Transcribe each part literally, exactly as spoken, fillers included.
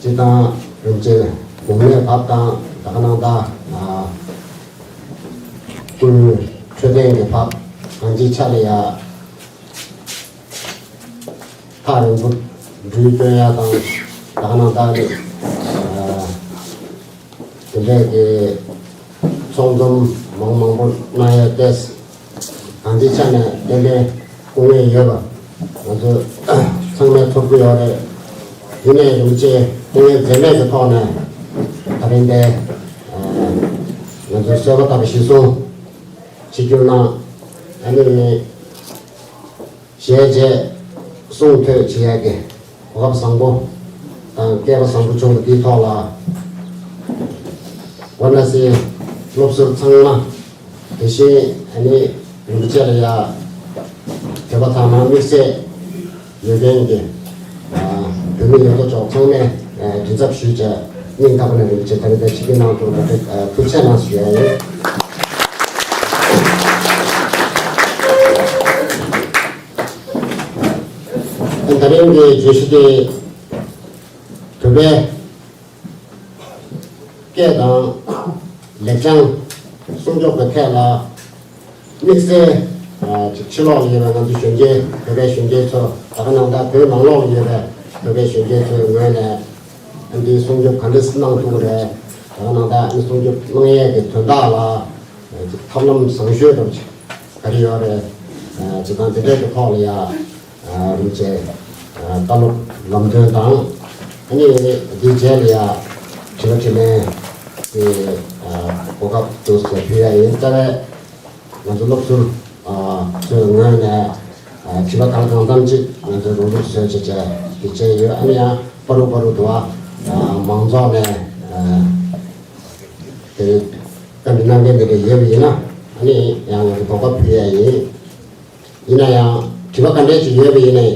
སྤྱི་བཏང་རིམ་བྱེད་གོང་མའི་བབ་དང་ད་ག་ནང་ད་ཀུན་འཕྲོད་བསྟེན་གྱི་བབ་གང་ཅིའི་ཆ་ལ་ཡ། ཐག་རིང་པོ་འགྲུལ་སྐྱོད་ཡ་དང་ད་ག་ནང་ད་ནི་དེ་འདྲས་ཀྱི་ཚོགས་འཛོམས་མང་མང་པོ་གནང་ཡ་ཏེས་གང་ཅིའི་ཆ་ནས་ཏན་ཏན་སྐུ་ངལ་ཡོད་པ་ང་ཚོ་ཚང་མས་ཚོར་གྱི་ཡོད་རེད། དེ་ནས་རིན་པོ་ཆེ་སྐུ་ངལ་འཛེམས་མེད་ཀྱི་ཐོག་ནས་ད་རིང་འདི་ང་ཚོའི་གསོལ་བ་བཏབ་པ་གཞིར་བཟུང་ཆིབས་བསྒྱུར་གནང་ཨ་ནི། ཞལ་མཇལ་གསུང་ཐོས་བྱེད་ཡག་གི་གོ་སྐབས་བཟང་པོ་དང་སྐལ་བ་བཟང་པོ་བྱུང་བ་འདིའི་ཐོག་ལ་ཝཱ་ར་ཎ་སིའི་སློབ་ཟུར་ཚང་མ་དེ་བཞིན་ཨ་ནི་རིན་པོ་ཆེ་ལ་ཡ་དད་པ་དག་སྣང་དམིགས་བསལ་ཡོད་མཁན་གྱི་བོད་མི་ཡོད་དོ་ཅོག་ཚང་མས་མགྲིན་ཚབ་ཞུས་བྱས་སྙིང་ཐག་པ་ནས་རིན་པོ་ཆེ་ད་རེས་ད་ཆིབས་བསྒྱུར་གནང་ཐུབ་པ་དེ་ཐུགས་རྗེ་ཆེ་གནང་ཞུ་ཡ་ཡིན། ད་རིང་གི་བརྗོད་གཞི་དེ་བོད་པའི་སྐད་དང་ལེགས་བྱང་སྲུང་སྐྱོབ་ཀྱི་ཐད་ལ་དམིགས་བསལ་ཅིག་ཕྱི་ལོགས་ལ་ཡོད་པའི་ང་ཚོ་གཞོན་སྐྱེས་བོད་པའི་གཞོན་སྐྱེས་ཚོ་ད་ག་ནང་ད་བོད་ནང་ལོགས་ལ་ཡོད་པའི་བོད་པའི་གཞོན་སྐྱེས་ཚོའི་ངོས་ནས་འདིའི་སྲུང་སྐྱོབ་ག་འདྲས་གནང་ཐུབ་ཀྱི་རེད། ད་ག་ནང་ད་སྲུང་སྐྱོབ་གནང་ཡས་ཀྱི་དོན་དག་ལ་ཅིག་ཐབས་ལམ་བཟང་ཤོས་འདྲ་པོ་ཅིག་ག་རེ་ཡོད་རེད། ཅིག་དང་དེ་འདྲས་ཀྱི་ཐོག་ལ་ཡ། རིན་ཆེན་བཀའ་སློབ་ལམ་སྟོན་དང་ཨ་ནི་དེའི་རྗེས་ལ་ཡ་དྲི་བ་དྲིས་ལན་གྱི་གོ་སྐབས་དུ་ཞུ་ཡ་ཡིན། རྩ་བའི་ང་ཚོ་སློབ་ཟུར་ཚོའི་ངོས་ནས་དྲི་བ་གང་གང་ཙམ་ཅིག་ང་ཚོ་རོགས་རོགས་བཟོས་བྱས་བྱས་དེ་བྱས་ཡོད། ཨ་ནི་ཡང་པ་རུ་པ་རུ་དུ་བ་མང་ཚོགས་ནས་དེ་བཀའ་འདྲི་གནང་མཁན་དེ་འདྲ་ཡོད་པ་ཡིན་ན་ཨ་ནི་ཡང་ང་ཚོ་གོ་སྐབས་ཕུལ་ཡ་ཡིན། ཡིན་ན་ཡང་དྲི་བ་ག་འདྲས་ཅིག་ཡོད་པ་ཡིན་ནའི་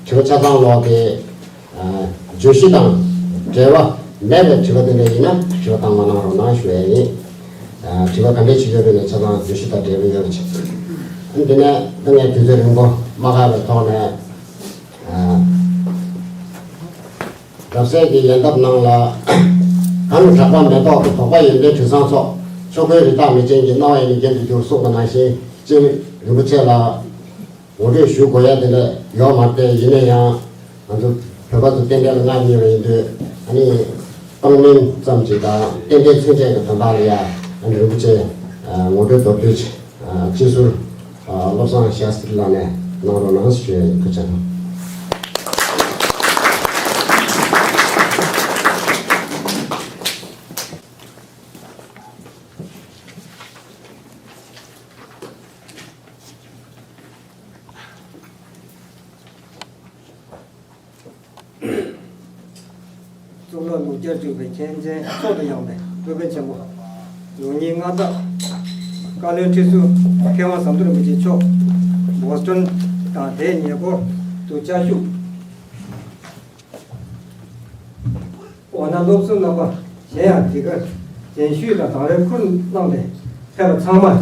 དྲི་བ་ཆ་ཚང་ལོག་སྟེ་བརྗོད་གཞི་དང་འབྲེལ་བ་མེད་པའི་དྲི་བ་དེ་འདྲ་ཡིན་ན་དྲི་བ་བཏང་མ་གནང་རོགས་གནང་ཞུ་ཡ་ཡིན། དྲི་བ་ག་འདྲས་ཅིག་ཡོད་པ་ཡིན་ནའི་ཆ་ཚང་བརྗོད་གཞི་དང་འབྲེལ་བ་ཡོད་པ་ཅིག་འདི་ནས་ད་ངས་དུས་ཚོད་རིང་པོ་མ་བཀག་པའི་ཐོག་ནས། རབ་གསལ་གྱི་ཡལ་འདབ་ནང་ལ་གངས་གྲགས་པ་མེ་ཏོག་གི་དོགས་པ་ཡོན་ཏན་དྲི་བཟང་ཚོགས། ཆོས་གོས་རི་དྭགས་མེ་ཅན་གྱི་སྣང་བ་ཡི་ནི་རྒྱན་དུ་གྱུར་གསུངས་པ་ནང་བཞིན་སྤྱིར་རིན་པོ་ཆེ་ལ་ངོ་སྤྲོད་ཞུ་དགོས་ཡ་དེ་འདྲ་ཡོད་མ་རེད། ཡིན་ན་ཡང་ང་ཚོ་བོད་པ་ཚོ་རྟེན་འབྲེལ་ལ་མངའ་བརྙེས་པ་ཡིན་དུས་ཨ་ནི་སྤང་ལེན་ཙམ་ཅིག་དང་རྟེན་འབྲེལ་མཚོན་བྱེད་ཀྱི་དོན་དག་ལ་ཡ་ཨ་ནི་རིན་པོ་ཆེ་ངོ་སྤྲོད་མདོར་བསྡུས་ཅིག་སྤྱི་ཟུར་བློ་བཟང་ཤཱསྟྲི་ལགས་ནས་གནང་རོགས་གནང་ཞུ་ཡ་ཡིན། ཐུགས་རྗེ་ཆེ། གཙུག་ལག་ལུགས་བརྒྱར་འཇུག་པའི་མཁན་ཆེན་མཆོག་ཏུ་ཡངས་པའི་སློབ་དཔོན་ཆེན་པོ། ལུགས་གཉིས་མངའ་བདག་བཀའ་བློན་ཁྲི་ཟུར་མཁས་དབང་ཟམ་གདོང་རིན་པོ་ཆེ་མཆོག་བོ་སི་ཊོན་དང་དེའི་ཉེ་འཁོར་དུ་བཅའ་བཞུགས། འོ་ན་སློབ་ཟུར་རྣམ་པ་གཞན་ཡང་དེ་གར་གདན་ཞུས་དང་དང་ལེན་ཁུར་གནང་སྟེ་ཕེབས་པ་ཚང་མར་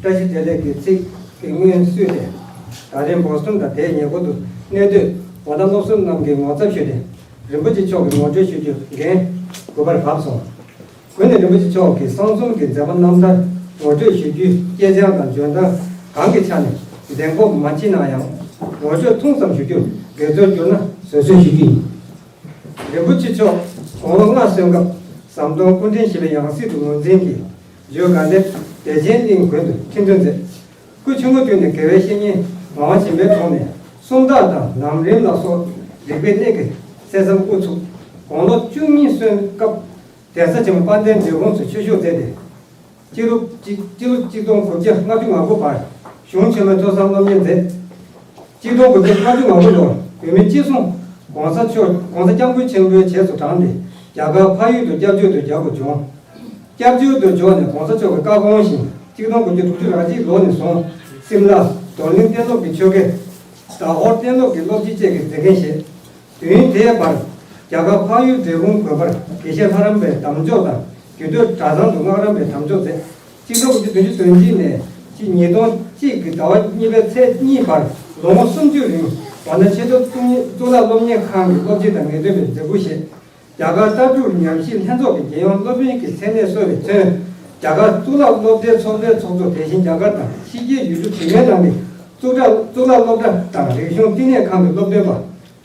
བཀྲ་ཤིས་བདེ་ལེགས་ཀྱི་ཚིག་གི་སྔོན་བསུས་ཏེ། ད་རིང་བོ་སི་ཊོན་དང་དེའི་ཉེ་འཁོར་དུ་གནས་སྡོད་འོ་ན་སློབ་ཟུར་རྣམས་ཀྱིས་ངོ་ཚབ་ཞུས་ཏེ་རིན་པོ་ཆེ་མཆོག་གི་ངོ་སྤྲོད་ཞུ་རྒྱུ་འགན་གུས་པར་བབས་སོང་། གུས་ནས་རིན་པོ་ཆེ་མཆོག་གི་གསང་གསུམ་གྱི་མཛད་པ་རྣམ་ཐར་ངོ་སྤྲོད་ཞུ་རྒྱུའི་སྐྱེས་ཆེན་དང་འཇོན་ཐང་གང་གི་ཆ་ནས་གདེང་སྤོབས་མ་མཆིས་ན་ཡང་ངོ་སྤྲོད་ཐུང་ཙམ་ཞུ་རྒྱུར་དགེ་ཚོར་གྱུར་ན་བཟོད་གསོལ་ཞུ་རྒྱུ་ཡིན། རིན་པོ་ཆེ་མཆོག་དགུང་ལོ་ལྔ་སོན་སྐབས་ཟམ་གདོང་སྐུ་ཕྲེང་བཞི་པའི་ཡང་སྲིད་དུ་ངོས་འཛིན་གྱིས་བརྗོད་དགའ་ལྡན་བདེ་ཆེན་གླིང་དགོན་དུ་ཁྲི་འདོན་མཛད། སྐུ་ཆུང་ངུ་དུས་ནས་དགེ་བའི་བཤེས་གཉེན་ངག་དབང་སྦྱིན་པའི་དྲུང་ནས་ སུམ་རྟགས་དང་ལམ་རིམ་ལ་སོགས་རིག་པའི་གནས་ཀྱི་གསན་བསམ་དབུ་ཚུགས། དགུང་ལོ་བཅུ་གཉིས་སོན་སྐབས་གདན་ས་ཆེན་མོ་དཔལ་ལྡན་འབྲས་སྤུངས་སུ་ཆོས་ཞུགས་མཛད་དེ། སྤྱི་ལོ་གཅིག་སྤྱི་ལོ་གཅིག་སྟོང་དགུ་བརྒྱ་ལྔ་བཅུ་ང་དགུ་བར་གཞུང་ཆེན་མོའི་ཐོས་བསམ་སློབ་གཉེར་མཛད། གཅིག་སྟོང་དགུ་བརྒྱ་ལྔ་བཅུ་ང་དགུ་ལོར་བོད་མིའི་སྤྱི་སྲུང་༸གོང་ས་མཆོག༸གོང་ས་༸སྐྱབས་མགོན་ཆེན་པོའི་རྗེས་སུ་འབྲངས་ཏེ་རྒྱ་གར་འཕགས་ཡུལ་དུ་སྐྱབས་བཅོལ་དུ་བྱ་དགོས་བྱུང་། སྐྱབས་བཅོལ་དུ་འབྱོར་ནས་༸གོང་ས་མཆོག་གི་བཀའ་དགོངས་བཞིན་གཅིག་སྟོང་དགུ་བརྒྱ་དྲུག་ཅུ་རེ་གཅིག་ལོ་ནས་བཟུང་སིམ་ལ་རྡོར་གླིང་གཏན་སློབ་ཀྱི་ཆོས་དགེ། ཟླ་ཧོར་གཏན་སློབ་ཀྱི་སློབ་སྤྱི་བཅས་ཀྱི་མཛད་འགན་བཞེས། དུས་ཡུན་དེའི་བར་རྒྱ་གར་འཕགས་ཡུལ་འབྲས་སྤུངས་དགོན་པར་དགེ་བཤེས་ལྷ་རམས་པའི་དམ་འཇོག་དང་རྒྱུད་སྟོད་གྲྭ་ཚང་དུ་སྔགས་རམས་པའི་དམ་འཇོག་མཛད། གཅིག་སྟོང་དགུ་བརྒྱ་བདུན་ཅུ་དོན་གཅིག་ནས་ཕྱི་ཉིས་སྟོང་གཅིག་གི་ཟླ་བ་གཉིས་པའི་ཚེས་གཉིས་བར་ལོ་ངོ་སུམ་ཅུ་རིང་ཝཱ་ཎ་ཆེ་མཐོ་གཙུག་ལག་སློབ་གཉེར་ཁང་གི་སློབ་སྤྱི་དང་ངེས་སྟོན་པའི་མཛད་ཁུར་བཞེས། རྒྱ་གར་ལྟ་གྲུབ་ཉམས་ཞིབ་ལྷན་ཚོགས་ཀྱི་རྒྱལ་ཡོངས་སློབ་དཔོན་གྱི་མཚན་གནས་གསོལ་བའི་ཚུན། རྒྱ་གར་གཙུག་ལག་སློབ་གྲྭའི་ཚོགས་པའི་ཚོགས་གཙོ། དེ་བཞིན་རྒྱ་གར་དང་ཕྱི་རྒྱལ་ཡུལ་གྲུ་དུས་མིན་ནང་གི་གཙུག་སྒྲ་གཙུག་ལག་སློབ་གྲྭ་དང་རིག་གཞུང་བསྟི་གནས་ཁང་གི་སློབ་སྟོན་པ།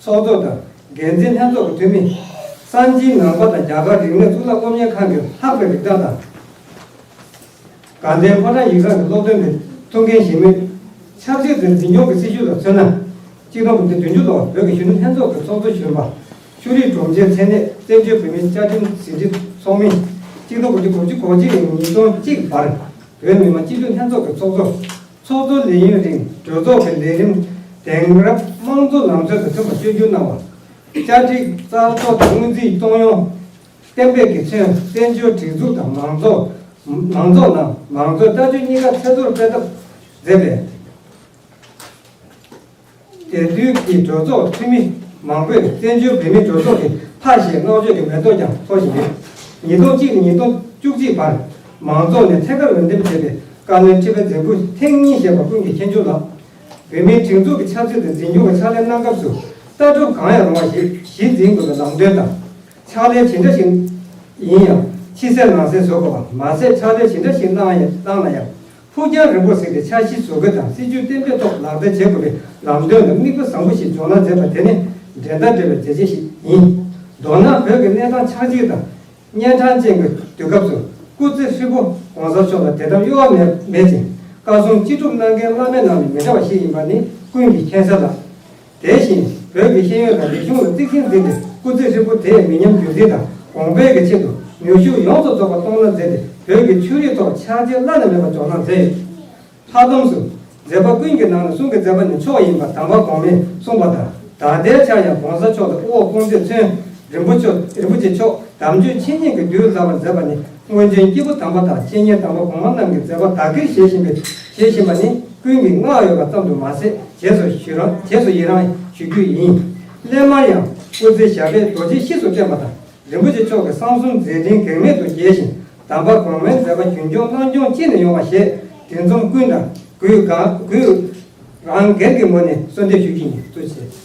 ཚོགས་གཙོ་དང་འགན་འཛིན་ལྷན་ཚོགས་ཀྱི་འཐུས་མི། གསར་འཛིན་ནང་པ་དང་རྒྱ་གར་རིག་གནས་གཙུག་ལག་སློབ་གཉེར་ཁང་གི་ལྷག་པའི་རིགས་བདག་དང་། དགའ་ལྡན་ཕོ་བྲང་ཡིག་ཚང་གི་སློབ་སྟོན་པའི་ཐུགས་འགན་བཞེས་མུས། ཆབ་སྲིད་དང་འཛིན་སྐྱོང་གི་སྲི་ཞུ་ལ་མཚོན་ན། གཅིག་སྟོང་དགུ་བརྒྱ་བདུན་ཅུ་ལོར་བོད་ཀྱི་གཞོན་ནུ་ལྷན་ཚོགས་ཀྱི་ཚོགས་གཙོ་གཞོན་པ། ཤུ་རིག་སྒྲོམ་གཞིའི་མཚན་གནས་བཙན་བྱོལ་བོད་མིའི་བཅའ་ཁྲིམས་ཟིན་བྲིས་ཚོགས་མི། གཅིག་སྟོང་དགུ་བརྒྱ་དགུ་བཅུ་གོ་གཅིག་ནས་ཉིས་སྟོང་གཅིག་བར་བོད་མི་མང་སྤྱི་འཐུས་ལྷན་ཚོགས་ཀྱི་ཚོགས་གཙོ། ཚོགས་གཙོ་ལས་ཡུན་རིང་གྲོས་ཚོགས་ཀྱི་ལས་རིམ་དེང་རབས་དམངས་གཙོ་ལམ་སྲོལ་དང་མཐུན་པར་བཅོས་བསྒྱུར་གནང་བ། བཅའ་ཁྲིམས་རྩ་གཏོར་དང་སྔོན་རྩིས་གཏོང་ཡོང་གཏན་འབེབས་ཀྱི་ཚུན་བཙན་བྱོལ་སྒྲིག་འཛུགས་དང་མང་ཚོགས། མང་ཚོགས་ནང་མང་གཙོའི་ལྟ་སྤྱོད་གཉིས་ཀ་ཚད་མཐོར་སྤེལ་ཐབས་མཛད་པས། དེ་དུས་ཀྱི་གྲོས་ཚོགས་འཐུས་མི་མང་པོས་བཙན་བྱོལ་བོད་མིའི་གྲོས་ཚོགས་ཀྱི་ཕ་ཞེས་བསྔགས་བརྗོད་ཀྱི་མེ་ཏོག་ཀྱང་འཐོར་བཞིན་ཡོད། ཉིས་སྟོང་གཅིག་ནས་ཉིས་སྟོང་བཅུ་གཅིག་བར་མང་ཚོགས་ནས་ཐད་ཀར་འོས་འདེམས་བྱས་པའི་བཀའ་བློན་ཁྲི་པའི་མཛད་ཁུར་ཐེངས་གཉིས་བཞེས་པ་ཀུན་གྱིས་མཁྱེན་མཆོག་ལགས། བོད་མིའི་སྒྲིག་འཛུགས་ཀྱི་ཆབ་སྲིད་དང་འཛིན་སྐྱོང་གི་ཕྱག་ལས་གནང་སྐབས་སུ་ལྟ་གྲུབ་གང་ཡང་རུང་བ་ཞིག་གཞི་འཛིན་དགོས་པའི་ལམ་སྟོན་དང་། ཕྱག་ལས་ཇི་འདྲ་ཞིག་ཡིན་ཡང་ཕྱི་གསལ་ནང་གསལ་བཟོ་དགོས་པ་མ་ཟད། ཕྱག་ལས་ཇི་འདྲ་ཞིག་གནང་ཡང་གནང་ན་ཡང་ཕུགས་རྒྱང་རིང་པོར་གཟིགས་ཏེ་འཆར་གཞི་བཟོ་དགོས་དང་སྲིད་ཇུས་གཏན་འབེབས་ཐོག་ལག་བསྟར་བྱེད་དགོས་པའི་ལམ་སྟོན་དང་དམིགས་པ་བཟང་པོ་ཞིག་འཇོག་གནང་མཛད་པ་དེ་ནི་འགྲན་ཟླ་བྲལ་བའི་མཛད་རྗེས་ཤིག་ཡིན། མདོར་ན་བོད་ཀྱི་གནས་སྟངས་ཆགས་འཇིག་དང་། གཉན་འཕྲང་ཅན་གྱི་དུས་སྐབས་སུ་སྐུ་ཚེ་ཧྲིལ་པོ་༸གོང་ས་མཆོག་ལ་དད་འདམ་གཡོ་བ་མེད་མེད་ཅིང་བཀའ་གསུང་ཅི་སྒྲུབ་གནང་མཁན་བླ་མའི་ནང་ནས་མི་འདྲ་བ་ཞིག་ཡིན་པ་ནི་ཀུན་གྱིས་མཁྱེན་གསལ་ལགས། དེ་བཞིན་བོད་ཀྱི་ཤེས་ཡོན་དང་རིག་གཞུང་ལ་གཙིགས་ཆེན་འཛིན་ཏེ་སྐུ་ཚེ་ཧྲིལ་པོ་དེའི་མི་ཉམས་རྒྱུན་འཛིན་དང་གོང་འཕེལ་གྱི་ཆེད་དུ་ནུས་ཤུགས་ཡོངས་སུ་རྫོགས་པ་གཏོང་གནང་མཛད་དེ་བོད་ཀྱི་ཆོས་རིག་ཐོག་ཕྱག་རྗེས་བླ་ན་མེད་པ་འཇོག་གནང་མཛད་ཡོད། ལྷག་བསམ་སུ། མཛད་པ་ཀུན་གྱི་ནང་ནས་གསུང་གི་མཛད་པ་ནི་མཆོག་ཡིན་པ་དམ་པ་གོང་མས་གསུངས་པ་ལྟར། ད་ལྟའི་ཆར་ཡང་༸གོང་ས་མཆོག་དང་དབུ་འོག་དཔུང་སྡེ་མཚོན་རིན་པོ་ཆེ་རིན་པོ་ཆེ་མཆོག་དམ་ཆོས་འཆད་ཉན་གྱི་འདུན་ལྷ་བར་མཛད་པ་ནི་སྔོན་བྱོན་སྐྱེས་བུ་དམ་པ་དང་འཆད་ཉན་དམ་པ་གོང་མ་རྣམས་ཀྱི་མཛད་པ་བདག་གིར་བཞེས་བཞིན་པའི་བཞེས་བཞིན་པ་ནི་ཀུན་གྱིས་བསྔགས་ཡོད་པ་ཙམ་དུ་མ་ཟད་རྗེས་སུ་ཡི་རང་རྗེས་སུ་ཡི་རང་ཞུ་རྒྱུ་ཡིན། སླད་མར་ཡང་སྐུ་ཚེ་ཞབས་པད་རྡོ་རྗེ་གཤིས་སུ་བརྟན་པ་དང་། རིན་པོ་ཆེ་མཆོག་གི་གསང་གསུམ་མཛད་འཕྲིན་གེགས་མེད་དུ་རྒྱས་ཤིང་། དམ་པ་གོང་མའི་མཛད་པ་རྒྱུན་སྐྱོང་གནང་སྐྱོང་ཅི་ནས་ཡོང་བ་ཞེས་འདི་འཛོམས་ཀུན་དང་གུས་གང་གུས་རང་སྒེར་གྱི་ངོས་ནས་གསོལ་འདེབས་ཞུ་རྒྱུ་ཡིན། ཐུགས་རྗེ་ཆེ།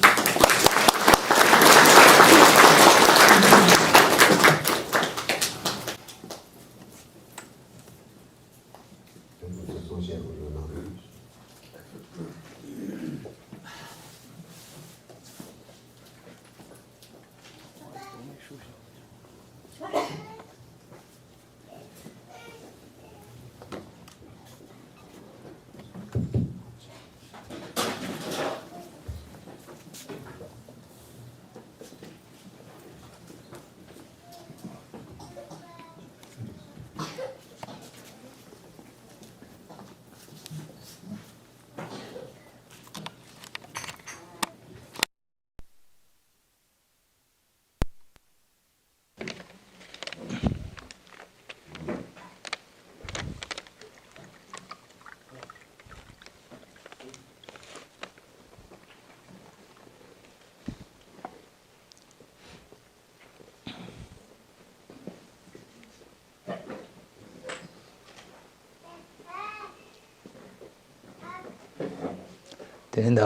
དེ་ནས་ད་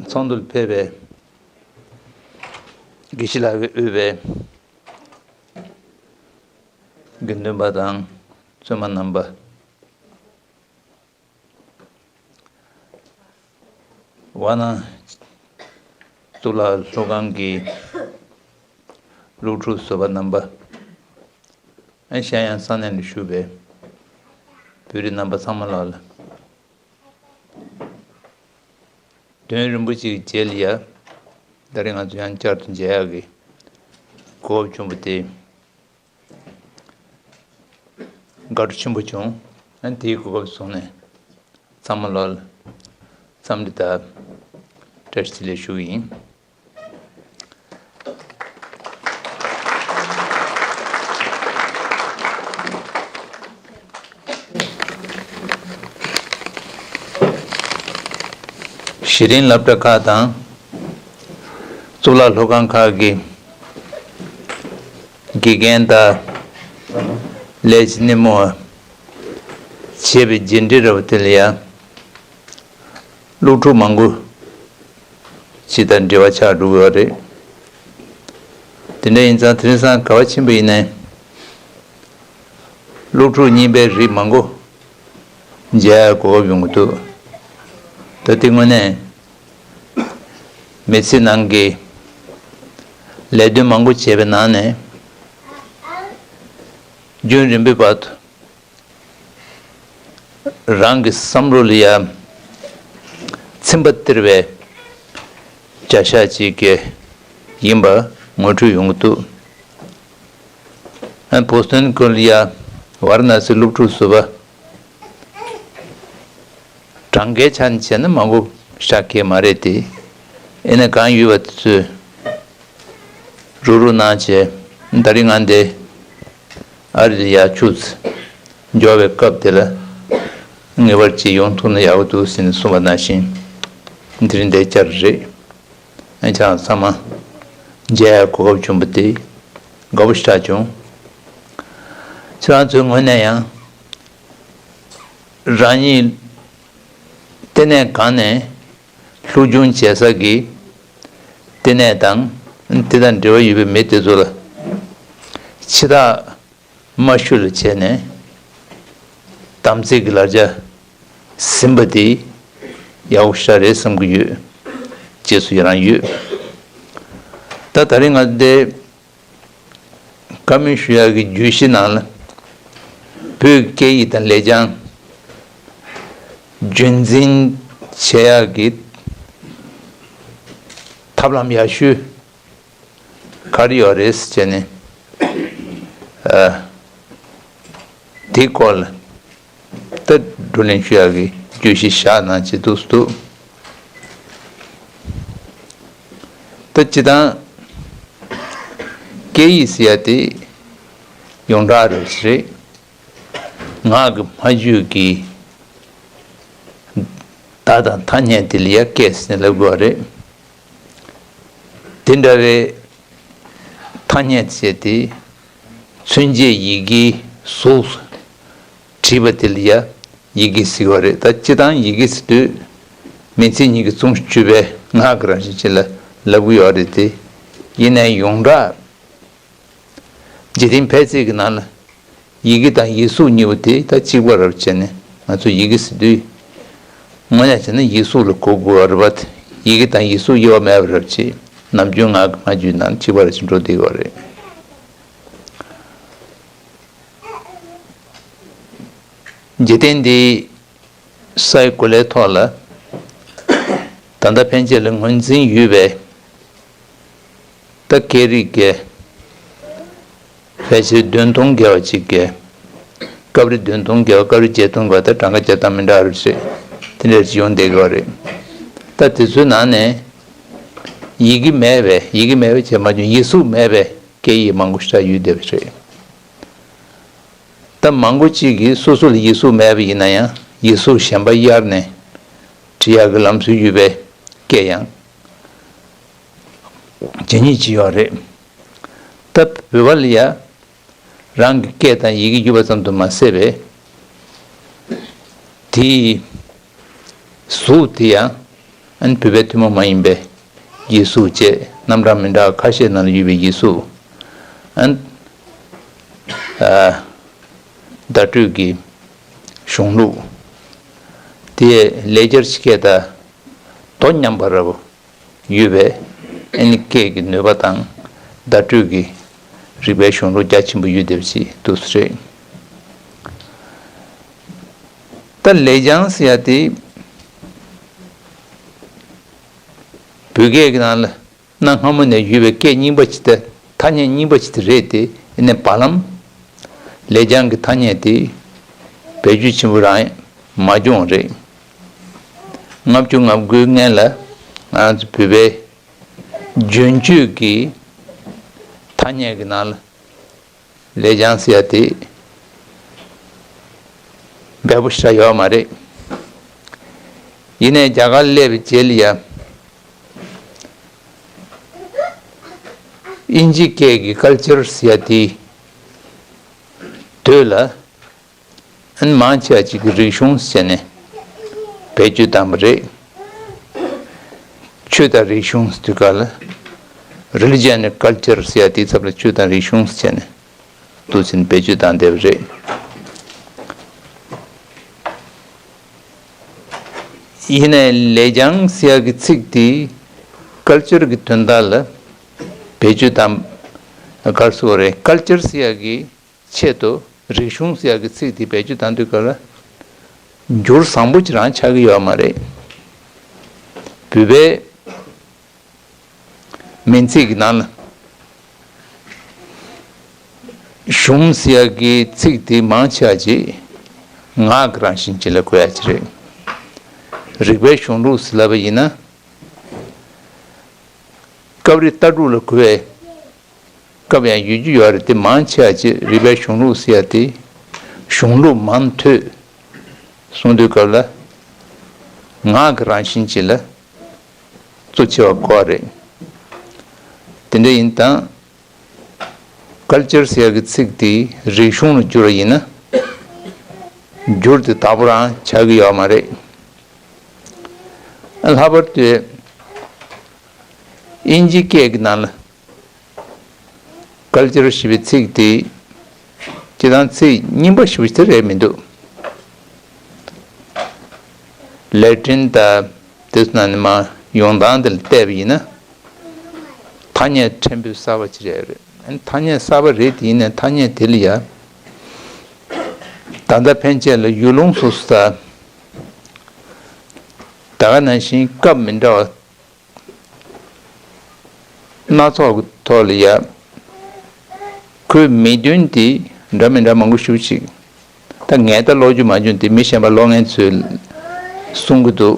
ཚོགས་འདུར་ཕེབས་པའི་དགེ་བཤེས་ལགས་ཀྱིས་དབུས་པའི་དགེ་འདུན་པ་དང་བཙུན་མ་རྣམ་པ། ཝཱ་ཎ་གཙུག་ལག་སློབ་ཁང་གི་སློབ་ཕྲུག་བཟོད་པ་རྣམ་པ། ཨ་གཞན་ཡང་ས་གནས་ལ་བཞུགས་པའི་བོད་རིགས་རྣམ་པ་ཚང་མ་ལ་ལ། དོན་རིན་པོ་ཆེའི་རྗེས་ལ་ཡ། ད་རེས་ང་ཚོ་ཡང་བསྐྱར་དུ་མཇལ་ཡག་གི་གོ་སྐབས་བྱུང་བ་དེ་དགའ་སྤྲོ་ཆེན་པོ་བྱུང་། ཨ་ནི་དེའི་གོ་སྐབས་བཟུང་ནས་ཚང་མ་ལོག་ལ་འཚམས་འདྲི་དང་བཀྲ་ཤིས་བདེ་ལེགས་ཞུ་གི་ཡིན། གཞི་རིམ་སློབ་གྲྭ་ཁག་དང་གཙུག་ལག་སློབ་ཁང་ཁག་གི་དགེ་རྒན་དང་ལས་བྱེད་སྣེ་མོ་བཅས་པའི་རྗེས་འབྲེལ་ར་བ་དེ་ལ་ཡང་སློབ་ཕྲུག་མང་པོ་ཅིག་དང་འབྲེལ་བ་ཆགས་འགྲོ་གི་ཡོད་རེད། དེ་འདྲ་ཡིན་ཙང་དེང་སང་ག་བ་ཕྱིན་པ་ཡིན་ནའི་སློབ་ཕྲུག་རྙིང་པའི་རིགས་མང་པོ་མཇལ་ཡག་གོ་སྐབས་ཡོང་གི་འདུག་ད་དེ་དངོས་གནས་མི་ཚེ་ནང་གི་ལས་དོན་མང་པོ་བྱས་པའི་ནང་ནས་རྒྱུན་རིང་པོའི་བར་དུ་རང་གི་བསམ་བློ་ལ་ཡ་ཚིམ་པ་སྟེར་བའི་བྱ་བཞག་ཅིག་གི་ཡིན་པ་ངོ་འཕྲོད་ཡོང་གི་འདུག་ཨ་བོ་སི་ཊོན་ཁུལ་ལ་ཡ་ཝཱ་ར་ཎ་སིའི་སློབ་ཕྲུག་ཟུར་པ་གྲངས་ཀའི་ཆ་ནས་བྱས་ན་མང་པོ་ཤག་གི་མ་རེད་དེ། ཨེ་ནས་གང་ཡོད་པ་དེ་ཚོས་རུག་རུག་གནང་བྱས། ད་རིང་ང་འདི་ཨ་རི་ལ་ཡ་ཆུ་ཚོད་འབྱོར་བའི་སྐབས་དེ་ལ་ངེས་པར་ཅིག་ཡོང་ཐུབ་ན་ཡག་པོ་འདུག་ཟེར་ནས་གསུངས་པ་ནང་བཞིན་འདིར་འདི་བཅར་རེད། ཨ་ཅག་ཚང་མ་མཇལ་ཡག་གོ་སྐབས་བྱུང་བ་དེ་དགའ་པོ་ཞེ་དྲག་བྱུང་། ཁྱེད་རང་ཚོའི་ངོས་ནས་ཡང་རང་ཉིད་ལྟེ་གནས་གང་ནས་སློབ་སྦྱོང་བྱེད་ས་གི་ལྟེ་གནས་དང་དེ་དང་འབྲེལ་བ་ཡོད་པའི་མི་དེ་ཚོ་ལ་ཕྱི་ཐག་མ་ཤུལ་ལ་བྱས་ནས་དམ་ཚིག་གི་ལག་ཆ་ཟིན་པ་དེ་ཡག་པོ་ཞེ་དྲག་རེད་བསམ་གྱི་ཡོད། རྗེས་སུ་ཡི་རང་ཡོད། ད་ད་རིང་ང་འདི་བཀའ་མོལ་ཞུ་ཡག་གི་བརྗོད་གཞི་ནང་ལ་བོད་ཀྱི་སྐད་ཡིག་དང་ལེགས་བྱང་རྒྱུན་འཛིན་བྱེད་ཡག་གི་ཐབས་ལམ་ཡག་ཤོས་ག་རེ་ཡོད་རེད་ཟེར་བྱས་ནས། ཨ། དེའི་སྐོར་ལ་ད་བགྲོ་གླེང་ཞུ་ཡག་གི་བརྗོད་གཞི་བཞག་གནང་བྱས་འདུག་འདུག་ད་སྤྱིར་བཏང་སྐད་ཡིག་ཟེར་ཡག་དེ་ཡོངས་གྲགས་རེད། ངག་གི་སྨྲ་བརྗོད་ཀྱི་བརྡ་དང་ཐ་སྙད་དེ་ལ་ཡ་སྐད་ཟེར་ནས་ལབ་དགོས་པ་རེད། དེ་འདྲ་བའི་ཐ་སྙད་ཟེར་དེ་མཚོན་བྱེད་ཡི་གེའི་གཟུགས་སུ་བྲིས་པ་དེ་ལ་ཡ་ཡི་གེ་ཟེར་བ་རེད། ད་སྤྱིར་བཏང་ཡི་གེ་ཟེར་དུས་མི་ཚེ་གཉིས་ཀྱི་ཙུང་ཆུ་བའི་ངག་གི་རང་བཞིན་ཅན་ལ་ལབ་ཀྱི་ཡོད་རེད་དེ། ཡིན་ནའི་ཡོངས་གྲགས་འཇིག་རྟེན་ཕལ་ཆེར་གྱི་ནང་ལ་ཡི་གེ་དང་ཡིག་གཟུགས་གཉིས་པོ་དེ་ད་གཅིག་པ་རབ་བྱས་ནས་ང་ཚོ་ཡི་གེ་ཟེར་དུས་དངོས་གནས་བྱས་ན་ཡིག་གཟུགས་ལ་གོ་དགོས་པ་རེད་པ། ཡི་གེ་དང་ཡིག་གཟུགས་དབྱེ་བ་མེད་པ་རབ་བྱས་ནམ་རྒྱུན་ངག་གི་སྨྲ་བརྗོད་ནང་གཅིག་པ་རབ་བྱས་འགྲོ་བསྡད་ཡོད་རེད། འཇིག་རྟེན་འདིའི་སའི་གོ་ལའི་ཐོག་ལ་ད་ལྟ་ཕན་ཆད་ལ་ངོས་འཛིན་ཡོད་པའི་ད་སྐད་རིགས་ཀྱི་ཕལ་ཆེར་བདུན་སྟོང་བརྒལ་བ་ཅིག་གི་སྐབས་རེ་བདུན་སྟོང་བརྒལ་བ། སྐབས་རེ་བརྒྱད་སྟོང་བརྒལ་བ། ད་གྲངས་ཀ་བརྒྱ་ཐམ་མི་འདྲ་རེ་རེད། དེ་འདྲ་ཅིག་ཡོང་བསྡད་ཀྱི་ཡོད་རེད། ད་དེ་ཚོའི་ནང་ནས་ཡི་གེ་མེད་པའི་ཡི་གེ་མེད་པའི་བྱས་མ་བྱུང་ཡིག་གཟུགས་མེད་པའི་སྐད་ཡིག་མང་པོ་ཞིག་ཡོད་བསྡད་པ་རེད། ད་མང་པོ་ཅིག་གིས་སོ་སོ་ལ་ཡིག་གཟུགས་མེད་པ་ཡིན་ན་ཡང་ཡིག་གཟུགས་གཞན་པ་གཡར་ནས་བྲིས་ཡག་གི་ལམ་སྲོལ་ཡོད་པའི་སྐད་ཡང་ཇི་སྙེད་ཅིག་ཡོད་རེད། ད་བོད་པ་ལ་ཡ་རང་གི་སྐད་དང་ཡི་གེ་ཡོད་པ་ཙམ་དུ་མ་ཟད་པའི་དེའི་གཟུགས་དེ་ཡང་ཨན་བོད་པའི་ཐུན་མོང་མ་ཡིན་པའི་ཡིག་གཟུགས་བཅས་རྣམ་གྲངས་མི་འདྲ་ཁ་ཤས་ནང་ལ་ཡོད་པའི་ཡིག་གཟུགས། ཨན། ཨ། བརྡ་སྤྲོད་ཀྱི་གཞུང་ལུགས་དེ་ལེགས་སྦྱར་སྐད་དང་དོ་མཉམ་པ་རབ་ཡོད་པས། ཨ་ནི་སྐད་ཀྱི་ནུས་པ་དང་བརྡ་སྤྲོད་ཀྱི་རིག་པའི་གཞུང་ལུགས་རྒྱ་ཆེན་པོ་ཡོད་བསྡད་པ་ཞིག་འདུག་ཟེར། ད་ལེགས་བྱང་ཟེར་ཡ་དེ་ བོད་སྐད་ཀྱི་ནང་ལ་གནའ་སྔ་མོ་ནས་ཡོད་པའི་སྐད་རྙིང་པ་ཅིག་དང་ཐ་སྙད་རྙིང་པ་ཅིག་དེ་རེད་དེ། ཡིན་ནའི་བར་ལམ་ལེགས་བྱང་གི་ཐ་སྙད་དེ་བེད་སྤྱོད་ཆེན་པོ་རང་མ་བྱུང་བ་རེད། ལྔ་བཅུ་ང་དགུའི་སྔན་ལ་ང་རང་ཚོ་བོད་པའི་རྒྱུན་སྤྱོད་ཀྱི་ཐ་སྙད་ཀྱི་ནང་ལ་ལེགས་བྱང་ཟེར་ཡ་དེ་འབེལ་པོ་ཞེ་དྲག་ཡོད་མ་རེད། ཡིན་ནའི་རྒྱ་གར་སླེབས་པའི་རྗེས་ལ་ཡ། དབྱིན་ཇི་སྐད་ཀྱི་ཀལ་ཅར་ཟེར་ཡ་དེ་དོད་ལ། ཨན་མང་ཆེ་བ་ཅིག་གིས་རིག་གཞུང་ཟེར་ནས་བེད་སྤྱོད་བཏང་བ་རེད། ཆོས་དང་རིག་གཞུང་ཟེར་དུས་སྐབས་ལ། Religion and Culture ཟེར་ཡ་དེའི་ཚབ་ལ་ཆོས་དང་རིག་གཞུང་ཟེར་ནས་འདུག་ཟིན་བེད་སྤྱོད་བཏང་བསྡད་པ་རེད། ཡིན་ནའི་ལེགས་བྱང་ཟེར་ཡ་གི་ཚིག་དེ་ཀལ་ཅར་གྱི་དོན་དག་ལ་བེད་སྤྱོད་བཏང་། ག་རེ་ཟེར་དགོས་རེད། ཀལ་ཅར་ཟེར་ཡ་གི་ཆེད་དུ་རིག་གཞུང་ཟེར་ཡ་གི་ཚིག་དེ་བེད་སྤྱོད་བཏང་དུས་སྐབས་ལ་འགྱུར་བཟང་པོ་ཅིག་རང་ཆགས་ཀྱི་ཡོད་མ་རེད། བོད་པའི་མིང་ཚིག་གི་ནང་ལ་གཞུང་ཟེར་ཡ་གི་ཚིག་དེ་མང་ཆེ་བ་ཅིག་ངག་གི་རང་བཞིན་ཅིག་ལ་གོ་ཡ་ཅིག་རེད། རིག་པའི་གཞུང་ལུགས་ཟེར་ལབ་པ་ཡིན་ན། སྐབས་རེ་ལྟ་གྲུབ་ལ་གོ་བའི་སྐབས་ཡང་ཡོད་རྒྱུ་ཡོད་རེད་དེ། མང་ཆེ་བ་ཅིག་རིག་པའི་གཞུང་ལུགས་ཟེར་ཡ་དེ་གཞུང་ལུགས་མང་ཐོས་གསུང་དུས་སྐབས་ལ་ངག་གི་རང་བཞིན་ཅིག་ལ་གཙོ་ཆེ་བ་གོ་བ་རེད། དེ་འདྲ་ཡིན་དང་། ཀལ་ཅར་ཟེར་ཡ་གི་ཚིག་དེ་རིག་གཞུང་ལ་བསྒྱུར་བ་ཡིན་ན་འགྱུར་དེ་དག་པོ་རང་ཆགས་ཀྱི་ཡོད་མ་རེད། ལྷག་པར་དུ་དབྱིན་ཇི་སྐད་ཀྱི་ནང་ལ་ཀལ་ཅར་ཞེས་པའི་ཚིག་དེ་སྤྱིར་བཏང་ཚིག་རྙིང་པ་ཞེ་པོ་ཞིག་དེ་རེད་མི་འདུག་ལེ་ཊིན་དང་དེ་ཚོ་ནང་ནས་མར་ཡོང་སྟངས་དེ་ལ་བལྟས་པ་ཡིན་ན། ཐ་སྙད་ཕྲན་བུ་གསར་པ་ཅིག་རེད། ཐ་སྙད་གསར་པ་རེད་དེ། ཡིན་ནའི་ཐ་སྙད་དེ་ལ་ཡ། ད་ལྟ་ཕན་ཆད་ལ་ཡུལ་ལུང་སོ་སོ་དང་། ད་ག་ནང་བཞིན་སྐབས་མི་འདྲ་བ། སྣ་ཚོགས་ཀྱི་ཐོག་ལ་ཡ། ཁོའི་མིང་དོན་དེ་འདྲ་མི་འདྲ་མང་པོ་ཞེ་པོ་ཅིག་ད་ངས་ད་ཀློག་རྒྱུ་མ་བྱུང་སྟེ། མི་གཞན་པ་ཀློག་མཁན་ཚོས་གསུང་གི་འདུག་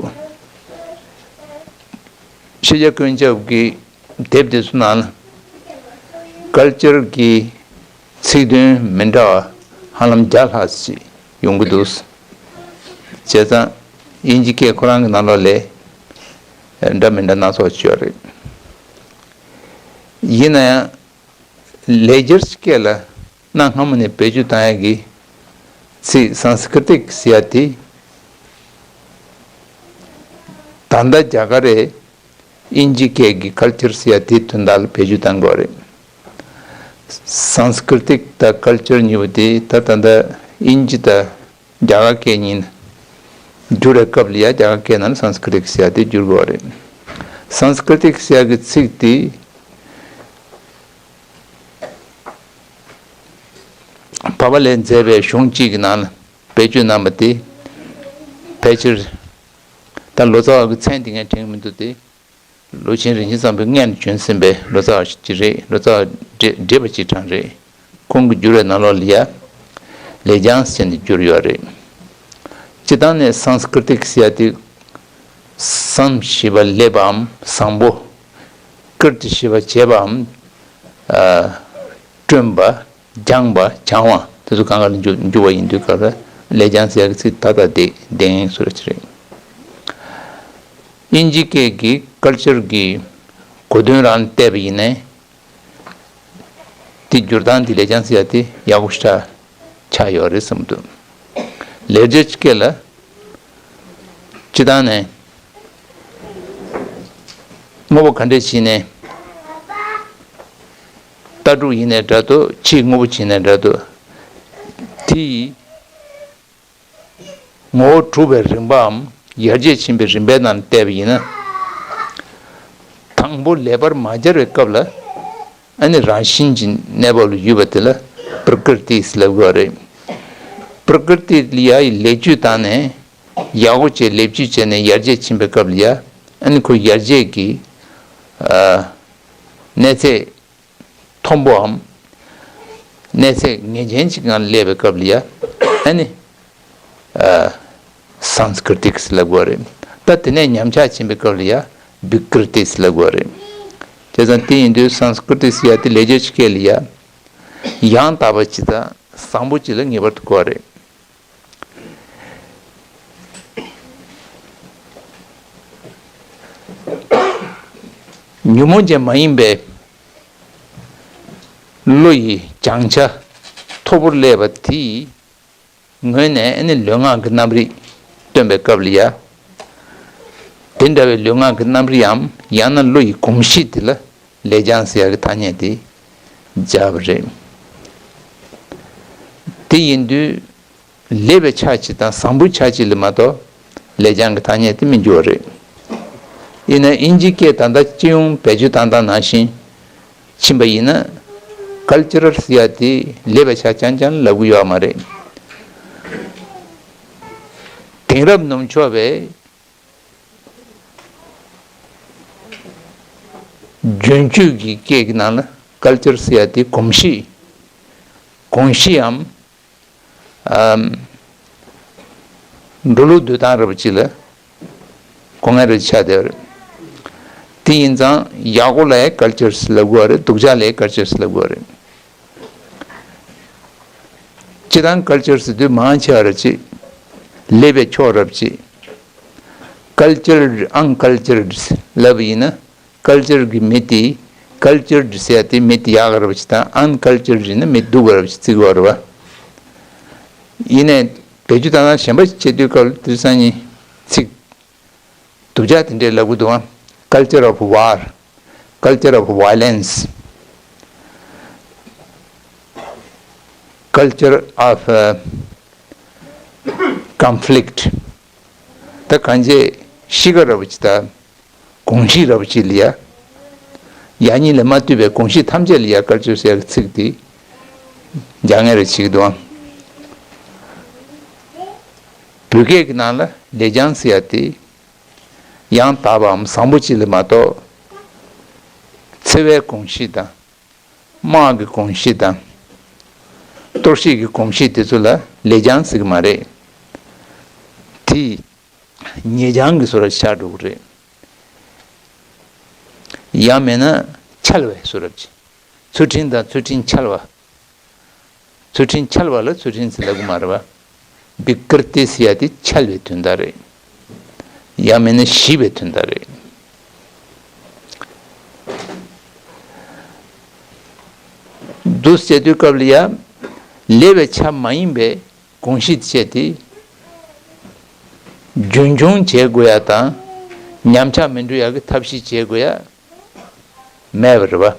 ཤེས་བྱ་ཀུན་ཁྱབ་ཀྱི་དེབ་དེ་ཚོ་ནང་ལ་ཀལ་ཅར་གྱི་ཚིག་དོན་མི་འདྲ་བ་ཧ་ལམ་བརྒྱ་ལྷག་ཅིག་ཡོང་གི་འདུག་བྱས་ཙང་དབྱིན་ཇི་སྐད་ཁོ་རང་གི་ནང་ལོགས་ལ་འདྲ་མི་འདྲ་སྣ་ཚོགས་ཅིག་ཡོད་རེད། ཡིན་ན་ཡང་། ལེགས་སྦྱར་སྐད་ལ་གནའ་སྔ་མོ་ནས་བེད་སྤྱོད་བཏང་ཡག་གི་ཚིག་སཾ་སྐྲྀ་ཏིཀ་ཟེར་ཡ་དེ། ད་ལྟ་རྒྱ་གར་རེད། དབྱིན་ཇི་སྐད་ཀྱི་ཀལ་ཅར་ཟེར་ཡ་དེའི་དོན་དག་ལ་བེད་སྤྱོད་བཏང་དགོས་རེད། སཾ་སྐྲྀ་ཏིཀ་དང་ཀལ་ཅར་གཉིས་པོ་དེ་ད་ད་ལྟ་དབྱིན་ཇི་དང་རྒྱ་གར་སྐད་གཉིས་བསྒྱུར་བའི་སྐབས་ལ་ཡ། རྒྱ་གར་སྐད་ནང་ལ་སཾ་སྐྲྀ་ཏིཀ་ཟེར་ཡ་དེ་བསྒྱུར་དགོས་རེད། སཾ་སྐྲྀ་ཏིཀ་ཟེར་ཡ་གི་ཚིག་དེ། བ་པ་ལས་མཛད་པའི་གཞུང་གཅིག་གི་ནང་ལ་བེད་སྤྱོད་གནང་བ་དེ་ཕལ་ཆེར། ད་ལོ་ཙཱ་བ་གི་མཚན་དེ་ངས་དྲན་གྱི་མི་འདུག་སྟེ། ལོ་ཆེན་རིན་ཆེན་བཟང་པོའི་སྔོན་ནས་བྱོན་ཟིན་པའི་ལོ་ཙཱ་བ་ཞིག་རེད། ལོ་ཙཱ་བ་བགྲེས་བགྲེས་པ་ཅིག་གྲས་རེད། ཁོང་གིས་བསྒྱུར་བའི་ནང་ལོགས་ལ་ཡ། ལེགས་བྱང་ཟེར་ནས་བསྒྱུར་ཡོད་རེད། སྤྱིར་བཏང་ནས་སཾ་སྐྲྀ་ཏིཀ་ཟེར་ཡ་དེ། སཾ་ཞེས་པ་སླེབས་པའམ་བཟང་པོ། ཀྲྀ་ཏ་ཞེས་པ་བྱས་པའམ། ཨ། བསྐྲུན་པ། སྦྱངས་པ། སྦྱང་བ། དེ་ཚོ་གང་ག་ལ་འཇུག་འཇུག་པ་ཡིན་དུས་སྐབས་ལ་ལེགས་བྱང་ཟེར་ཡག་གི་ཚིག་ཏག་ཏག་བསྡད་བསྡད་ངེས་སུ་རེད། དབྱིན་ཇི་སྐད་ཀྱི་ཀལ་ཅར་གྱི་གོ་དོན་རང་བལྟས་པ་ཡིན་ནའི། དེ་བསྒྱུར་སྟངས་དེ་ལེགས་བྱང་ཟེར་ཡག་དེ་ཡག་པོ་ཞེ་དྲག་ཆགས་ཡོད་རེད་བསམ་འདུག་ལེགས་སྦྱར་སྐད་ལ་སྤྱིར་བཏང་ནས་དངོས་པོ་ག་འདྲ་ཞིག་ནས། ལྟ་གྲུབ་ཡིན་ནའི་འདྲ་འདུག་ཕྱིའི་དངོས་པོ་ཅིག་ཡིན་ནའི་འདྲ་འདུག་དེ་ཡི་ངོ་བོ་གྲུབ་པའི་རིམ་པའམ་ཡར་རྒྱས་ཕྱིན་པའི་རིམ་པའི་ནང་བལྟས་པ་ཡིན་ན། དང་པོ་ལེགས་པར་མ་སྦྱར་བའི་སྐབས་ལ། ཨ་ནི་རང་བཞིན་གྱི་གནས་བབ་ལ་ཡོད་པ་དེ་ལ་པྲ་ཀྲི་ཏི་ཟེར་ལབ་དགོས་རེད། པྲ་ཀྲི་ཏི་ལ་ཡ་ཡི་ལེགས་བཅོས་བཏང་ནས། ཡག་པོ་བྱས། ལེགས་བཅོས་བྱས་ནས་ཡར་རྒྱས་ཕྱིན་པའི་སྐབས་ལ་ཡ། ཨ་ནི་ཁོ་ཡར་རྒྱས་ཀྱི་ གནས་ཚད་མཐོན་པོའམ་གནས་ཚད་ངེས་ཅན་ཅིག་ནང་སླེབས་པའི་སྐབས་ལ་ཡ། ཨ་ནི། སཾ་སྐྲྀ་ཏིག་ཟེར་ལབ་དགོས་རེད། ད་དེ་ནས་ཉམས་ཆག་ཕྱིན་པའི་སྐབས་ལ་ཡ་བི་ཀྲྀ་ཏི་ཟེར་ལབ་དགོས་རེད། བྱས་ཙང་དེ་ཡིན་དུས་སཾ་སྐྲྀ་ཏི་ཟེར་ཡ་དེ་ལེགས་བརྗོད་ཀྱི་སྐད་ལ་ཡ་ཡང་དག་པ་ཅིག་དང་བཟང་པོ་ཅིག་ལ་ངེས་པར་དུ་གོ་བ་རེད། ཉོན་མོངས་ཅན་མ་ཡིན་པའི་བློ་ཡི་སྦྱང་ཆ་མཐོ་པོར་སླེབས་པ་དེ་ཡི་ངོས་ནས་ཨ་ནི་ལུས་ངག་གི་རྣམ་རིག་སྟོན་པའི་སྐབས་ལ་ཡ། དེ་འདྲ་བའི་ལུས་ངག་གི་རྣམ་རིག་གམ་ཡང་ན་བློ་ཡི་གོམས་གཤིས་དེ་ལ་ལེགས་སྦྱང་ཟེར་ཡག་གི་ཐ་སྙད་དེ་སྦྱར་བ་རེད། དེ་ཡིན་དུས་ལེགས་པའི་ཆ་གཅིག་དང་བཟང་པོའི་ཆ་གཅིག་ལ་མ་གཏོགས་ལེགས་སྦྱང་གི་ཐ་སྙད་དེ་མི་འགྱུར་བ་རེད། ཡིན་ན་དབྱིན་ཇིའི་སྐད་ད་ལྟ་སྤྱི་ཡོངས་བེད་སྤྱོད་བཏང་སྟངས་ནང་བཞིན་ཕྱིན་པ་ཡིན་ན། ཀལ་ཅར་ཟེར་ཡ་དེ་ལེགས་པའི་ཆ་རྐྱང་རྐྱང་ལབ་ཀྱི་ཡོད་མ་རེད། དེང་རབས་ནུབ་ཕྱོགས་པའི་རྒྱུན་སྤྱོད་ཀྱི་སྐད་ཀྱི་ནང་ལ་ཀལ་ཅར་ཟེར་ཡ་དེ་གོམས་གཤིས། གོམས་གཤིས་འམ། ཨམ། འགྲོ་ལུགས་འདུལ་སྟངས་རབ་ཅིག་ལ་གོ་ངེས་རེ་ཆགས་བསྡད་པ་རེད། དེ་ཡིན་ཙང་ཡག་པོ་ལ་ཡང་ཀལ་ཅར་ལབ་དགོས་པ་རེད། སྡུག་ཅག་ལ་ཡང་ཀལ་ཅར་ལབ་དགོས་པ་རེད། སྤྱིར་བཏང་ཀལ་ཅར་ཟེར་དུས་མང་ཆེ་བ་ར་ཅིག་ལེགས་པའི་ཕྱོགས་རབ་ཅིག་ཀལ་ཅར་ཨན་ཀལ་ཅར་ལབ་པ་ཡིན་ན། ཀལ་ཅར་གྱི་མི་དེ་ཀལ་ཅར་ཟེར་ཡ་དེ་མི་དེ་ཡག་ག་རབ་ཅིག་དང་ཨན་ཀལ་ཅར་ཡིན་ན་མི་སྡུག་ག་རབ་ཅིག་བརྩི་དགོས་རེད་བ། ཡིན་ནའི་བེད་སྤྱོད་བཏང་སྟངས་གཞན་པ་ཞིག་བྱེད་དུས་སྐབས་ལ་དེང་སང་ཉིན་ཚིག་སྡུག་ཅག་དེ་འདྲས་ལབ་གི་འདུག་ཨང་། Culture of war, culture of violence, culture of conflict. ད་གང་ཅི་གཤིས་ཀ་རབ་ཅིག་དང་གོམས་གཤིས་རབ་ཅིག་ལ་ཡ། ཡང་སྙིང་ལས་མ་བཏུས་པའི་གོམས་གཤིས་ཐམས་ཅད་ལ་ཡ་ཀལ་ཅར་ཟེར་ཡག་གི་ཚིག་དེ་རྒྱག་ངེས་རེ་བྱེད་ཀྱི་འདུག་ཨང་། བོད་སྐད་ཀྱི་ནང་ལ་ལེགས་སྦྱང་ཟེར་ཡ་དེ། ཡང་དག་པའམ་བཟང་པོ་ཅིག་ལ་མ་གཏོགས། འཚེ་བའི་གོམས་གཤིས་དང་། དམག་གི་གོམས་གཤིས་དང་། གཏོར་བཤིག་གི་གོམས་གཤིས་དེ་ཚོ་ལ་ལེགས་སྦྱང་ཟེར་གི་མ་རེད། དེ་ཉེས་སྦྱང་གི་བཟོ་འདྲ་ཆགས་འགྲོ་གི་རེད། ཡང་མིན་ན་འཆལ་བའི་བཟོ་འདྲ་ཅིག་ཚུལ་ཁྲིམས་དང་ཚུལ་ཁྲིམས་འཆལ་བ། ཚུལ་ཁྲིམས་འཆལ་བ་ལ་ཚུལ་ཁྲིམས་ཟེར་ལབ་གི་མ་རེད་བ། བི་ཀྲ་ཏི་ཟེར་ཡ་དེ་འཆལ་བའི་དོན་དག་རེད། ཡང་མིན་ན་ཞི་བའི་དོན་དག་རེད། འདུག་ཟེར་དུས་སྐབས་ལ་ཡ། ལེགས་པའི་ཆ་མ་ཡིན་པའི་གོམས་གཤིས་བཅས་ཏེ། རྒྱུན་འཁྱོངས་བྱེད་དགོས་ཡ་དང་། ཉམས་ཆག་མི་འགྲོ་ཡ་གི་ཐབས་ཤེས་བྱེད་དགོས་ཡ། མེད་པ་རེད་པ།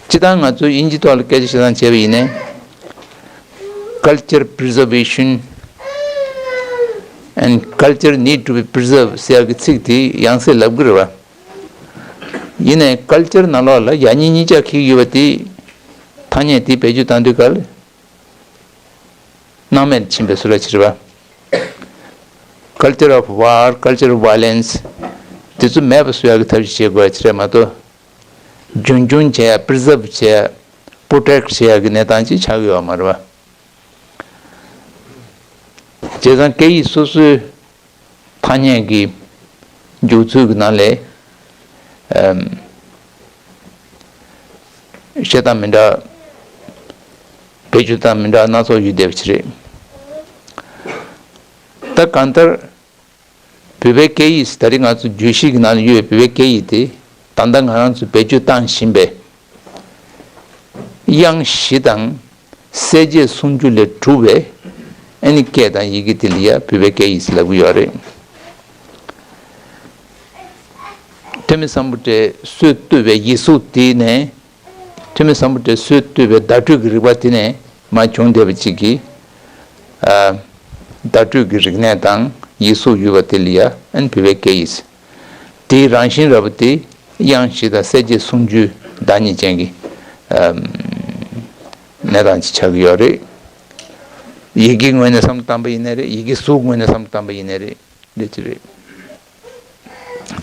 སྤྱིར་བཏང་ང་ཚོས་དབྱིན་ཇིའི་ཐོག་ལ་སྐད་ཆ་བཤད་སྟངས་བྱས་པ་ཡིན་ནའི། Culture preservation and culture need to be preserved ཟེར་ཡག་གི་ཚིག་དེ་ཡང་སེ་ལབ་གི་རེད་པ། ཡིན་ནའི་ཀལ་ཅར་ནང་ལོགས་ལ་ཡ་གཉིས་གཉིས་ཆ་འཁེལ་ཡོད་པ་དེ། ཐ་སྙད་དེ་བེད་སྤྱོད་བཏང་དུས་སྐབས་ལ། སྣང་མེད་ཕྱིན་པའི་བཟོ་འདྲ་ཅིག་རེད་པ། Culture of war, culture of violence དེ་ཚོ་མེད་པ་བཟོ་ཡག་གི་ཐབས་ཤེས་བྱེད་དགོས་ཡ་ཅིག་རེད་མ་གཏོགས། རྒྱུན་འཁྱོངས་བྱེད་ཡ། པི་རི་ཛརབ་བྱེད་ཡ། པྲོ་ཊེག་བྱེད་ཡ་གི་གནས་སྟངས་ཅིག་ཆགས་ཀྱི་ཡོད་མ་རེད་པ། བྱས་ཙང་སྐད་ཡིག་སོ་སོའི་ཐ་སྙད་ཀྱི་འཇུག་ཚུལ་གྱི་ནང་ལས། ཨམ། བཤད་སྟངས་མི་འདྲ། བེད་སྤྱོད་སྟངས་མི་འདྲ་སྣ་ཚོགས་ཡོད་བསྡད་པ་ཅིག་རེད། ད་གང་ལྟར། བོད་པའི་སྐད་ཡིག་ད་རེས་ང་ཚོ་བརྗོད་གཞི་གི་ནང་ལ་ཡོད་པའི་བོད་པའི་སྐད་ཡིག་དེ་ད་ལྟ་ང་རང་ཚོས་བེད་སྤྱོད་བཏང་བཞིན་པའི་དབྱངས་བཞི་དང་གསལ་བྱེད་སུམ་ཅུ་ལས་གྲུབ་པའི་ཨ་ནི་སྐད་དང་ཡི་གེ་དེ་ལ་ཡ་བོད་པའི་སྐད་ཡིག་ལབ་ཀྱི་ཡོད་རེད། ཐོན་མི་སམ་བྷོ་ཊས་སྲོལ་བཏོད་པའི་ཡིག་གཟུགས་དེ་ནས། ཐོན་མི་སམ་བྷོ་ཊས་སྲོལ་བཏོད་པའི་བརྡ་སྤྲོད་ཀྱི་རིག་པ་དེ་ནས་མར་བྱུང་བསྡད་པ་ཅིག་གིས། ཨ། བརྡ་སྤྲོད་ཀྱི་རིག་གནས་དང་ཡིག་གཟུགས་ཡོད་པ་དེ་ལ་ཡ་ཨན་བོད་པའི་སྐད་ཡིག་དེའི་རང་བཞིན་ར་བ་དེ་དབྱངས་བཞི་དང་གསལ་བྱེད་སུམ་ཅུའི་བདག་ཉིད་ཅན་གྱི། ཨམ། གནས་སྟངས་ཅིག་ཆགས་ཀྱི་ཡོད་རེད། ཡི་གེའི་ངོས་ནས་བསམ་བློ་བཏང་པ་ཡིན་ནའི་རེད། ཡི་གེ་གཟུགས་ངོས་ནས་བསམ་བློ་བཏང་པ་ཡིན་ནའི་རེད། འདི་ཅི་རེད།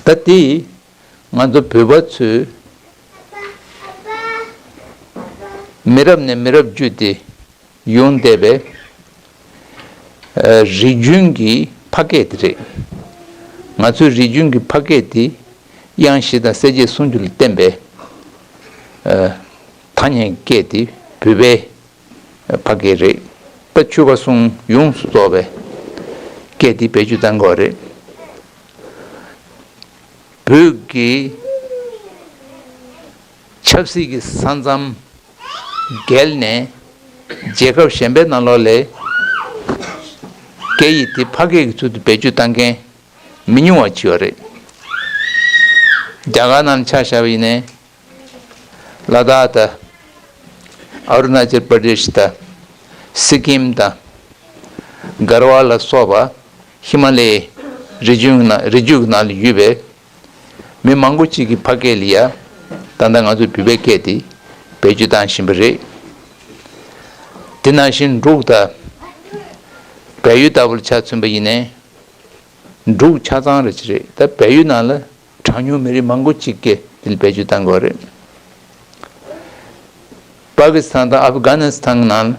ད་དེ་ང་ཚོ་བོད་པ་ཚོས་མི་རབས་ནས་མི་རབས་བརྒྱུད་དེ་ཡོང་བསྡད་པའི་ཨ་རིག་གཞུང་གི་ཕ་སྐད་དེ་རེད། ང་ཚོའི་རིག་གཞུང་གི་ཕ་སྐད་དེ་དབྱངས་བཞི་དང་གསལ་བྱེད་སུམ་ཅུ་ལ་བརྟེན་པའི་ཨ་ཐ་སྙད་སྐད་དེ་བོད་པའི་ཕ་སྐད་རེད། ད་ཆོལ་ཁ་གསུམ་ཡོངས་སུ་རྫོགས་པའི་སྐད་དེ་བེད་སྤྱོད་གཏང་དགོས་རེད། བོད་ཀྱི་ཆབ་སྲིད་ཀྱི་ས་མཚམས་བརྒལ་ནས་རྒྱལ་ཁབ་གཞན་པའི་ནང་ལོགས་ལ་སྐད་ཡིག་དེ་ཕ་སྐད་ཀྱི་ཚུལ་དུ་བེད་སྤྱོད་གཏང་མཁན་མི་ཉུང་བ་ཅིག་ཡོད་རེད། རྒྱ་གར་ནང་ཆ་བཞག་པ་ཡིན་ནའི། ལ་དྭགས་དང་། ཨ་རུ་ན་ཅལ་པར་དེ་ཤི་དང་། སི་ཀིམ་དང་། གར་ཝ་ལ་སོགས་པ་ཧི་མ་ལའི་རི་ལྗོངས་ན་རི་རྒྱུད་ནང་ལ་ཡོད་པའི་མི་མང་པོ་ཅིག་གི་ཕ་སྐད་ལ་ཡ་ད་ལྟ་ང་ཚོ་བོད་པའི་སྐད་དེ་བེད་སྤྱོད་བཏང་བཞིན་པ་རེད། དེ་ནང་བཞིན་འབྲུག་དང་བལ་ཡུལ་ལྟ་བུ་ལ་ཆ་མཚོན་པ་ཡིན་ནའི། འབྲུག་ཆ་ཚང་རེད་ཅི་རེད། ད་བལ་ཡུལ་ནང་ལ་གྲངས་ཉུང་མི་རིགས་མང་པོ་གཅིག་གིས་དེ་ལ་བེད་སྤྱོད་བཏང་དགོས་རེད། པ་ཀི་སི་ཐན་དང་ཨབ་གྷ་ནི་སི་ཐན་ནང་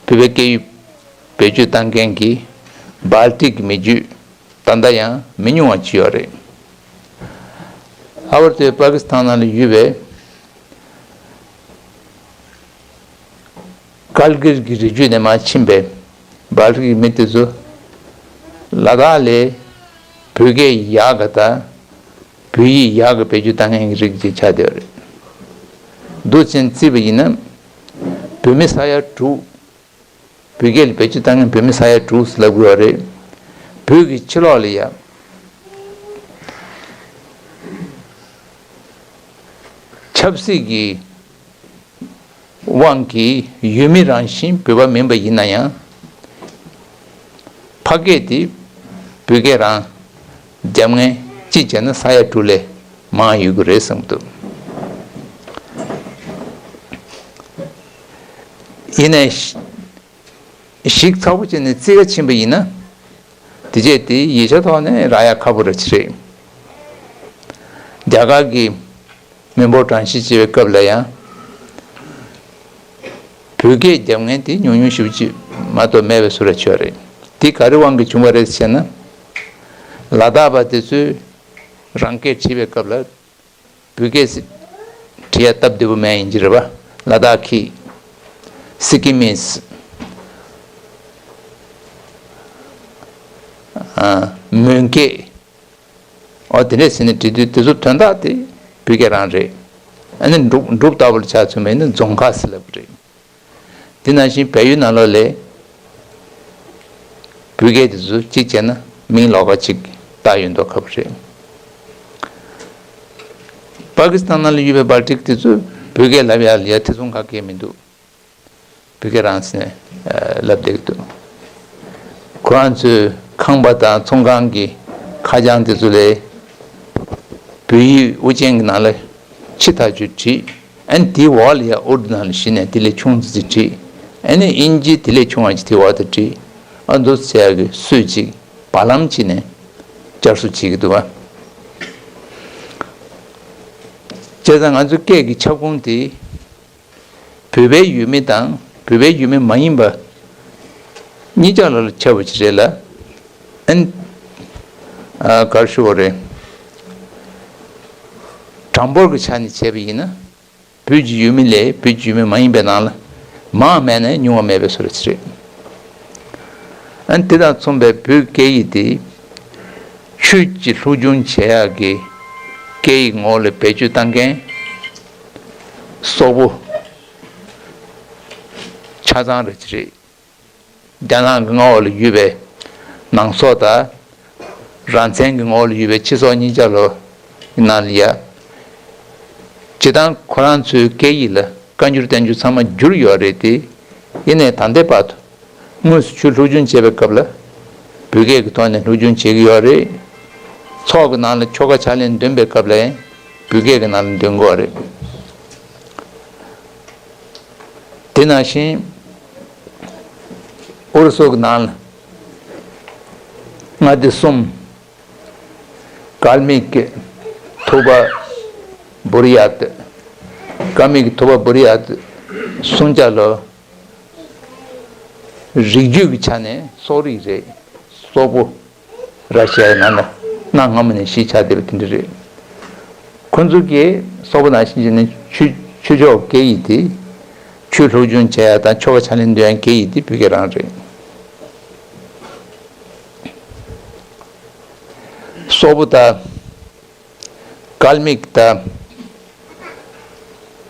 ལ་བོད་པའི་སྐད་ཡིག་བེད་སྤྱོད་བཏང་མཁན་གྱི་སྦལ་ཏིག་གི་མི་རྒྱུད་ད་ལྟ་ཡང་མི་ཉུང་བ་ཅིག་ཡོད་རེད། ཨ་བར་དུ་པ་ཀི་སི་ཐན་ནང་ལ་ཡོད་པའི་ཀལ་གིར་གྱི་རི་རྒྱུད་ནས་མར་ཕྱིན་པའི་སྦལ་ཏིག་གི་མི་དེ་ཚོ་ལ་དྭགས་ལ་བོད་སྐད་ཡག་ག་དང་བོད་ཡིག་ཡག་ག་བེད་སྤྱོད་བཏང་མཁན་གྱི་རིགས་ཅིག་ཆགས་བསྡད་ཡོད་རེད། འདུག་ཅེས་བརྩིས་པ་ཡིན་ན་བོད་མི་ས་ཡ་དྲུག་བོད་སྐད་ལ་བེད་སྤྱོད་བཏང་མཁན་བོད་མི་ས་ཡ་དྲུག་ལབ་དགོས་པ་རེད། བོད་ཀྱི་ཕྱི་ལོགས་ལ་ཡ་ཆབ་སྲིད་ཀྱི་དབང་གིས་ཡུལ་མི་རང་བཞིན་བོད་པ་མིན་པ་ཡིན་ན་ཡང་། ཕ་སྐད་དེ་བོད་སྐད་རང་རྒྱབ་མཁན་གཅིག་བྱས་ན་ས་ཡ་དྲུག་ལས་མང་ཡོད་ཀྱི་རེད་བསམ་གྱི་འདུག་ཡིན་ནའི་གཞིགས་ཚགས་པོ་བྱས་ནས་རྩིས་ཀ་ཕྱིན་པ་ཡིན་ན། དེ་རྗེས་དེ་ཡིག་ཆ་ཐོག་ནས་རག་ཡ་ཁག་པོ་རེད་ཅི་རེད། རྒྱ་གར་གྱི་མི་འབོར་གྲངས་གཤིས་ཅེས་པའི་སྐབས་ལ་ཡང་། བོད་སྐད་རྒྱབ་མཁན་དེ་ཉུང་ཉུང་ཞེ་པོ་ཅིག་མ་གཏོགས་མེད་པའི་བཟོ་འདྲ་ཅིག་ཡོད་རེད། དེ་ག་རེ་དབང་གིས་བྱུང་བ་རེད་ཟེར་ན། ལ་དྭགས་པ་དེ་ཚོས་རང་སྐད་བྲིས་པའི་སྐབས་ལ། བོད་སྐད་བྲིས་ཡ་སྟབས་བདེ་པོ་མེད་ཡིན་གྱི་རེད་པ། ལ་དྭགས་ཁི། སི་ཀི་མིས། ཨ། མོན་སྐད། ཨོ་དེ་འདྲས་ཟེར་ནས་བྲིས་དུས་དེ་ཚོ་དོན་དག་དེ་བོད་སྐད་རང་རེད། ཨ་ནི་འབྲུག་འབྲུག་ལྟ་བུ་ལ་ཆ་མཚོན་པ་ཡིན་ན་རྫོང་ཁ་ཟེར་ལབ་ཀྱི་རེད། དེ་ནང་བཞིན་བལ་ཡུལ་ནང་ལོགས་ལ་བོད་སྐད་དེ་ཚོ་གཅིག་བྱས་ན་མིང་ལོགས་ཀ་གཅིག་བཏགས་ཡོད་མདོག་ཁ་པོ་རེད། པ་ཀི་སི་ཐན་ནང་ལ་ཡོད་པའི་སྦལ་ཏིག་དེ་ཚོས་བོད་སྐད་ལབ་ཡ་ལ་ཡ་ཐེ་ཚོམ་ག་གེ་མི་འདུག་བོད་སྐད་རང་ཟེར་ནས་ལབ་བསྡད་ཀྱི་འདུག་ཁོ་རང་ཚོའི་ཁང་པ་དང་ཚོང་ཁང་གི་ཁ་བྱང་དེ་ཚོ་ལས་བོད་ཡིག་དབུ་ཅན་གྱི་ནང་ལ་ཕྱི་ཐག་ཆོད་བྲིས། ཨ་ནི་དེའི་འོག་ལ་ཡ་ཨུར་དུ་ནང་ལ་གཞི་ནས་དེ་ལས་ཆུང་ཙི་ཙི་བྲིས། ཨ་ནི་དབྱིན་ཇི་དེ་ལས་ཆུང་བ་ཅིག་དེའི་འོག་ཏུ་བྲིས། ཨ་འདུག་ཟེར་ཡག་གི་སྲོལ་ཅིག་བར་ལམ་ཅིག་ནས་བསྐྱར་གསོ་བྱེད་ཀྱི་འདུག་བ། བྱས་ཙང་ང་ཚོའི་སྐད་ཀྱི་ཁྱབ་ཁོངས་དེ། བོད་པའི་ཡུལ་མི་དང་བོད་པའི་ཡུལ་མི་མ་ཡིན་པ་གཉིས་ཆ་ལ་ཁྱབ་པ་ཅིག་རེད་ལ། ཨན། ཨ། ག་རེ་ཞུ་དགོས་རེད། གྲངས་འབོར་གྱི་ཆ་ནས་བྱས་པ་ཡིན་ན། བོད་ཀྱི་ཡུལ་མི་ལས་བོད་ཀྱི་ཡུལ་མི་མ་ཡིན་པའི་ནང་ལ་མང་བ་མེད་ན་ཉུང་བ་མེད་པའི་བཟོ་འདྲ་ཅིག་རེད། ཨ་ནི་དེ་དང་མཚུངས་པའི་བོད་སྐད་ཡིག་དེ་ཆོས་ཀྱི་སློབ་སྦྱོང་བྱེད་ཡག་གི་སྐད་ཡིག་ངོ་ལ་བེད་སྤྱོད་བཏང་མཁན་སོག་པོ་ཆ་ཚང་རེད་ཅི་རེད། རྒྱ་ནག་གི་མངའ་འོག་ལ་ཡོད་པའི་ནང་སོག་དང་། རང་བཙན་གྱི་ངོ་བོ་ལ་ཡོད་པའི་སྤྱི་ཚོགས་གཉིས་ཆ་ལོ་ནང་ལ་ཡ། སྤྱིར་བཏང་ཁོ་རང་ཚོའི་སྐད་ཡིག་ལ་བཀའ་འགྱུར་བསྟན་འགྱུར་ཚང་མ་བསྒྱུར་ཡོད་རེད་དེ། ཡིན་ནའི་ད་ལྟའི་བར་དུ་དངོས་སུ་ཆོས་སློབ་སྦྱོང་བྱེད་པའི་སྐབས་ལ་བོད་སྐད་ཀྱི་ཐོག་ནས་སློབ་སྦྱོང་བྱེད་ཀྱི་ཡོད་རེད། ཚོགས་ཀྱི་ནང་ལ་ཆོ་ག་ཕྱག་ལེན་འདོན་པའི་སྐབས་ལ་ཡང་བོད་སྐད་ཀྱི་ནང་ལ་འདོན་དགོས་རེད། དེ་ནང་བཞིན་ཨུ་རུ་སུ་གི་ནང་ལ་མངའ་སྡེ་གསུམ། ཀལ་མིག་གི་ཐུ་བ་བུ་རི་ཡ་ཏི། ཀལ་མིག་གི་ཐུ་བ་བུ་རི་ཡ་ཏི་སུང་ཅ་ལོ། རིགས་རྒྱུད་ཀྱི་ཆ་ནས་སོག་རིགས་རེད། སོག་པོ། ར་ཤི་ཡའི་ནང་ལ་གནའ་སྔ་མོ་ནས་གཞིས་ཆགས་བསྡད་པ་དེ་འདྲ་རེད། ཁོ་ཚོ་གིས་སོག་པོ་ནང་བཞིན་བྱས་ནས་ཆོས་ཆོས་ཕྱོགས་སྐད་ཡིག་དེ། ཆོས་སློབ་སྦྱོང་བྱེད་ཡ་དང་ཆོ་ག་ཕྱག་ལེན་འདོན་ཡ་སྐད་ཡིག་དེ་བོད་སྐད་རང་རེད། སོག་པོ་དང་། ཀལ་མིག་དང་།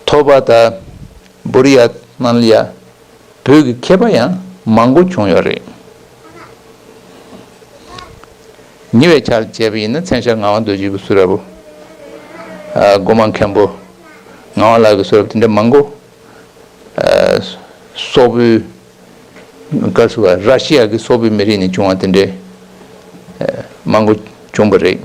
ཐོ་པ་དང་། བུ་རི་ཡ་ནང་ལ་ཡ། བོད་ཀྱི་མཁས་པ་ཡང་མང་པོ་བྱུང་ཡོད་རེད། ཉེ་བའི་ཆར་བྱས་པ་ཡིན་ན་མཚན་ཞབས་ངག་དབང་རྡོ་རྗེ་གི་གསུང་རབ་བོ། ཨ། སྒོ་མང་མཁན་པོ། ངག་དབང་ལགས་ཀྱི་གསུང་རབ་དེ་འདྲ་མང་པོ། ཨ། སོག་པོའི། ག་ཟེར་བ། ར་ཤི་ཡ་གི་སོག་པོའི་མི་རིགས་ནས་བྱུང་བ་དེ་འདྲའི། ཨ། མང་པོ་བྱུང་བ་རེད།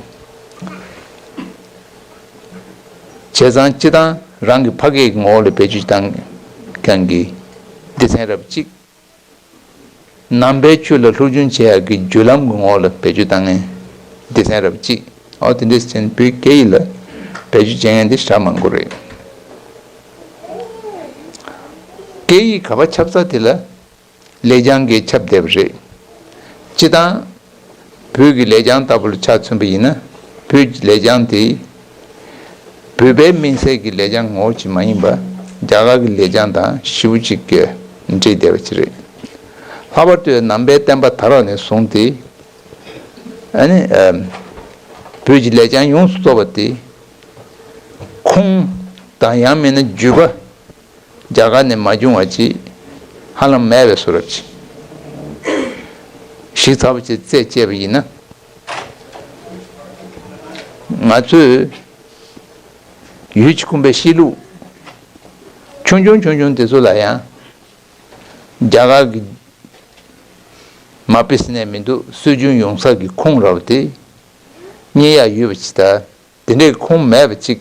བྱས་ཙང་སྤྱིར་བཏང་རང་གི་ཕ་སྐད་ཀྱི་ངོ་བོ་ལ་བེད་སྤྱོད་བཏང་མཁན་གྱི་སྡེ་ཚན་རབ་གཅིག་ནང་པའི་ཆོས་ལ་སློབ་སྦྱོང་བྱེད་ཡག་གི་བརྒྱུད་ལམ་གྱི་ངོ་བོ་ལ་བེད་སྤྱོད་བཏང་མཁན་སྡེ་ཚན་རབ་གཅིག་འོ་དེ་འདྲས་ཟེར་ནས་བོད་སྐད་ཡིག་ལ་བེད་སྤྱོད་བྱེད་མཁན་དེ་ཞེ་དྲག་མང་པོ་རེད། སྐད་ཡིག་ག་པར་ཁྱབ་ས་དེ་ལ་ལེགས་བྱང་གིས་ཁྱབ་བསྡད་པ་རེད། སྤྱིར་བཏང་། བོད་ཀྱི་ལེགས་བྱང་ལྟ་བུ་ལ་ཆ་མཚོན་པ་ཡིན་ན། བོད་ཀྱི་ལེགས་བྱང་དེ། བོད་པའི་མིང་གསལ་གྱི་ལེགས་བྱང་ངོ་བོ་ཅིག་མ་ཡིན་པ། རྒྱ་གར་གྱི་ལེགས་བྱང་དང་ཞེ་པོ་ཅིག་གིས་འདྲེས་བསྡད་པ་ཅིག་རེད། ལྷག་པར་དུ་ནང་པའི་བསྟན་པ་དར་བ་ནས་བཟུང་སྟེ། ཨ་ནི། ཨ། བོད་ཀྱི་ལེགས་བྱང་ཡོངས་སུ་རྫོགས་པ་དེ། ཁུངས་དང་ཡང་མིན་ན་བརྒྱུད་པ། རྒྱ་གར་ནས་མ་བྱུང་བ་ཅིག་ཧ་ལམ་མེད་པའི་བཟོ་འདྲ་ཅིག་གཞི་རྩ་བ་ཅིག་རྩད་བཅད་པ་ཡིན་ན། ང་ཚོས་ཡུལ་གྱི་ཁུངས་པའི་གཤིས་ལུགས་ཆུང་ཆུང་ཆུང་ཆུང་དེ་ཚོ་ལ་ཡང་རྒྱ་གར་གྱི་མ་དཔེ་ཟེར་ནས་མི་འདུག་སྲོལ་རྒྱུན་ཡོང་ས་གི་ཁུངས་ར་བ་དེ་རྙེད་ཡག་ཡོད་པ་ཅིག་དང་། དེ་འདྲའི་ཁུངས་མེད་པ་ཅིག་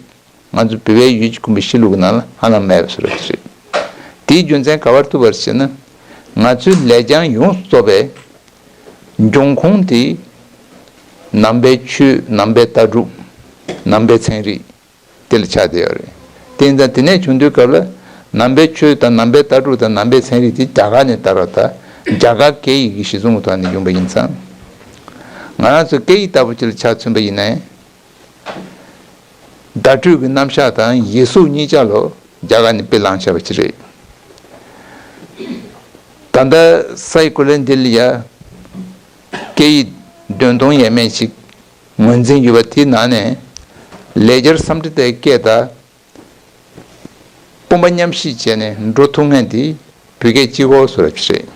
ང་ཚོ་བོད་པའི་ཡུལ་གྱི་ཁུངས་པའི་གཤིས་ལུགས་ཀྱི་ནང་ལ་ཧ་ལམ་མེད་པ་བཟོ་འདྲ་ཅིག་རེད། དེའི་རྒྱུ་མཚན་ག་པར་ཐུག་པ་རེད་ཟེར་ན། ང་ཚོའི་ལེགས་བྱང་ཡོངས་སུ་རྫོགས་པའི་འབྱུང་ཁུངས་དེ་ནང་པའི་ཆོས། ནང་པའི་ལྟ་གྲུབ། ནང་པའི་ཚན་རིག་དེ་ལ་ཆགས་བསྡད་ཡོད་རེད། དེ་ཡིན་ཙང་དེ་ནས་བྱུང་དུས་སྐབས་ལ་ནང་པའི་ཆོས་དང་ནང་པའི་ལྟ་གྲུབ་དང་ནང་པའི་ཚན་རིག་དེ་རྒྱ་གར་ནས་དར་བ་དང་རྒྱ་གར་སྐད་ཡིག་གི་གཞི་བཟུང་གི་ཐོག་ནས་ཡོང་པ་ཡིན་ཙང་། ང་རང་ཚོ་སྐད་ཡིག་ལྟ་བུ་ཅིག་ལ་ཆ་མཚོན་པ་ཡིན་ན། བརྡ་སྤྲོད་ཀྱི་རྣམ་གཞག་དང་ཡིག་གཟུགས་གཉིས་ཆ་ལོ་རྒྱ་གར་ནས་དཔེ་བླངས་བྱས་པ་ཅིག་རེད། ད་ལྟ་སའི་གོ་ལའི་འདི་ལ་ཡ་སྐད་ཡིག་བདུན་སྟོང་ཡས་མས་ཤིག་ངོས་འཛིན་ཡོད་པ་དེའི་ནང་ནས་ལེགས་སྦྱར་སཾ་སྐྲྀ་ཏའི་སྐད་དང་དཔུང་པ་མཉམ་གཤིབ་བྱས་ནས་འགྲོ་ཐུབ་མཁན་དེ་བོད་སྐད་གཅིག་པོ་བཟོ་འདྲ་ཅིག་རེད།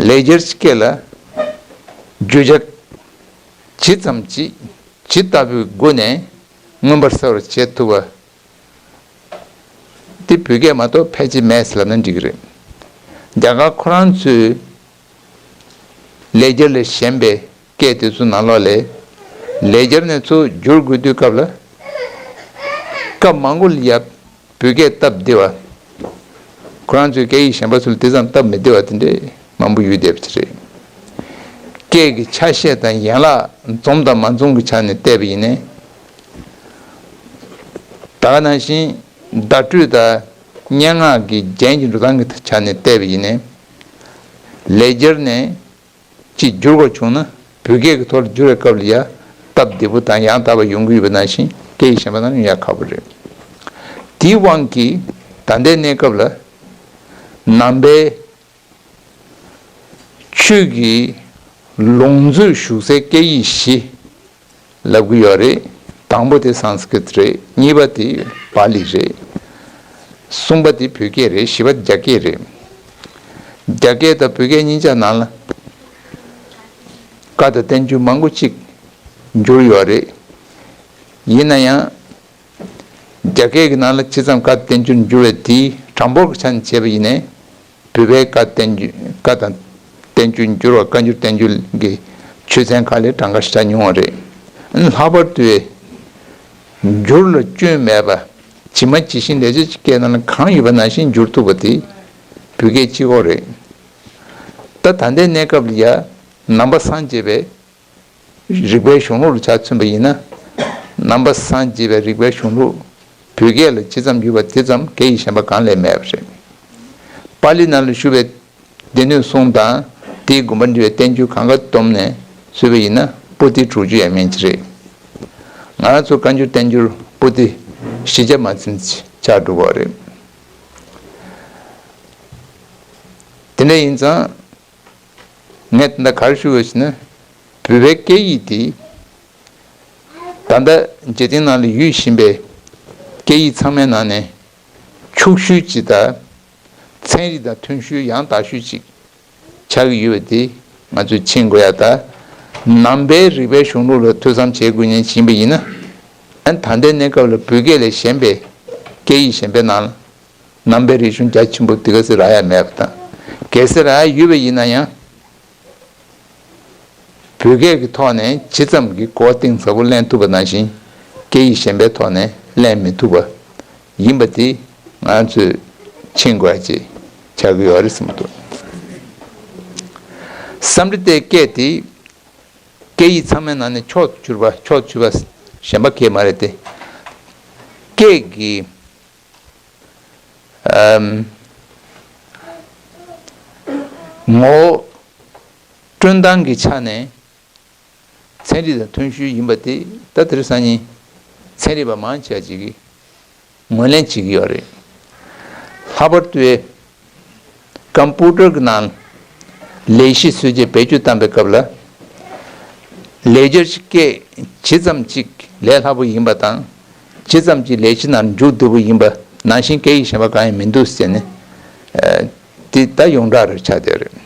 ལེགས་སྦྱར་གྱི་སྐད་ལ་བརྗོད་བྱ་ཇི་ཙམ་ཅིག་ཇི་ལྟ་བུའི་སྒོ་ནས་མངོན་པར་གསལ་བར་བྱེད་ཐུབ་པ། དེ་བོད་སྐད་མ་གཏོགས་ཕལ་ཆེར་མེད་ཟེར་ལབ་ན་འགྲིག་གི་རེད། རྒྱ་གར་ཁོ་རང་ཚོའི་ལེགས་སྦྱར་ལས་གཞན་པའི་སྐད་དེ་ཚོ་ནང་ལོགས་ལས་ལེགས་སྦྱར་ནས་ཚུར་བསྒྱུར་དགོས་དུས་སྐབས་ལ། སྐབས་མང་པོ་ལ་ཡ་བོད་སྐད་སྟབས་བདེ་བ། ཁོ་རང་ཚོའི་སྐད་ཡིག་གཞན་པ་ཚོ་ལ་དེ་ཙམ་སྟབས་མི་བདེ་བ་དེ་འདྲའི་མང་པོ་ཡོད་བསྡད་པ་ཅིག་རེད། སྐད་ཀྱི་ཆ་ཤས་དང་ཡན་ལག་འཛོམས་དང་མ་འཛོམས་ཀྱི་ཆ་ནས་བལྟས་པ་ཡིན་ནའི། ད་ག་ནང་བཞིན་བརྡ་སྤྲོད་དང་སྙན་ངག་གི་རྒྱན་གྱི་འགྲོ་སྟངས་ཀྱི་ཆ་ནས་བལྟས་པ་ཡིན་ནའི། ལེགས་སྦྱར་ནས་ཅིག་བསྒྱུར་དགོས་བྱུང་ན་བོད་སྐད་ཀྱི་ཐོག་ལ་བསྒྱུར་བའི་སྐབས་ལ་ཡ་སྟབས་བདེ་པོ་དང་ཡང་དག་པ་ཡོང་གི་ཡོད་པ་ནང་བཞིན་སྐད་ཡིག་གཞན་པ་ནང་ཡང་ཡ་ཁག་པོ་རེད། དེའི་དབང་གིས་ད་ལྟའི་གནས་སྐབས་ལ་ནང་པའི་ཆོས་ཀྱི་ལུང་མཛོད་བཞུགས་སའི་སྐད་ཡིག་བཞི་ལབ་ཀྱི་ཡོད་རེད། དང་པོ་དེ་སཾ་སྐྲྀ་ཏ་རེད། གཉིས་པ་དེ་པཱ་ལི་རེད། གསུམ་པ་དེ་བོད་སྐད་རེད། བཞི་པ་རྒྱ་སྐད་རེད། རྒྱ་སྐད་དང་བོད་སྐད་གཉིས་ཆ་ནང་ལ་བཀའ་དང་བསྟན་བཅོས་མང་པོ་ཅིག་བསྒྱུར་ཡོད་རེད། ཡིན་ན་ཡང་། རྒྱ་སྐད་ཀྱི་ནང་ལ་ཇི་ཙམ་བཀའ་བསྟན་བཅོས་འགྱུར་བའི་དེའི་གྲངས་འབོར་གྱི་ཆ་ནས་བྱས་པ་ཡིན་ནའི། བོད་པའི་བཀའ་བསྟན་བཅོས། བཀའ་དང་བསྟན་བཅོས་འགྱུར་བ། བཀའ་འགྱུར་བསྟན་བཅོས་ཀྱི་ཆོས་ཚན་ཁག་ལས་གྲངས་ཀ་ཞེ་དྲག་ཉུང་བ་རེད། ལྷག་པར་དུ་འགྱུར་ལ་སྐྱོན་མེད་པ། ཇི་མ་ཇི་བཞིན་ལེགས་སྦྱར་གྱི་སྐད་ནང་ལ་གང་ཡོད་པ་ནང་བཞིན་འགྱུར་ཐུབ་པ་དེ་བོད་སྐད་གཅིག་པོ་རེད། ད་ད་ལྟའི་གནས་སྐབས་ལ་ཡ་ནང་པ་སངས་རྒྱས་པའི་ རིག་པའི་གཞུང་ལུགས་ལ་ཆ་མཚོན་པ་ཡིན་ན། ནང་པ་སངས་རྒྱས་པའི་རིག་པའི་གཞུང་ལུགས་བོད་སྐད་ལ་ཇི་ཙམ་ཡོད་པ་དེ་ཙམ་སྐད་ཡིག་གཞན་པ་གང་ལས་མེད་པ་རེད། པཱ་ལི་ནང་ལ་བཞུགས་པའི་སྡེ་སྣོད་གསུམ་དང་དེའི་དགོངས་པ་འགྲེལ་བའི་བསྟན་འགྱུར་གང་ག་བསྡོམས་ནས་བཟོས་པ་ཡིན་ན་པོ་ཏི་དྲུག་ཅུ་ཡས་མས་ཅིག་རེད། ང་རང་ཚོ་བཀའ་འགྱུར་བསྟན་འགྱུར་པོ་ཏི་བཞི་བརྒྱ་མ་ཟིན་ཅིག་ཆགས་འགྲོ་གི་རེད། དེ་འདྲ་ཡིན་ཙང་། ངས་ད་ལྟ་ག་རེ་ཞུ་དགོས་ཟེར་ན། བོད་པའི་སྐད་ཡིག་འདི། ད་ལྟ་འཇིག་རྟེན་ནང་ལ་ཡོད་བཞིན་པའི་སྐད་ཡིག་ཚང་མའི་ནང་ནས་ཕྱུག་ཤོས་ཅིག་དང་། ཚན་རིག་དང་མཐུན་ཤོས་ཡང་དག་ཤོས་ཅིག་ཆགས་ཀྱི་ཡོད་པ་འདི་ང་ཚོས་མཁྱེན་དགོས་ཡ་དང་། ནང་པའི་རིག་པའི་གཞུང་ལུགས་ལ་ཐོས་བསམ་བྱེད་དགོས་མཁན་ཞིག་ཡིན་པ་ཡིན་ན། ཨ་ནི་ད་ལྟའི་གནས་སྐབས་ལ་བོད་སྐད་ལས་གཞན་པའི་སྐད་ཡིག་གཞན་པའི་ནང་ལ། ནང་པའི་རིག་གཞུང་རྒྱ་ཆེན་པོ་དེ་ག་ཚོད་རག་ཡ་མེད་པ་དང་། གལ་སྲིད་རག་ཡ་ཡོད་པ་ཡིན་ན་ཡང་། བོད་སྐད་ཀྱི་ཐོག་ནས་ཇི་ཙམ་གྱི་གོ་བ་གཏིང་ཟབ་པོ་ལེན་ཐུབ་པ་ནང་བཞིན། སྐད་ཡིག་གཞན་པའི་ཐོག་ནས་ལེན་མི་ཐུབ་པ་ཡིན་པ་དེ་ང་ཚོས་མཁྱེན་དགོས་ཡ་ཅིག་ཆགས་ཀྱི་ཡོད་རེད་བསམ་གྱི་འདུག་སཾ་སྐྲྀ་ཏའི་སྐད་དེ། སྐད་ཡིག་ཚང་མའི་ནང་ནས་མཆོག་ཏུ་གྱུར་པ། མཆོག་ཏུ་གྱུར་པ་གཞན་པ་གང་ཡང་མ་རེད་དེ། སྐད་ཀྱི་ཨམ། ངོ་བོ་སྐྲུན་སྟངས་ཀྱི་ཆ་ནས་ཚན་རིག་དང་མཐུན་ཤོས་ཡིན་པ་དེ། ད་དེ་རིང་སང་ཉིན་ཚན་རིག་པ་མང་ཆེ་བ་ཅིག་གིས་ངོས་ལེན་བྱེད་ཀྱི་ཡོད་རེད། ལྷག་པར་དུ་ཀམ་པུ་ཊར་གྱི་ནང་ལས་གཞི་བཟོས་རྗེས་བེད་སྤྱོད་བཏང་པའི་སྐབས་ལ། ལེགས་སྦྱར་གྱི་སྐད་ཇི་ཙམ་ཅིག་ལས་སླ་པོ་ཡིན་པ་དང་། ཇི་ཙམ་ཅིག་ལས་གཞི་ནང་འཇུག་བདེ་པོ་ཡིན་པ་ནང་བཞིན་སྐད་ཡིག་གཞན་པ་གང་ཡང་མི་འདུག་ཟེར་ནས། ཨ། དེ་ད་ཡོངས་གྲགས་རེ་ཆགས་བསྡད་རེད།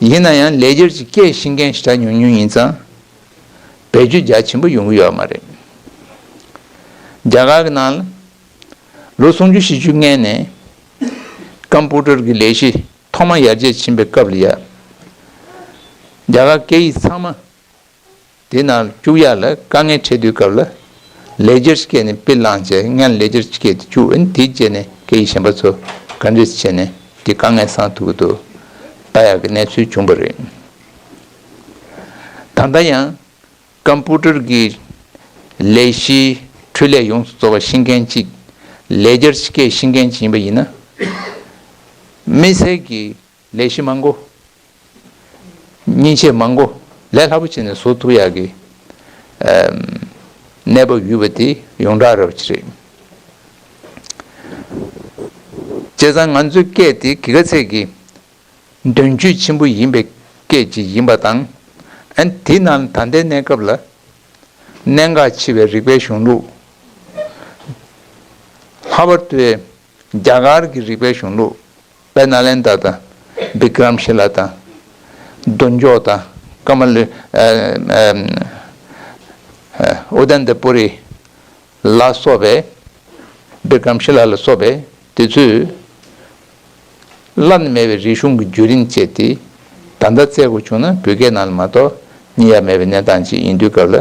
ཡིན་ན་ཡང་ལེགས་སྦྱར་གྱི་སྐད་ཤེས་མཁན་ཞེ་དྲག་ཉུང་ཉུང་ཡིན་ཙང་། བེད་སྤྱོད་རྒྱ་ཆེན་པོ་ཡོང་གི་ཡོད་མ་རེད། རྒྱ་གར་གྱི་ནང་ལ་ལོ་སུམ་ཅུ་བཞི་བཅུ་སྔོན་ནས་ཀམ་པུ་ཊར་གྱི་ལས་གཞི་ཐོག་མ་ཡར་རྒྱས་ཕྱིན་པའི་སྐབས་ལ་ཡ། རྒྱ་གར་སྐད་ཡིག་ཚང་མ་དེ་ནང་བཅུག་ཡ་ལ་དཀའ་ངལ་འཕྲད་དུས་སྐབས་ལ། ལེགས་སྦྱར་སྐད་ནས་དཔེ་བླངས་བྱས། སྔོན་ལ་ལེགས་སྦྱར་སྐད་དེ་བཅུག་ཨ་ནི་དེའི་རྗེས་ནས་སྐད་ཡིག་གཞན་པ་ཚོ་ག་འདྲས་བྱས་ནས་དེ་དཀའ་ངལ་སེལ་ཐུབ་ཀྱི་འདུག་ལྟ་ཡག་གི་གནས་ཚུལ་བྱུང་བ་རེད། ད་ལྟ་ཡང་ཀམ་པུ་ཊར་གྱི་ལས་གཞིའི་འཕྲུལ་ལས་ཡོངས་སུ་རྫོགས་པ་ཤེས་མཁན་ཅིག་ལེགས་སྦྱར་སྐད་ཤེས་མཁན་ཅིག་ཡིན་པ་ཡིན་ན། མི་སེར་གྱི་ལས་གཞི་མང་པོ། མཉེན་ཆས་མང་པོ་ལས་སླ་པོ་བྱས་ནས་བཟོ་ཐུབ་ཡག་གི་ཨམ། གནས་བབ་ཡོད་པ་དེ་ཡོངས་གྲགས་རེད་པ་ཅིག་རེད། བྱས་ཙང་ང་ཚོའི་སྐད་དེ་གི་ག་ཚད་ཀྱི་དོན་བརྗོད་ཆེན་པོ་ཡིན་པའི་སྐད་ཅིག་ཡིན་པ་དང་། ཨ་ནི་དེའི་ནང་ད་ལྟའི་གནས་སྐབས་ལ་གནད་འགག་ཆེ་བའི་རིག་པའི་གཞུང་ལུགས། ལྷག་པར་དུ་རྒྱ་གར་གྱི་རིག་པའི་གཞུང་ལུགས། དཔལ་ནཱ་ལེནྡྲ་དང་། བི་ཀྲམ་ཤི་ལ་དང་། དོན་མཆོག་དང་། ཀ་མ་ལ། ཨ། ཨ། ཨ། ཨུ་དན་ཏ་པུ་རི་ལ་སོགས་པའི། བི་ཀྲམ་ཤི་ལ་ལ་སོགས་པའི་དེ་ཚོས་བླ་ན་མེད་པའི་རིག་གཞུང་གི་བརྒྱུད་རིམ་བཅས་ཏེ། ད་ལྟ་བཙལ་དགོས་བྱུང་ན་བོད་སྐད་ནང་ལ་མ་གཏོགས་རྙེད་ཡ་མེད་པའི་གནས་སྟངས་ཅིག་ཡིན་དུས་སྐབས་ལ།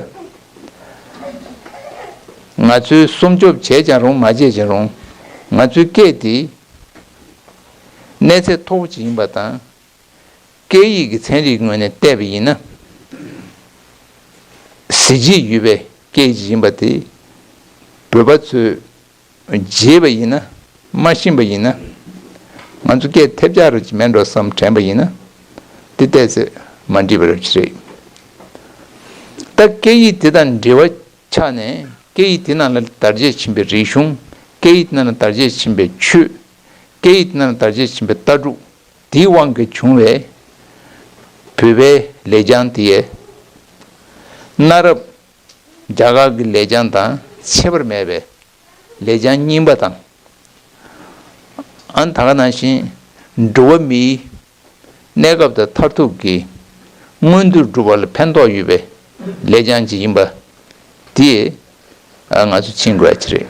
ང་ཚོས་སྲུང་སྐྱོབ་བྱས་ཀྱང་རུང་། མ་བྱས་ཀྱང་རུང་། ང་ཚོའི་སྐད་དེ་གནས་ཚད་མཐོ་པོ་ཅིག་ཡིན་པ་དང་། སྐད་ཡིག་གི་ཚན་རིག་ངོས་ནས་བལྟས་པ་ཡིན་ན། གཟི་བརྗིད་ཡོད་པའི་སྐད་ཡིག་ཅིག་ཡིན་པ་དེ་བོད་པ་ཚོས་བརྗེད་པ་ཡིན་ན། མ་ཤེས་པ་ཡིན་ན། ང་ཚོ་སྐད་ཐེབས་ཆག་རུ་ཅིག་མེད་འགྲོ་བསམ་དྲན་པ་ཡིན་ན། དེ་ཏོག་ཙམ་མ་འགྲིག་པ་རེད་པ་ཅིག་རེད། ད་སྐད་ཡིག་དེ་དང་འབྲེལ་བ་ཆགས་ནས། སྐད་ཡིག་དེ་ནང་ལ་དར་རྒྱས་ཕྱིན་པའི་རིག་གཞུང་། སྐད་ཡིག་དེ་ནང་ལ་དར་རྒྱས་ཕྱིན་པའི་ཆོས། སྐད་ཡིག་དེ་ནང་ལ་དར་རྒྱས་ཕྱིན་པའི་ལྟ་གྲུབ། དེའི་དབང་གིས་བྱུང་བའི་བོད་པའི་ལེགས་བྱང་དེ་ཡི་གནའ་རབས་རྒྱ་གར་གྱི་ལེགས་བྱང་དང་ཁྱད་པར་མེད་པའི་ལེགས་བྱང་རྙིང་པ་དང་། ཨ་ནི་ད་ག་ནང་བཞིན་འགྲོ་བ་མིའི་གནས་སྐབས་དང་མཐར་ཐུག་གི་མངོན་མཐོ་སྒྲུབ་པ་ལ་ཕན་ཐོགས་ཡོད་པའི་ལེགས་བྱང་ཅིག་ཡིན་པ་དེ། ཨ། ང་ཚོས་མཁྱེན་དགོས་ཡ་ཅིག་རེད།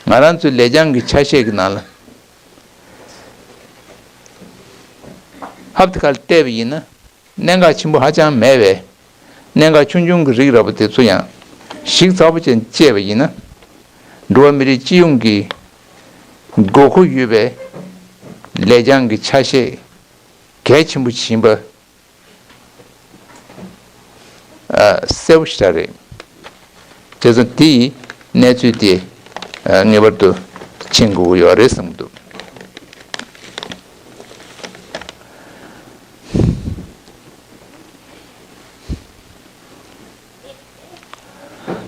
ང་རང་ཚོའི་ལེགས་བྱང་གི་ཆ་ཤས་ཀྱི་ནང་ལ། ཧབ་ཏེ་ཁ་ལ་བལྟས་པ་ཡིན་ན། གནད་འགག་ཆེན་པོ་ཧ་ཅང་མེད་པའི་གནད་འགག་ཆུང་ཆུང་གི་རིགས་འདྲ་པོ་དེ་ཚོ་ཡང་ཞིབ་ཚགས་པོ་བྱས་དཔྱད་པ་ཡིན་ན། འགྲོ་བ་མི་རིགས་སྤྱི་ཡོངས་ཀྱི་དགོས་མཁོ་ཡོད་པའི་ལེགས་བྱང་གི་ཆ་ཤས་གལ་ཆེན་པོ་ཞིག་ཡིན་པ་ གསལ་པོ་ཞེ་དྲག་རེད། བྱས་ཙང་དེའི་གནས་ཚུལ་དེ་ངེས་པར་དུ་མཁྱེན་དགོས་ཀྱི་ཡོད་རེད་བསམ་གྱི་འདུག་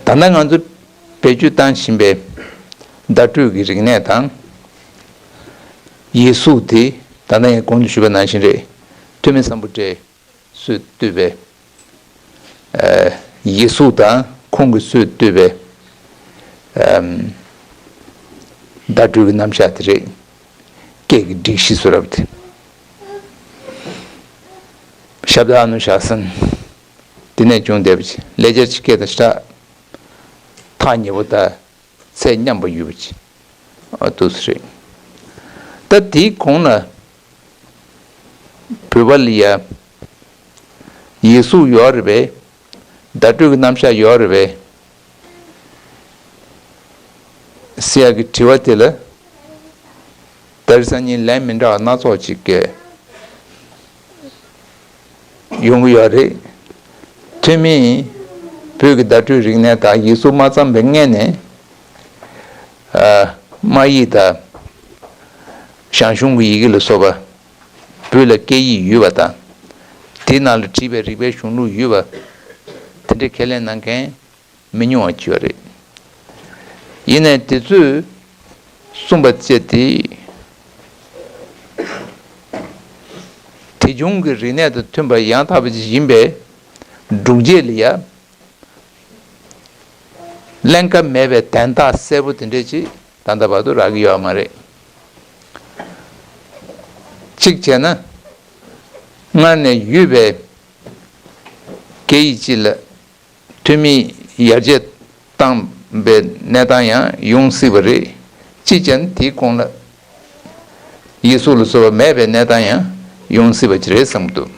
ད་ལྟ་ང་ཚོ་བེད་སྤྱོད་བཏང་བཞིན་པའི་བརྡ་སྤྲོད་ཀྱི་རིག་གནས་དང་། ཡིག་གཟུགས་དེ་ད་ལྟ་ངས་གོང་དུ་ཞུས་པ་ནང་བཞིན་རེད། ཐོན་མི་སམ་བྷོ་ཊས་སུས་བཏོད་པའི་ཡིག་གཟུགས་དང་ཁོང་གིས་སུས་བཏོད་པའི་བརྡ་སྤྲོད་ཀྱི་རྣམ་གཞག་དེ་རེད། སྐད་ཀྱི་སྒྲིག་གཞི་བཟོ་རབས་དེ། ཤབ་དཱ་ཨ་ནུ་ཤཱ་སན། དེ་ནས་བྱུང་བསྡད་པ་ཅིག་ལེགས་སྦྱར་གྱི་སྐད་དང་ཞེ་དྲག་ཐག་ཉེ་པོ་དང་ཚད་མཉམ་པོ་ཡོད་པ་ཅིག་འདུག་སེ་རེད། ད་དེའི་གོང་ལ་བོད་པ་ལ་ཡ་ཡིག་གཟུགས་ཡོད་རེད་པས། བརྡ་སྤྲོད་ཀྱི་རྣམ་གཞག་ཡོད་རེད་པས། ཟེར་ཡག་གི་དྲི་བ་དེ་ལ་ད་རེས་སང་ཉིན་ལན་མི་འདྲ་བ་སྣ་ཚོགས་ཅིག་གི་ཡོང་གི་ཡོད་རེད། ཐོན་མིས་བོད་ཀྱི་བརྡ་སྤྲོད་རིག་གནས་དང་ཡིག་གཟུགས་མ་བརྩམས་པའི་སྔོན་ནས། ཨ། དམར་ཡིག་དང་། ཞང་ཞུང་གི་ཡི་གེ་ལ་སོགས་པ། བོད་ལ་སྐད་ཡིག་ཡོད་པ་དང་། དེའི་ནང་ལ་བྲིས་པའི་རིག་པའི་གཞུང་ལུགས་ཡོད་པ། དེ་འདྲའི་ཁས་ལེན་གནང་མཁན་མི་ཉུང་བ་ཅིག་ཡོད་རེད། ཡིན་ནའི་དེ་ཚོས་གསུངས་པ་བཅས་ཏེ། དེ་བྱུང་གི་རིག་གནས་དང་མཐུན་པ་ཡང་དག་པ་ཅིག་ཡིན་པའི་སྒྲུབ་བྱེད་ལ་ཡ། ཀླན་ཀ་མེད་པའི་དན་རྟགས་གསལ་པོ་དེ་འདྲས་ཅིག་ད་ལྟ་བར་དུ་རག་གི་ཡོད་མ་རེད། གཅིག་བྱས་ན། སྔར་ནས་ཡོད་པའི་སྐད་ཡིག་ཅིག་ལ་ཐོན་མིས་ཡར་རྒྱས་བཏང་པའི་གནས་སྟངས་ཡང་ཡོང་སྲིད་པ་རེད། གཅིག་བྱས་ན་དེའི་གོང་ལ་ཡིག་གཟུགས་ལ་སོགས་པ་མེད་པའི་གནས་སྟངས་ཡང་ཡོང་སྲིད་པ་ཅིག་རེད་བསམ་གྱི་འདུག་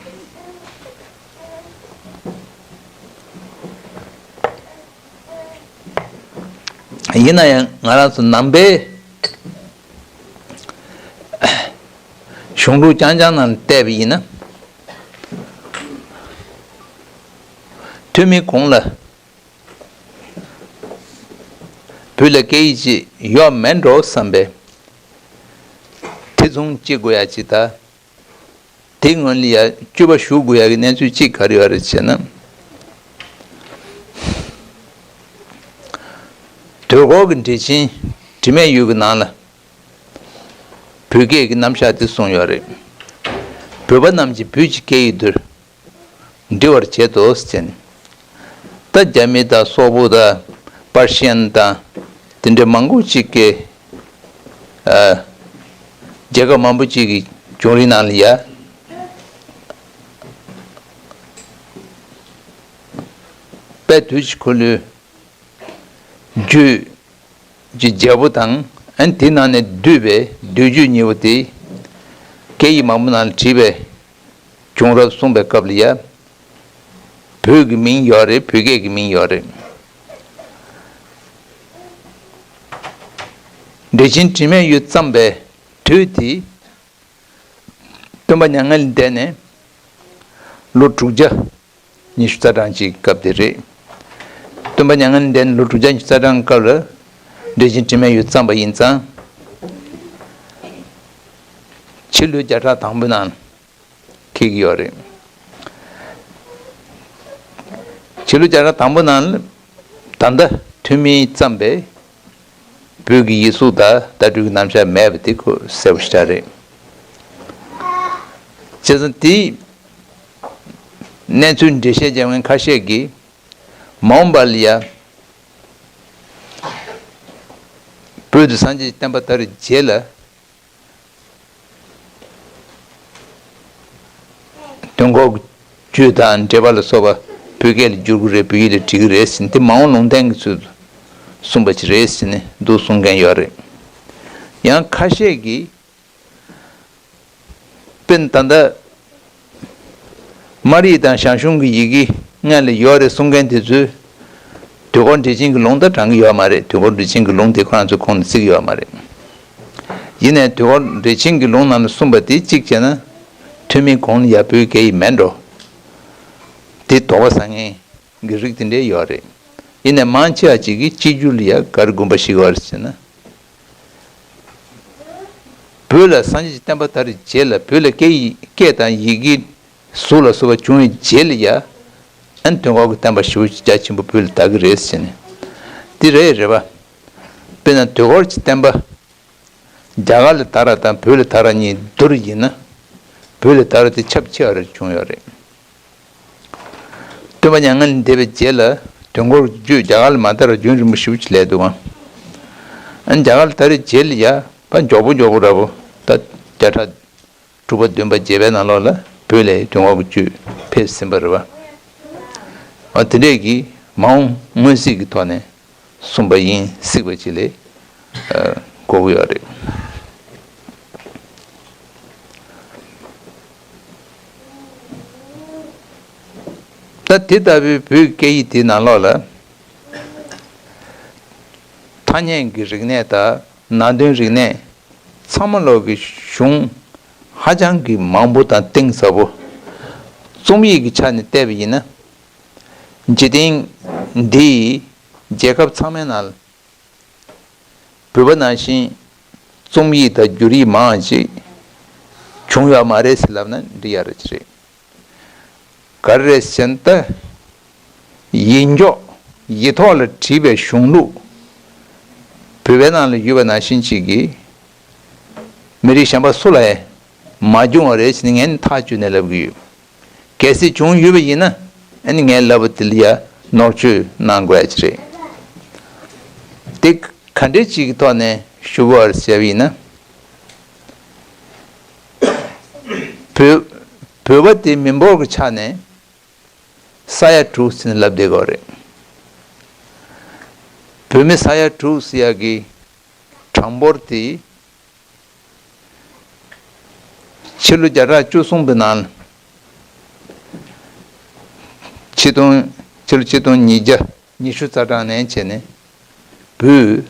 ཡིན་ན་ཡང་ང་རང་ཚོ་ནང་པའི་གཞུང་ལུགས་རྐྱང་རྐྱང་ནང་བལྟས་པ་ཡིན་ན། ཐོན་མིའི་གོང་ལ་བོད་ལ་སྐད་ཡིག་ཅིག་ཡོད་མེད་འགྲོ་བསམ་པའི་དེ་མཚུངས་ཅིག་དགོས་ཡ་ཅིག་དང་། དེའི་སྔོན་ལ་ཡ་སྤྱོད་པ་ཞུགས་དགོས་ཡ་གི་གནས་ཚུལ་གཅིག་ག་རེ་ཡོད་རེད་ཅེ་ན། དུས་འཁོར་གྱི་འགྲེལ་ཆེན་དྲི་མེད་འོད་ཀྱི་ནང་ལ་བོད་སྐད་ཀྱི་རྣམ་གཞག་དེ་གསུངས་ཡོད་རེད། བོད་པ་རྣམས་ཀྱིས་བོད་ཀྱི་སྐད་ཡིག་འདིར་འབྲི་བར་བྱེད་དོ་ཟེར་ནས། ད་རྒྱ་མི་དང་སོག་པོ་དང་པར་ཤན་དང་དེ་འདྲ་མང་པོ་ཅིག་གིས། ཨ། རྒྱལ་ཁབ་མང་པོ་ཅིག་གི་བྱུང་རིམ་ནང་ལ་ཡ། དཔལ་དུས་ཀྱི་འཁོར་ལོའི་རྒྱུད་ཀྱི་རྒྱལ་པོ་དང་། ཨ་ནི་དེའི་ནང་ནས་བསྡུས་པའི་བསྡུས་རྒྱུད་གཉིས་པོ་དེ་སྐད་ཡིག་མང་པོ་ནང་ལ་བྲིས་པའི་བྱུང་རབས་གསུངས་པའི་སྐབས་ལ་ཡ། བོད་ཀྱི་མིང་ཡོད་རེད། བོད་སྐད་ཀྱི་མིང་ཡོད་རེད། འགྲེལ་ཆེན་དྲི་མེད་འོད་བརྩམས་པའི་དུས་དེ། སྟོན་པ་མྱ་ངན་ལས་འདས་ནས་ལོ་དྲུག་བརྒྱ་ཉི་ཤུ་རྩ་གྲངས་ཅིག་སྐབས་དེ་རེད། སྟོན་པ་མྱ་ངན་ལས་འདས་ནས་ལོ་དྲུག་བརྒྱ་ཉི་ཤུ་རྩ་གྲངས་སྐབས་ལ་འགྲེལ་ཆེན་དྲི་མེད་འོད་བརྩམས་པ་ཡིན་ཙང་། ཕྱི་ལོའི་བརྒྱ་ཕྲག་དང་པོའི་ནང་འཁེལ་གྱི་ཡོད་རེད། ཕྱི་ལོ་བརྒྱ་ཕྲག་དང་པོ་ནང་ལ་ད་ལྟ་ཐོན་མིས་བརྩམས་པའི་བོད་ཀྱི་ཡིག་གཟུགས་དང་བརྡ་སྤྲོད་ཀྱི་རྣམ་གཞག་མེད་པ་དེ་ཁོ་གསལ་པོ་ཞེ་དྲག་རེད། བྱས་ཙང་དེའི་གནས་ཚུལ་འགྲེལ་བཤད་བྱེད་མཁན་ཁ་ཤས་ཀྱིས་མ་འོངས་པ་ལ་ཡ་བོད་དུ་སངས་རྒྱས་ཀྱི་བསྟན་པ་དར་རྗེས་ལ། དུས་འཁོར་གྱི་རྒྱུད་དང་འགྲེལ་པ་ལ་སོགས་པ་བོད་སྐད་ལ་བསྒྱུར་གྱི་རེད། བོད་ཡིག་ལ་བྲིས་ཀྱི་རེད་ཟེར་ནས། དེ་མ་འོངས་ལུང་བསྟན་གྱི་ཚུལ་དུ་གསུངས་པ་ཅིག་རེད་ཟེར་ནས་འདུག་གསུང་མཁན་ཡོད་རེད། ཡང་ཁ་ཤས་ཀྱིས་དཔེར་ན་ད་ལྟ་དམར་ཡིག་དང་ཞང་ཞུང་གི་ཡི་གེ་སྔོན་ལ་ཡོད་རེད་གསུང་མཁན་དེ་ཚོས་དུས་འཁོར་འགྲེལ་ཆེན་གྱི་ལུང་ད་དྲངས་ཀྱི་ཡོད་མ་རེད། དུས་འཁོར་འགྲེལ་ཆེན་གྱི་ལུང་དེ་ཁོ་རང་ཚོའི་ཁོངས་ནས་བརྩི་གི་ཡོད་མ་རེད། ཡིན་ནའི་དུས་འཁོར་འགྲེལ་ཆེན་གྱི་ལུང་ནང་ལ་གསུངས་པ་དེ་གཅིག་བྱས་ན་ཐོན་མིའི་གོང་ལ་ཡ་བོད་སྐད་ཡིག་མེད་འགྲོ། དེ་དོགས་པ་ཟ་མཁན་ གི་རིགས་དེ་འདྲའི་ཡོད་རེད། ཡིན་ནའི་མང་ཆེ་བ་ཅིག་གིས་གཅིག་གྱུར་ལ་ཡ་ག་རེ་དགོངས་པ་བཞེས་ཀྱི་ཡོད་རེད་ཟེར་ན། བོད་ལ་སངས་རྒྱས་ཀྱི་བསྟན་པ་དར་བའི་རྗེས་ལ་བོད་ལ་སྐད་ཡིག་སྐད་དང་ཡི་གེ་གཟུགས་ལ་སོགས་པ་བྱུང་བའི་རྗེས་ལ་ཡ། ཨ་ནི་དུས་འཁོར་གྱི་བསྟན་པ་ཞེ་པོ་ཅིག་རྒྱ་ཆེན་པོ་བོད་ལ་དར་གྱི་རེད་ཟེར་ནས། འདི་རེད་རེད་པ། དཔེར་ན་དུས་འཁོར་གྱི་བསྟན་པ་རྒྱ་གར་ལ་དར་བ་དང་བོད་ལ་དར་བ་གཉིས་བསྡུར་ཡིན་ན། བོད་ལ་དར་བ་དེ་ཁྱབ་ཆེ་བ་རེ་བྱུང་ཡོད་རེད། སྟོན་པ་མྱ་ངན་ལས་འདས་པའི་རྗེས་ལ་དུས་འཁོར་གྱི་རྒྱུད་རྒྱ་གར་ལ་མ་དར་བར་རྒྱུན་རིང་པོ་ཞེ་པོ་ཅིག་སླེབས་འདུག་ག་ཨ་ནི་རྒྱ་གར་ལ་དར་བའི་རྗེས་ལ་ཡ་ཕར་མགྱོགས་པོ་མགྱོགས་པོ་འདྲ་པོ་ད་བརྒྱ་ཕྲག་དྲུག་པ་བདུན་པ་བརྒྱད་པའི་ནང་ལོགས་ལ་བོད་ལ་དུས་འཁོར་གྱི་རྒྱུད་ཕེབས་ཟིན་པ་རེད་པ། འོ་དེ་འདྲས་ཀྱི་མ་འོངས་མངོན་གསལ་གྱི་ཐོག་ནས་གསུངས་པ་ཡིན་སྲིད་པ་ཅིག་ལས་གོ་གི་ཡོད་རེད། ད་དེ་ལྟ་བུའི་བོད་སྐད་ཡིག་དེའི་ནང་ལོགས་ལ་ཐ་སྙད་ཀྱི་རིག་གནས་དང་ནང་དོན་རིག་གནས་ཚང་མ་ལོག་གི་གཞུང་ཧ་ཅང་གི་མང་པོ་དང་གཏིང་ཟབ་པོ། རྩོམ་ཡིག་གི་ཆ་ནས་བལྟས་པ་ཡིན་ན། འཇིག་རྟེན་འདིའི་རྒྱལ་ཁབ་ཚང་མའི་ནང་ལ་བོད་པ་ནང་བཞིན་རྩོམ་ཡིག་དང་བསྒྱུར་ཡིག་མང་ཅིག་བྱུང་ཡོད་མ་རེད་ཟེར་ལབ་ན་འགྲིག་ཡ་རེད་ཅི་རེད། ག་རེ་རེད་ཟེར་ན་ད། ཡིག་འཇོག་ཡིག་ཐོག་ལ་བྲིས་པའི་གཞུང་ལུགས་བོད་པའི་ནང་ལ་ཡོད་པ་ནང་བཞིན་ཅིག་གིས་མི་རིགས་གཞན་པ་སུ་ལ་ཡང་མ་བྱུང་བ་རེད་ཟེར་ནས་ངས་ནི་ཐག་གཅོད་ནས་ལབ་ཀྱི་ཡོད། གལ་སྲིད་བྱུང་ཡོད་པ་ཡིན་ན་ཨ་ནི་ངས་ལབ་པ་དེ་ལ་ཡ་ནོར་བཅོས་གནང་དགོས་ཡ་ཅི་རེད། དེ་ག་འདྲས་ཅིག་གི་ཐོག་ནས་ཞུ་དགོས་པ་རེད་ཟེར་བ་ཡིན་ན། བོད་བོད་པ་དེ་མི་འབོར་གྱི་ཆ་ནས་ས་ཡ་དྲུག་ཟེར་ནས་ལབ་བསྡད་ཀྱི་ཡོད་རེད། བོད་མི་ས་ཡ་དྲུག་ཟེར་ཡག་གི་གྲངས་འབོར་དེ་ཕྱི་ལོ་བརྒྱ་ཕྲག་བཅུ་གསུམ་པའི་ནང་ཕྱི་སྟོང་ཕྱི་ལོ་ཆིག་སྟོང་ཉིས་བརྒྱ་ཉི་ཤུ་རྩ་གྲངས་ནས་བྱས་ནས་བོད་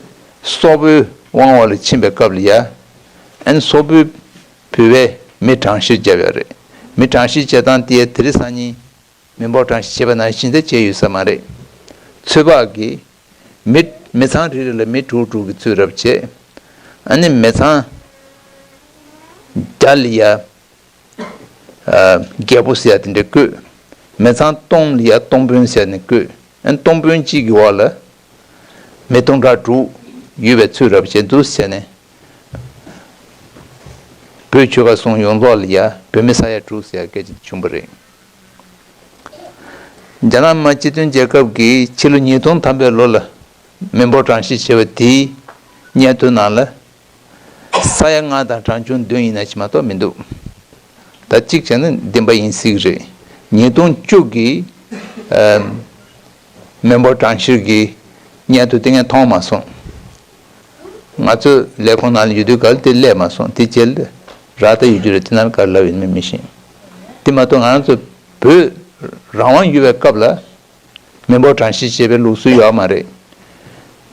སོག་པོའི་དབང་འོག་ལ་ཕྱིན་པའི་སྐབས་ལ་ཡ། ཨན་སོག་པོའི་བོད་པས་མི་གྲངས་བཤེར་བརྒྱབ་ཡོད་རེད། མི་གྲངས་བཤེར་བྱེད་སྟངས་དེ་དེ་རིང་སང་ཉིན་མི་འབོར་གྲངས་བཤེར་བྱས་པ་ནང་བཞིན་དེ་བྱས་ཡོད་ས་མ་རེད། ཚོད་དཔག་གིས་མི་མི་ཚང་རེ་རེ་ལ་མི་དྲུག་དྲུག་གི་ཚུད་རབས་བྱས། ཨ་ནི་མི་ཚང་བརྒྱ་ལ་ཡ། རྒྱལ་པོ་ཟེར་ཡ་དེ་འདྲ་བཀོད། མི་ཚང་སྟོང་ལ་ཡ་སྟོང་དཔོན་ཟེར་ནས་བཀོད། ཨན་སྟོང་དཔོན་གཅིག་གི་འོག་ལ་མི་སྟོང་ཕྲག་དྲུག་ཡོད་པའི་ཚུད་རབས་བྱས་འདུག་ཟེར་ནས། བོད་ཆོལ་ཁ་གསུམ་ཡོངས་རྫོགས་ལ་ཡ་བོད་མི་ས་ཡ་དྲུག་ཟེར་ཡ་སྐད་ཆ་བྱུང་བ་རེད། རྒྱ་ནག་མི་དམངས་སྤྱི་མཐུན་རྒྱལ་ཁབ་ཀྱིས་ཕྱི་ལོ་ཉིས་སྟོང་ཐམ་པའི་ལོ་ལ་མི་འབོར་གྲངས་བཤེར་བྱས་པ་དེའི་སྙན་ཐོའི་ནང་ལ། ས་ཡ་ལྔ་དང་གྲངས་ཆུང་བདུན་ཡིན་ན་ཅི་མ་གཏོགས་མི་འདུག་ད་གཅིག་བྱས་ན་བདེན་པ་ཡིན་སྲིད་ཀྱི་རེད། ཉིས་སྟོང་བཅུ་གི་ཨ་མི་འབོར་གྲངས་བཤེར་གྱི་སྙན་ཐོ་དེ་ངས་མཐོང་མ་སོང་། ང་ཚོའི་ལས་ཁུངས་ནང་ལ་ཡོད་དུས་ག་ལ་དེ་སླེབས་མ་སོང་། དེ་རྗེས་ལ་རག་ད་ཡོད་རྒྱུ་རེད། དེ་ནང་ལ་ག་རེ་ལབ་ཡོད་མེད་མི་ཤེས། དེ་མ་གཏོགས་ང་རང་ཚོ་བོད་རང་དབང་ཡོད་པའི་སྐབས་ལ། མི་འབོར་གྲངས་བཤེར་བྱེད་པའི་ལུགས་སྲོལ་ཡོད་མ་རེད།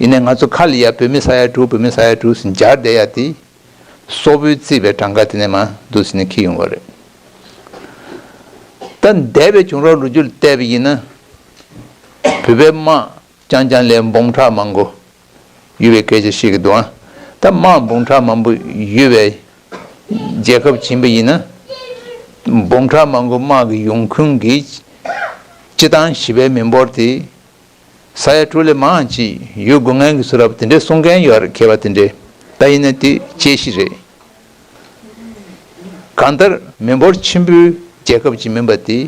ཡིན་ནའི་ང་ཚོ་ཁ་ལ་ཡ་བོད་མི་ས་ཡ་དྲུག་བོད་མི་ས་ཡ་དྲུག་ཟེར་འཇར་བསྡད་ཡ་དེ། སོག་པོས་བརྩིས་པའི་གྲངས་ཀ་དེ་ནས་མར་འདུག་ཟེར་ནས་འཁྱེར་ཡོང་བ་རེད། ད་འདས་པའི་བྱུང་རབས་ལོ་རྒྱུས་ལ་བལྟས་པ་ཡིན་ན། བོད་པའི་དམག་རྐྱང་རྐྱང་ལས་འབུམ་ཕྲག་མང་པོ་ཡོད་པའི་སྐད་ཆ་བཤད་ཀྱི་འདུག་ཨ། ད་དམག་འབུམ་ཕྲག་མང་པོ་ཡོད་པའི་རྒྱལ་ཁབ་ཡིན་པ་ཡིན་ན། འབུམ་ཕྲག་མང་པོ་དམག་གི་ཡོང་ཁུངས་ཀྱི་སྤྱི་བཏང་བཞི་པའི་མི་འབོར་དེ་ས་ཡ་དྲུག་ལས་མང་ཅིག་ཡོད་དགོས་ངེས་ཀྱི་ཚུལ་རབ་དེ་འདྲའི་གསུང་མཁན་ཡོད་རེད། མཁས་པ་དེ་འདྲས། ད་ཡིན་ན་དེ་དཔྱད་གཞི་རེད། གང་ལྟར་མི་འབོར་ཆེན་པོའི་རྒྱལ་ཁབ་ཅིག་མིན་པ་དེ་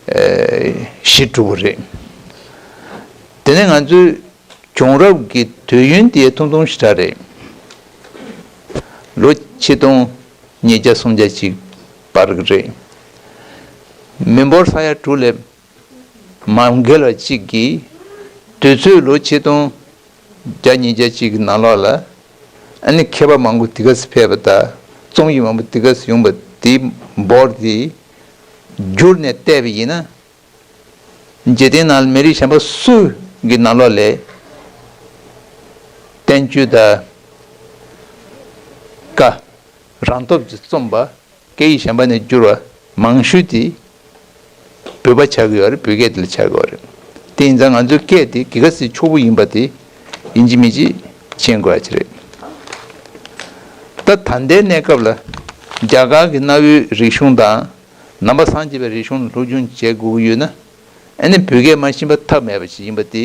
ཨེ་གཞི་གྲུབ་པ་རེད། དེ་ནས་ང་ཚོའི་བྱུང་རབས་ཀྱི་དུས་ཡུན་དེ་ཐུང་ཐུང་ཞེ་དྲག་རེད། ལོ་ཆིག་སྟོང་ཉིས་བརྒྱ་སུམ་བརྒྱ་ཅིག་བར་གྱི་རེད། མི་འབོར་ས་ཡ་དྲུག་ལས་མ་འགལ་བ་གཅིག་གིས། དུས་ཚོད་ལོ་ཆིག་སྟོང་བརྒྱ་ཉིས་བརྒྱ་གཅིག་གི་ནང་ལོགས་ལ། ཨ་ནི་མཁས་པ་མང་པོ་དེ་ག་ཚོད་ཕེབས་པ་དང་རྩོམ་ཡིག་མང་པོ་དེ་ག་ཚོད་ཡོང་པ་དེ་འབོར་དེ་བསྒྱུར་ནས་བལྟས་པ་ཡིན་ན། འཇིག་རྟེན་ནང་ལ་མི་རིགས་གཞན་པ་སུ་གི་ནང་ལོགས་ལས་བསྟན་བཅོས་དང་བཀའ་རང་སྟོབས་ཀྱིས་རྩོམ་པ། སྐད་ཡིག་གཞན་པ་ནས་བསྒྱུར་བ་མང་ཤོས་དེ་བོད་པ་ཆགས་ཀྱི་ཡོད་རེད། བོད་སྐད་དེ་ལ་ཆགས་ཀྱི་ཡོད་རེད། དེ་ཡིན་ཙང་ང་ཚོའི་སྐད་དེ་གེ་ཁ་སིའི་ཕྱོགས་བུ་ཡིན་པ་དེ་ཡིན་གཅིག་མིན་གཅིག་མཁྱེན་དགོས་ཡ་ཅིག་རེད། ད་ད་ལྟའི་གནས་སྐབས་ལ་རྒྱ་གར་གྱི་གནའ་བོའི་རིག་གཞུང་དང་ནང་པ་སངས་རྒྱས་པའི་རིག་གཞུང་ལ་སློབ་སྦྱོང་བྱེད་དགོས་ཀྱི་ཡོད་ན། ཨ་ནི་བོད་སྐད་མ་ཤེས་པ་ཐབས་མེད་པ་ཞིག་ཡིན་པ་དེ་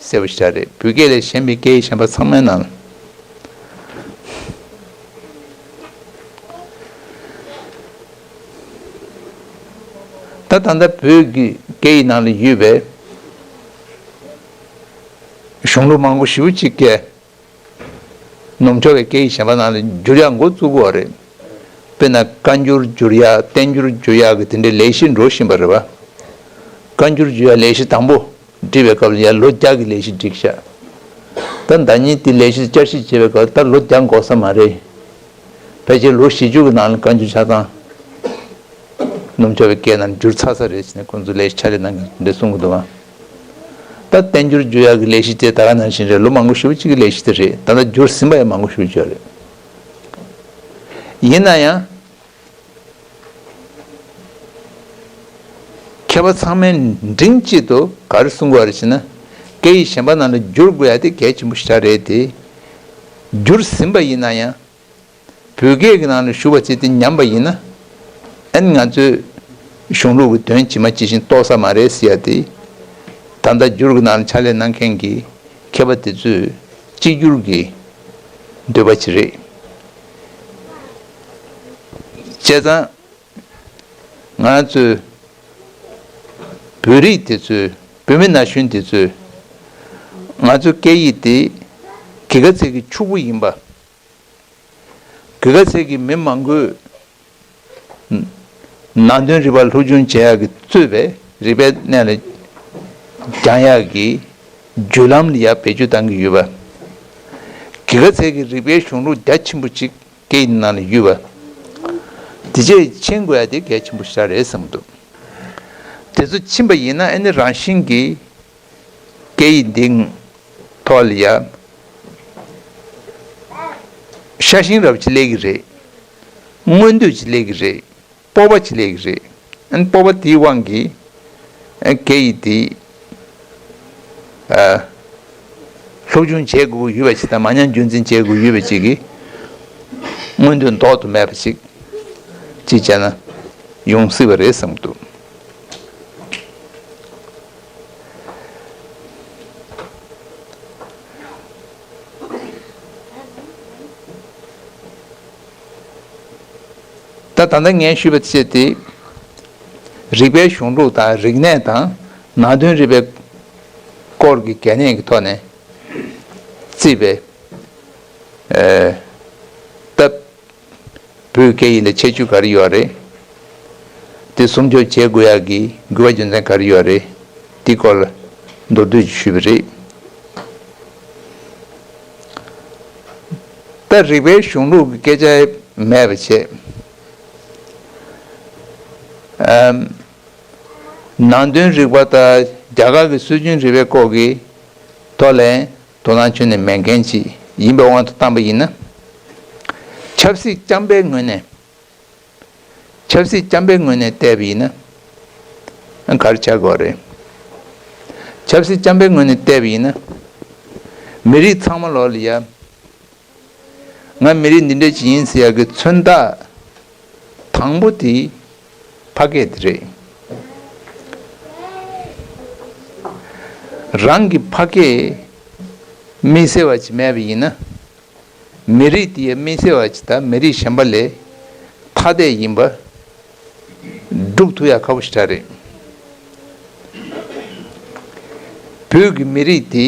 གསལ་པོ་ཞེ་དྲག་རེད། བོད་སྐད་ལས་གཞན་པའི་སྐད་ཡིག་གཞན་པ་ཚང་མའི་ནང་ལ། ད་ད་ལྟ་བོད་ཀྱི་སྐད་ཡིག་ནང་ལ་ཡོད་པའི་གཞུང་ལུགས་མང་པོ་ཞེ་པོ་ཅིག་གི་ནུབ་ཕྱོགས་པའི་སྐད་ཡིག་གཞན་པ་ནང་ལ་བསྒྱུར་ཡག་འགོ་བཙུགས་པ་རེད། དཔེར་ན་བཀའ་འགྱུར་བསྒྱུར་ཡག་བསྟན་འགྱུར་བསྒྱུར་ཡག་གི་དེ་འདྲའི་ལས་གཞི་འགྲོ་བཞིན་པ་རེད་པ། བཀའ་འགྱུར་བསྒྱུར་ཡག་ལས་གཞི་དང་པོ་བསྒྲིགས་པའི་སྐབས་ལ་ཡང་ལོ་བརྒྱ་གི་ལས་གཞི་བསྒྲིགས་ཤག་ད་ཟླ་ཉིན་དེ་ལས་གཞི་བསྐྱར་ཞིབ་བྱེད་པའི་སྐབས་ད་ལོ་བརྒྱ་འགོར་ས་མ་རེད། ཕལ་ཆེར་ལོ་བཞི་བཅུ་གི་ནང་ལ་བཀའ་འགྱུར་ཆ་ཚང་ནུབ་ཕྱོགས་པའི་སྐད་ནང་བསྒྱུར་ཚར་ས་རེད་ཟེར་ནས་ཁོང་ཚོས་ལས་གཞི་ཕྱག་ལས་གནང་མཁན་འདྲ་གསུང་གི་འདུག་ཨང་། ད་བསྟན་འགྱུར་བསྒྱུར་ཡག་གི་ལས་གཞི་དེ་ད་ག་ནང་བཞིན་རེད། ལོ་མང་པོ་ཞེ་པོ་ཅིག་གི་ལས་གཞི་དེ་རེད། ད་ལྟ་བསྒྱུར་ཟིན་པ་ཡང་མང་པོ་ཞེ་པོ་ཅིག་ཡོད་རེད། ཡིན་ན་ཡང་། མཁས་པ་ཚང་མས་མགྲིན་གཅིག་ཏུ་ག་རེ་གསུང་གི་ཡོད་རེད་ཟེར་ན། སྐད་ཡིག་གཞན་པ་ནང་ལ་བསྒྱུར་དགོས་ཡ་དེ་གལ་ཆེན་པོ་ཞེ་དྲག་རེད་དེ། བསྒྱུར་ཟིན་པ་ཡིན་ན་ཡང་། བོད་སྐད་ཀྱི་ནང་ལ་ཞུགས་པ་བྱས་ཏེ་ཉམས་པ་ཡིན་ན། ཨ་ནི་ང་ཚོའི་གཞུང་ལུགས་ཀྱི་དོན་ཇི་མ་ཇི་བཞིན་རྟོགས་ས་མ་རེད་ཟེར་ཡ་དེ། ད་ལྟ་བསྒྱུར་གྱི་ནང་ལ་ཕྱག་ལས་གནང་མཁན་གྱི་མཁས་པ་དེ་ཚོས་གཅིག་གྱུར་གྱི་འདོད་པ་ཅིག་རེད། བྱས་ཙང་ང་ཚོའི་བོད་རིགས་དེ་ཚོས། བོད་མི་ན་གཞོན་དེ་ཚོས་ང་ཚོའི་སྐད་ཡིག་དེ་གེ་ཁ་ཚིག་གི་ཕྱུག་པོ་ཡིན་པ། གེ་ཁ་ཚིག་གི་མི་མང་པོས་ནང་དོན་རིག་པ་སློབ་སྦྱོང་བྱེད་ཡག་གི་གཙོས་པའི་རིག་པའི་གནས་ལ་སྦྱང་ཡག་གི་བརྒྱུད་ལམ་ལ་ཡར་བེད་སྤྱོད་གཏང་གི་ཡོད་པ། གེ་ཁ་ཚིག་གི་རིག་པའི་གཞུང་ལུགས་རྒྱ་ཆེན་པོ་ཅིག་སྐད་ཡིག་ནང་ལ་ཡོད་པ། དེ་རྗེས་མཁྱེན་དགོས་ཡ་དེ་གལ་ཆེན་པོ་ཞེ་དྲག་རེད་བསམ་གྱི་འདུག་དེ་ཚོ་མཁྱེན་པ་ཡིན་ན་ཨ་ནི་རང་བཞིན་གྱིས་སྐད་ཡིག་འདི་ཐོག་ལ་ཡ་ཤ་ཞེན་རབ་ཅིག་སླེབས་ཀྱི་རེད། མངོན་འདོད་ཅིག་སླེབས་ཀྱི་རེད། སྤོབས་པ་ཅིག་སླེབས་ཀྱི་རེད། ཨ་ནི་སྤོབས་པ་དེའི་དབང་གིས་ཨ་སྐད་ཡིག་དེ་ཨ་སློབ་སྦྱོང་བྱེད་དགོས་ཀྱི་ཡོད་པ་ཅིག་དང་མ་ཉམས་རྒྱུན་འཛིན་བྱེད་དགོས་ཀྱི་ཡོད་པ་ཅིག་གི་མངོན་འདོད་ལྡོག་ཏུ་མེད་པ་ཅིག་ཅིག་བྱས་ན་ཡོང་སྲིད་པ་རེད་བསམ་གྱི་འདུག་ད་ད་ལྟ་ངས་ཞུས་པ་བྱས་ཏེ། རིག་པའི་གཞུང་ལུགས་དང་རིག་གནས་དང་ནང་དོན་རིག་པའི་སྐོར་གྱི་གལ་གནད་ཀྱི་ཐོག་ནས་བརྩིས་པའི་ཨ་སྟབས། བོད་སྐད་ཡིག་ལ་ཁྱད་ཆོས་ག་རེ་ཡོད་རེད། དེ་སྲུང་སྐྱོབ་བྱེད་དགོས་ཡག་གི་དགོས་པ་རྒྱུ་མཚན་ག་རེ་ཡོད་རེད། དེའི་སྐོར་ལ་མདོར་བསྡུས་ཤིག་ཞུས་པ་རེད། ད་རིག་པའི་གཞུང་ལུགས་ཀྱི་སྐད་ཆ་མེད་པ་བྱས། ཨམ། ནང་དོན་རིག་པ་དང་རྒྱ་གར་གྱི་སྲོལ་རྒྱུན་རིག་པའི་སྐོར་གྱི་ཐོག་ལ་དོ་སྣང་ཁྱོན་ནས་མེད་མཁན་ཅིག་ཡིན་པའི་དབང་དུ་བཏང་པ་ཡིན་ན། ཆབ་སྲིད་རྐྱང་པའི་ངོས་ནས། ཆབ་སྲིད་རྐྱང་པའི་ངོས་ནས་བལྟས་པ་ཡིན་ན། ག་རེ་ཆགས་ཀྱི་ཡོད་རེད། ཆབ་སྲིད་རྐྱང་པའི་ངོས་ནས་བལྟས་པ་ཡིན་ན། མི་རིགས་ཚང་མ་ལོག་ལ་ཡ། ང་མི་རིགས་འདི་འདྲ་ཅིག་ཡིན་ཟེར་ཡག་གི་མཚོན་རྟགས་དང་པོ་དེ་ཕ་སྐད་དེ་རེད། རང་གི་ཕ་སྐད་དམིགས་བསལ་བ་ཅིག་མེད་པ་ཡིན་ན། མི་རིགས་དེ་ཡ་དམིགས་བསལ་བ་ཅིག་དང་མི་རིགས་གཞན་པ་ལས་ཐ་དད་ཡིན་པ་སྒྲུབ་ཐུབ་ཡག་ཁག་པོ་ཞེ་དྲག་རེད། བོད་ཀྱི་མི་རིགས་དེ་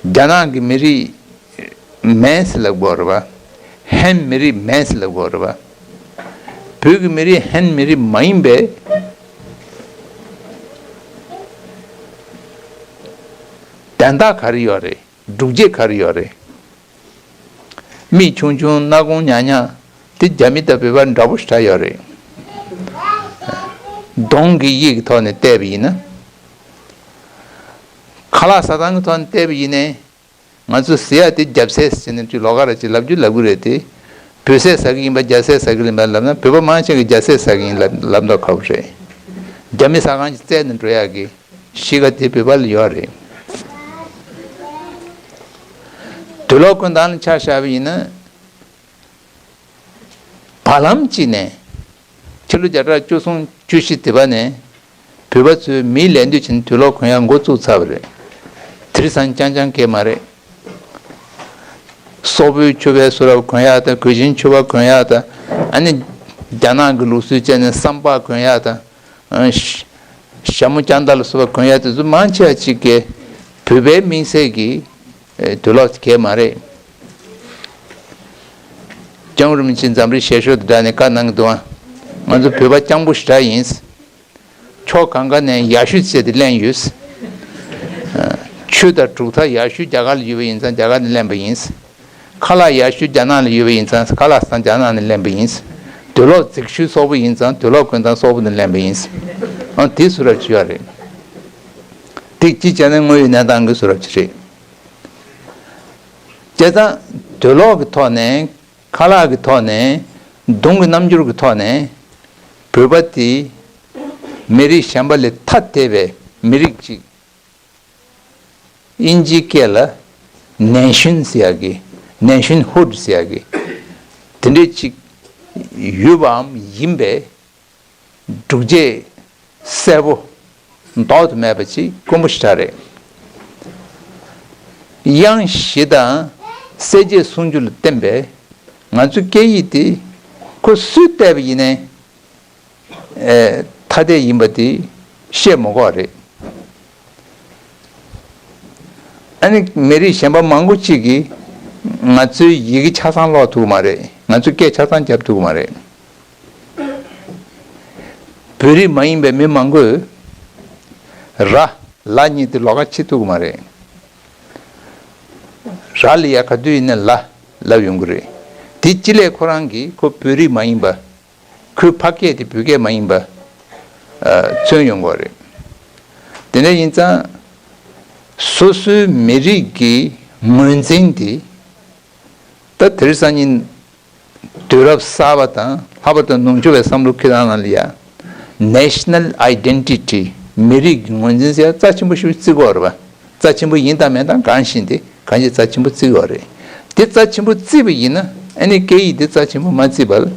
རྒྱ་ནག་གི་མི་རིགས་མིན་ཟེར་ལབ་དགོས་རེད་པ། ཧན་མི་རིགས་མིན་ཟེར་ལབ་དགོས་རེད་པ། བོད་ཀྱི་མི་རིགས་ཧན་མི་རིགས་མ་ཡིན་པའི་དན་རྟགས་ག་རེ་ཡོད་རེད། སྒྲུབ་བྱེད་ག་རེ་ཡོད་རེད། མིག་ཆུང་ཆུང་སྣ་ཁུང་ཉག་ཉག་དེ་རྒྱ་མི་དང་བོད་པ་འདྲ་པོ་ཞེ་དྲག་ཡོད་རེད། གདོང་གི་དབྱིབས་ཀྱི་ཐོག་ནས་བལྟས་པ་ཡིན་ན། ཁ་ལག་ཟ་སྟངས་ཀྱི་ཐོག་ནས་བལྟས་པ་ཡིན་ནའི། ང་ཚོ་ཟེར་ཡ་དེ་རྒྱ་ཟས་ཟེར་ནས་ཅིག་ལོགས་ཀ་ར་ཅིག་ལབ་རྒྱུ་ལབ་གི་རེད་དེ། བོད་ཟས་ཟ་གི་ཡིན་པ་རྒྱ་ཟས་ཟ་གི་ཡིན་པ་ལབ་ན་བོད་པ་མང་ཆེ་གིས་རྒྱ་ཟས་ཟ་གི་ཡིན་ལབ་ལབ་མདོག་ཁ་པོ་རེད། རྒྱ་མི་ཟ་ཁང་ཅིག་བཙལ་ནས་འགྲོ་ཡག་གི་ གཞིས་ཀ་དེ་བོད་པ་ལ་ཡོད་རེད། དུག་ལོག་སྐུ་མདའ་ལ་ཆ་བཞག་པ་ཡིན་ན། བར་ལམ་གཅིག་ནས། ཕྱི་ལོ་བརྒྱ་ཕྲག་བཅུ་གསུམ་བཅུ་བཞི་དེ་བ་ནས། བོད་པ་ཚོས་མིའི་ལད་ཟློས་བྱས་ནས་དུག་ལོག་གོན་ཡག་འགོ་བཙུགས་ཚར་བ་རེད། དེང་སང་རྐྱང་རྐྱང་གས་མ་རེད། སོག་པོའི་ཕྱུ་པའི་བཟོ་འདྲ་གོན་ཡག་དང་། གོས་ཆེན་ཕྱུ་པ་གོན་ཡག་དང་། ཨ་ནི་རྒྱ་ནག་གི་ལུགས་སྲོལ་བྱས་ནས་སམ་པ་གོན་ཡག་དང་། ཨ། ཞྭ་མོ་རྐྱང་དར་ལ་སོགས་པ་གོན་ཡག་དེ་ཚོ་མང་ཆེ་བ་ཅིག་གིས་བོད་པའི་མིང་གསལ་གྱི་དུག་ལོག་གས་མ་རེད། སྐྱབས་མགོན་རིན་པོ་ཆེས་འཛམ་གླིང་ཞལ་བཞུགས་དང་སྦྲགས་ནས་བཀའ་གནང་གི་འདུག་ཨ། ང་ཚོ་བོད་པ་རྐྱང་པོ་ཞེ་དྲག་ཡིན། ཕྱོགས་གང་ག་ནས་ཡག་ཤོས་བྱས་ཏེ་ལེན་ཡོད། ཆོས་དང་གྲུབ་མཐའ་ཡག་ཤོས་རྒྱ་གར་ལ་ཡོད་པ་ཡིན་ཙང་རྒྱ་གར་ནས་ལེན་པ་ཡིན། ཁ་ལག་ཡག་ཤོས་རྒྱ་ནག་ལ་ཡོད་པ་ཡིན་ཙང་ཁ་ལག་སང་རྒྱ་ནག་ནས་ལེན་པ་ཡིན། དུག་ལོག་རྫིག་ཤོས་སོག་པོ་ཡིན་ཙང་དུག་ལོག་གོན་སྟངས་སོག་པོ་ནས་ལེན་པ་ཡིན། ཨང་དེ་བཟོ་འདྲ་ཅིག་ཡོད་རེད། དེ་གཅིག་བྱས་ན་དངོས་ཡོད་གནས་སྟངས་ཀྱི་བཟོ་འདྲ་ཅིག་རེད། བྱས་ཙང་དུག་ལོག་གི་ཐོག་ནས། ཁ་ལག་གི་ཐོག་ནས། གདོང་གི་རྣམ་འགྱུར་གྱི་ཐོག་ནས། བོད་པ་དེ་མི་རིགས་གཞན་པ་ལས་ཐ་དད་པའི་མི་རིགས་ཅིག་དབྱིན་ཇིའི་སྐད་ལ་ནེ་ཤན་ཟེར་ཡག་གི། ནེ་ཤན་ཧུད་ཟེར་ཡག་གི་དེ་འདྲས་ཅིག་ཡོད་པའམ་ཡིན་པའི་སྒྲུབ་བྱེད་གསལ་པོ་ལྡོག་ཏུ་མེད་པ་ཅིག་དཀོན་པོ་ཞེ་དྲག་རེད། དབྱངས་བཞི་དང་གསལ་བྱེད་སུམ་ཅུ་ལ་བརྟེན་པའི་ང་ཚོའི་སྐད་ཡིག་དེ་ཁོ་སུས་བལྟས་པ་ཡིན་ནའི། ཨེ། ཐ་དད་ཡིན་པ་དེ་བཤད་མི་དགོས་རེད། ཨ་ནི་མི་རིགས་གཞན་པ་མང་པོ་ཅིག་གིས་ང་ཚོའི་ཡི་གེ་ཆ་ཚང་ཀློག་ཐུབ་ཀྱི་མ་རེད། ང་ཚོའི་སྐད་ཆ་ཚང་རྒྱབ་ཐུབ་ཀྱི་མ་རེད། བོད་རིགས་མ་ཡིན་པའི་མི་མང་པོས་ར་ལ་གཉིས་དེ་ལོགས་ཀ་ཕྱེ་ཐུབ་ཀྱི་མ་རེད། ར་ལ་ཡ་ག་དུས་ཡིན་ན་ལ་ལབ་ཡོང་གི་རེད། དེ་ཅི་ལས་ཁོ་རང་གིས་ཁོ་བོད་རིགས་མ་ཡིན་པ། ཁོའི་ཕ་སྐད་དེ་བོད་སྐད་མ་ཡིན་པ། ཨ། མཚོན་ཡོང་གི་རེད། དེ་འདྲ་ཡིན་ཙང་། སོ་སོའི་མི་རིགས་ཀྱི་ངོས་འཛིན་དེ། ད་དེང་སང་ཉིན་དུས་རབས་གསར་པ་དང་ལྷག་པར་དུ་ནུབ་ཕྱོགས་པའི་བསམ་བློ་འཁྱེར་སྟངས་ནང་ལ་ཡ། National Identity། མི་རིགས་ཀྱི་ངོས་འཛིན་ཟེར་ཡ་རྩ་ཆེན་པོ་ཞིག་བརྩི་དགོས་རེད་པ། རྩ་ཆེན་པོ་ཡིན་དང་མིན་དང་གང་ཤེས་ཏེ་གང་ཞིག་རྩ་ཆེན་པོ་བརྩི་ཡོད་རེད། དེ་རྩ་ཆེན་པོ་བརྩིས་པ་ཡིན་ན་ཨ་ནི་སྐད་ཡིག་དེ་རྩ་ཆེན་པོ་མ་བརྩིས་པར་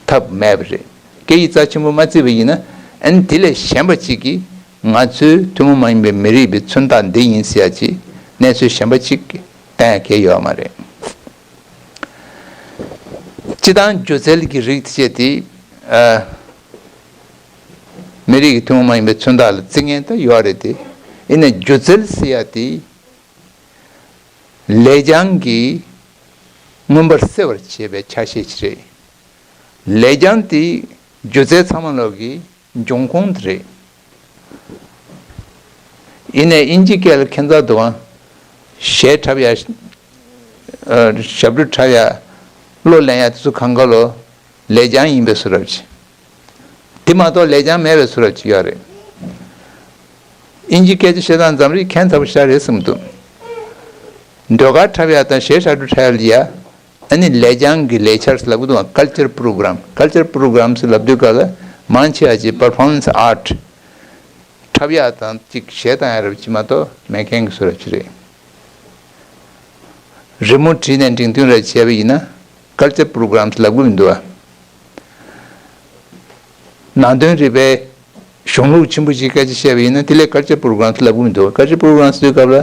ཐབས་མེད་པ་རེད། སྐད་ཡིག་རྩ་ཆེན་པོ་མ་བརྩིས་པ་ཡིན་ན་ཨ་ནི་དེ་ལས་གཞན་པ་ཅིག་གིས་ང་ཚོའི་ཐུན་མོང་མ་ཡིན་པའི་མི་རིགས་པའི་མཚོན་རྟགས་འདི་ཡིན་ཟེར་ཡ་ཅིག་གནས་ཚུལ་གཞན་པ་ཅིག་བསྟན་ཡ་གལ་ཡོད་མ་རེད། སྤྱིར་བཏང་སྒྱུ་རྩལ་གྱི་རིགས་བཅས་དེ། ཨ། མི་རིགས་ཀྱི་ཐུན་མོང་མ་ཡིན་པའི་མཚོན་རྟགས་ལ་བརྩི་མཁན་ད་ཡོད་རེད་དེ། ཡིན་ནའི་སྒྱུ་རྩལ་ཟེར་ཡ་དེ། ལེགས་བྱང་གིས་མངོན་པར་གསལ་བར་བྱེད་པའི་ཆ་ཤས་ཤིག་རེད། ལེགས་བྱང་དེ་སྒྱུ་རྩལ་ཚང་མ་ལོག་གི་འབྱུང་ཁུངས་དེ་རེད། ཡིན་ནའི་དབྱིན་ཇིའི་སྐད་ལ་ཁྱད་མཚར་འདུག་ཨང་། གཞས་འཁྲབ་ཡ། ཨ། ཞབས་བྲོ་འཁྲབ་ཡ། གླུ་ལེན་ཡ་དེ་ཚོ་གང་ག་ལོ། ལེགས་བྱང་ཡིན་པའི་བཟོ་འདྲ་ཅིག་དེ་མ་གཏོགས་ལེགས་བྱང་མེད་པའི་བཟོ་འདྲ་ཅིག་ཡོད་རེད། དབྱིན་ཇི་སྐད་ཆ་བཤད་སྟངས་འཛམ་གླིང་ཁྱད་མཚར་པོ་ཞིག་རེད་བསམ་གྱི་འདུག་ཟློས་གར་འཁྲབ་ཡ་དང་གཞས་འཁྲབ་སྟོན་འཁྲབ་ཡ་ལ་ཡ། ཨ་ནི་ལེགས་བྱང་གི་ལེགས་ཆར་ལབ་ཀྱི་འདུག་བ། Culture Program། Culture Program ཟེར་ལབ་དུས་སྐབས་ལ་མང་ཆེ་བ་ཅིག་performance art། འཁྲབ་ཡག་དང་གཅིག་གཞས་བཏང་ཡག་རབ་ཅིག་མ་གཏོགས་མེད་མཁན་གྱི་བཟོ་འདྲ་ཅིག་རེད། རི་མོ་བྲིས་ནས་འབྲིང་བསྡུས་ར་བྱས་པ་ཡིན་ན་Culture Programs ལབ་ཀྱི་མི་འདུག་ཨ། ནང་དོན་རིག་པའི་གཞུང་ལུགས་ཆེན་པོ་ཅིག་སྐད་ཆ་བཤད་པ་ཡིན་ན་དེ་ལས་Culture Programs ལབ་ཀྱི་མི་འདུག Culture Programs ཟེར་སྐབས་ལ་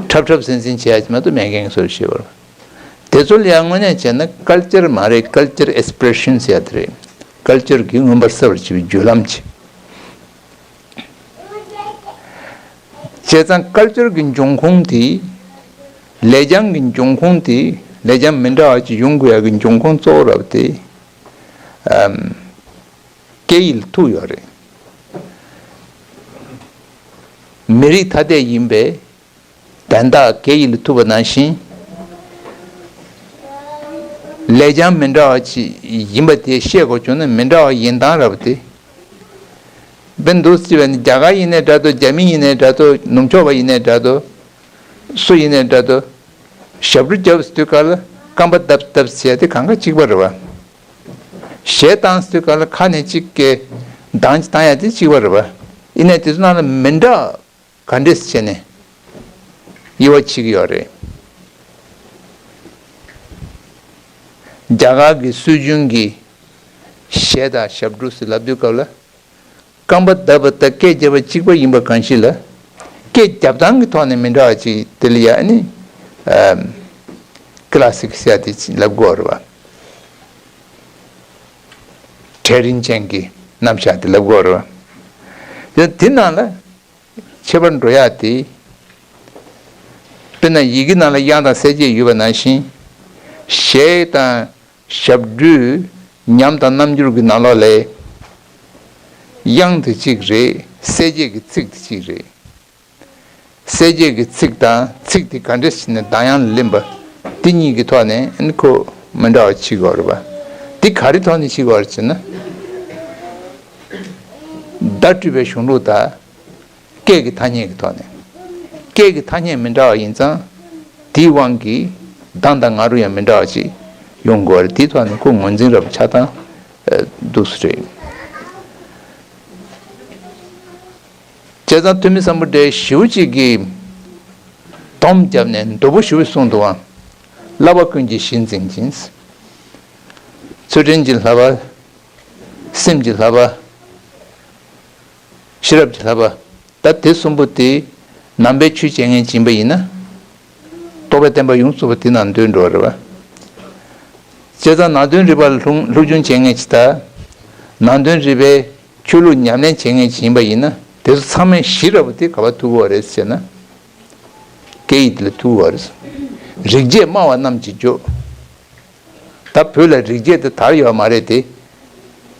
འཁྲབ་འཁྲབ་གཟན་གཟན་བྱས་ཡག་ཅིག་མ་གཏོགས་མེད་མཁན་གྱི་བཟོ་འདྲ་ཞིག་རེད། དེ་ཚོ་ལ་ཡང་དངོས་གནས་བྱས་ན་Culture མ་རེད། Culture Expression ཟེར་ཡག་དེ་རེད། Culture གི་མངོན་པར་གསལ་བར་བྱེད་པའི་བརྒྱུད་ལམ་ཅིག་བྱས་ཙང་Culture གི་འབྱུང་ཁུངས་དེ། ལེགས་བྱང་གི་འབྱུང་ཁུངས་དེ། ལེགས་བྱང་མི་འདྲ་བ་ཅིག་ཡོང་དགོས་ཡག་གི་འབྱུང་ཁུངས་གཙོ་བོ་རབ་དེ། ཨམ། སྐད་ཡིག་ལ་ཐུག་ཡོད་རེད། མི་རིགས་ཐ་དད་ཡིན་པའི་དན་རྟགས་སྐད་ཡིག་ལ་ཐུག་པ་ནང་བཞིན། ལེགས་བྱང་མི་འདྲ་བ་ཅིག་ཡིན་པ་དེ་ཤེས་དགོས་བྱུང་ན་མི་འདྲ་བ་ཡིན་སྟངས་རབ་དེ། དཔེ་འདུག་ཟེར་བ་ནི་རྒྱ་གར་ཡིན་ནའི་འདྲ་འདུག་རྒྱ་མི་ཡིན་ནའི་འདྲ་འདུག་ནུབ་ཕྱོགས་པ་ཡིན་ནའི་འདྲ་འདུག་སུ་ཡིན་ནའི་འདྲ་འདུག་ཞབས་བྲོ་རྒྱབ་ཟེར་དུས་སྐབས་ལ་རྐང་པ་བརྡབ་བརྡབ་བྱས་ཏེ་གང་ག་གཅིག་པ་རེད་བ། གཞས་བཏང་ཟེར་དུས་སྐབས་ལ་ཁ་ནས་གཅིག་གི་གདངས་གཅིག་བཏང་ཡ་དེ་གཅིག་པ་རེད་བ། ཡིན་ནའི་དེ་ཚོ་ནང་ལ་མི་འདྲ་ ག་འདྲས་བྱས་ནས་དབྱེ་བ་ཕྱེ་གི་ཡོད་རེད། རྒྱ་གར་གྱི་སྲོལ་རྒྱུན་གྱི་གཞས་དང་ཞབས་བྲོ་ཟེར་ལབ་དུས་སྐབས་ལ། རྐང་པ་བརྡབས་པ་དང་སྐད་རྒྱབ་པ་གཅིག་པ་ཡིན་པ་གང་ཞིག་ལ། སྐད་རྒྱབ་སྟངས་ཀྱི་ཐོག་ནས་མི་འདྲ་བ་ཅིག་དེ་ལ་ཡ་ཨ་ནི། ཨམ། ཀི་ལ་སིག་ཟེར་ཡ་དེ་ལབ་དགོས་རེད་བ། གྲལ་རིམ་ཅན་གྱི་རྣམ་གཞག་དེ་ལབ་དགོས་རེད་བ། དེ་དེ་ནང་ལ་ཁྱད་པར་འགྲོ་ཡ་དེ། དཔེར་ན་ཡི་གེ་ནང་ལ་དབྱངས་དང་གསལ་བྱེད་ཡོད་པ་ནང་བཞིན། གཞས་དང་ཞབས་བྲོའི་ཉམས་དང་རྣམ་འགྱུར་གྱི་ནང་ལོགས་ལས། དབྱངས་དེ་གཅིག་རེད། གསལ་བྱེད་ཀྱི་ཚིག་དེ་གཅིག་རེད། གསལ་བྱེད་ཀྱི་ཚིག་དང་ཚིག་དེ་ག་འདྲས་བྱས་ནས་གདངས་དབྱངས་ལ་ལེན་པ། དེ་གཉིས་ཀྱི་ཐོག་ནས་ཨ་ནི་ཁོ་མི་འདྲ་བ་ཕྱེ་དགོས་རེད་པ། དེ་ག་རེ་ཐོག་ནས་ཕྱེ་དགོས་རེད་ཟེར་ན། བརྡ་སྤྲོད་པའི་གཞུང་ལུགས་དང་། སྐད་ཀྱི་ཐ་སྙད་ཀྱི་ཐོག་ནས། སྐད་ཀྱི་ཐ་སྙད་མི་འདྲ་བ་ཡིན་ཙང་། དེའི་དབང་གིས་གདངས་དང་ང་རོ་ཡང་མི་འདྲ་བ་ཅིག་ཡོང་དགོས་རེད། དེའི་ཐོག་ནས་ཁོ་ངོས་འཛིན་རབ་ཆགས་སྟངས་འདུག་སེ་རེད། བྱས་ཙང་ཐོན་མི་སམ་བྷོ་ཊས་ཞེ་པོ་ཅིག་གིས་སྡོམ་བརྒྱབ་ནས་མདོ་པོ་ཞེ་པོ་གསུངས་འདུག་ཨང་། བསླབ་པ་ཀུན་གྱི་གཞི་འཛིན་ཅིང་། ཚུལ་ཁྲིམས་ཀྱི་བསླབ་པ། སེམས་ཀྱི་བསླབ་པ། ཤེས་རབ་ཀྱི་བསླབ་པ། ད་དེ་གསུམ་པོ་དེ་ནང་པའི་ཆོས་བྱེད་མཁན་ཡིན་པ་ཡིན་ན། རྟོགས་པའི་བསྟན་པ་ཡོངས་རྫོགས་པ་དེ་ནང་འདུས་འགྲོ་བ་རེད་བ། བྱས་ཙང་ནང་དོན་རིག་པ་ལ་སློབ་སློབ་སྦྱོང་བྱེད་མཁན་ཅིག་དང་། ནང་དོན་རིག་པའི་ཆོས་ལུགས་ཉམས་ལེན་བྱེད་མཁན་ཅིག་ཡིན་པ་ཡིན་ན། དེ་ཚོ་ཚང་མས་གཞི་ར་བ་དེ་ག་པར་ཐུག་གི་ཡོད་རེད་ཟེར་ན། སྐད་ཡིག་དེ་ལ་ཐུག་གི་ཡོད་རེད། རིག་བྱེད་སྨྲ་བ་རྣམས་ཀྱི་རྒྱུ། ད་བོད་ལ་རིག་བྱེད་དེ་དར་ཡོད་མ་རེད་དེ།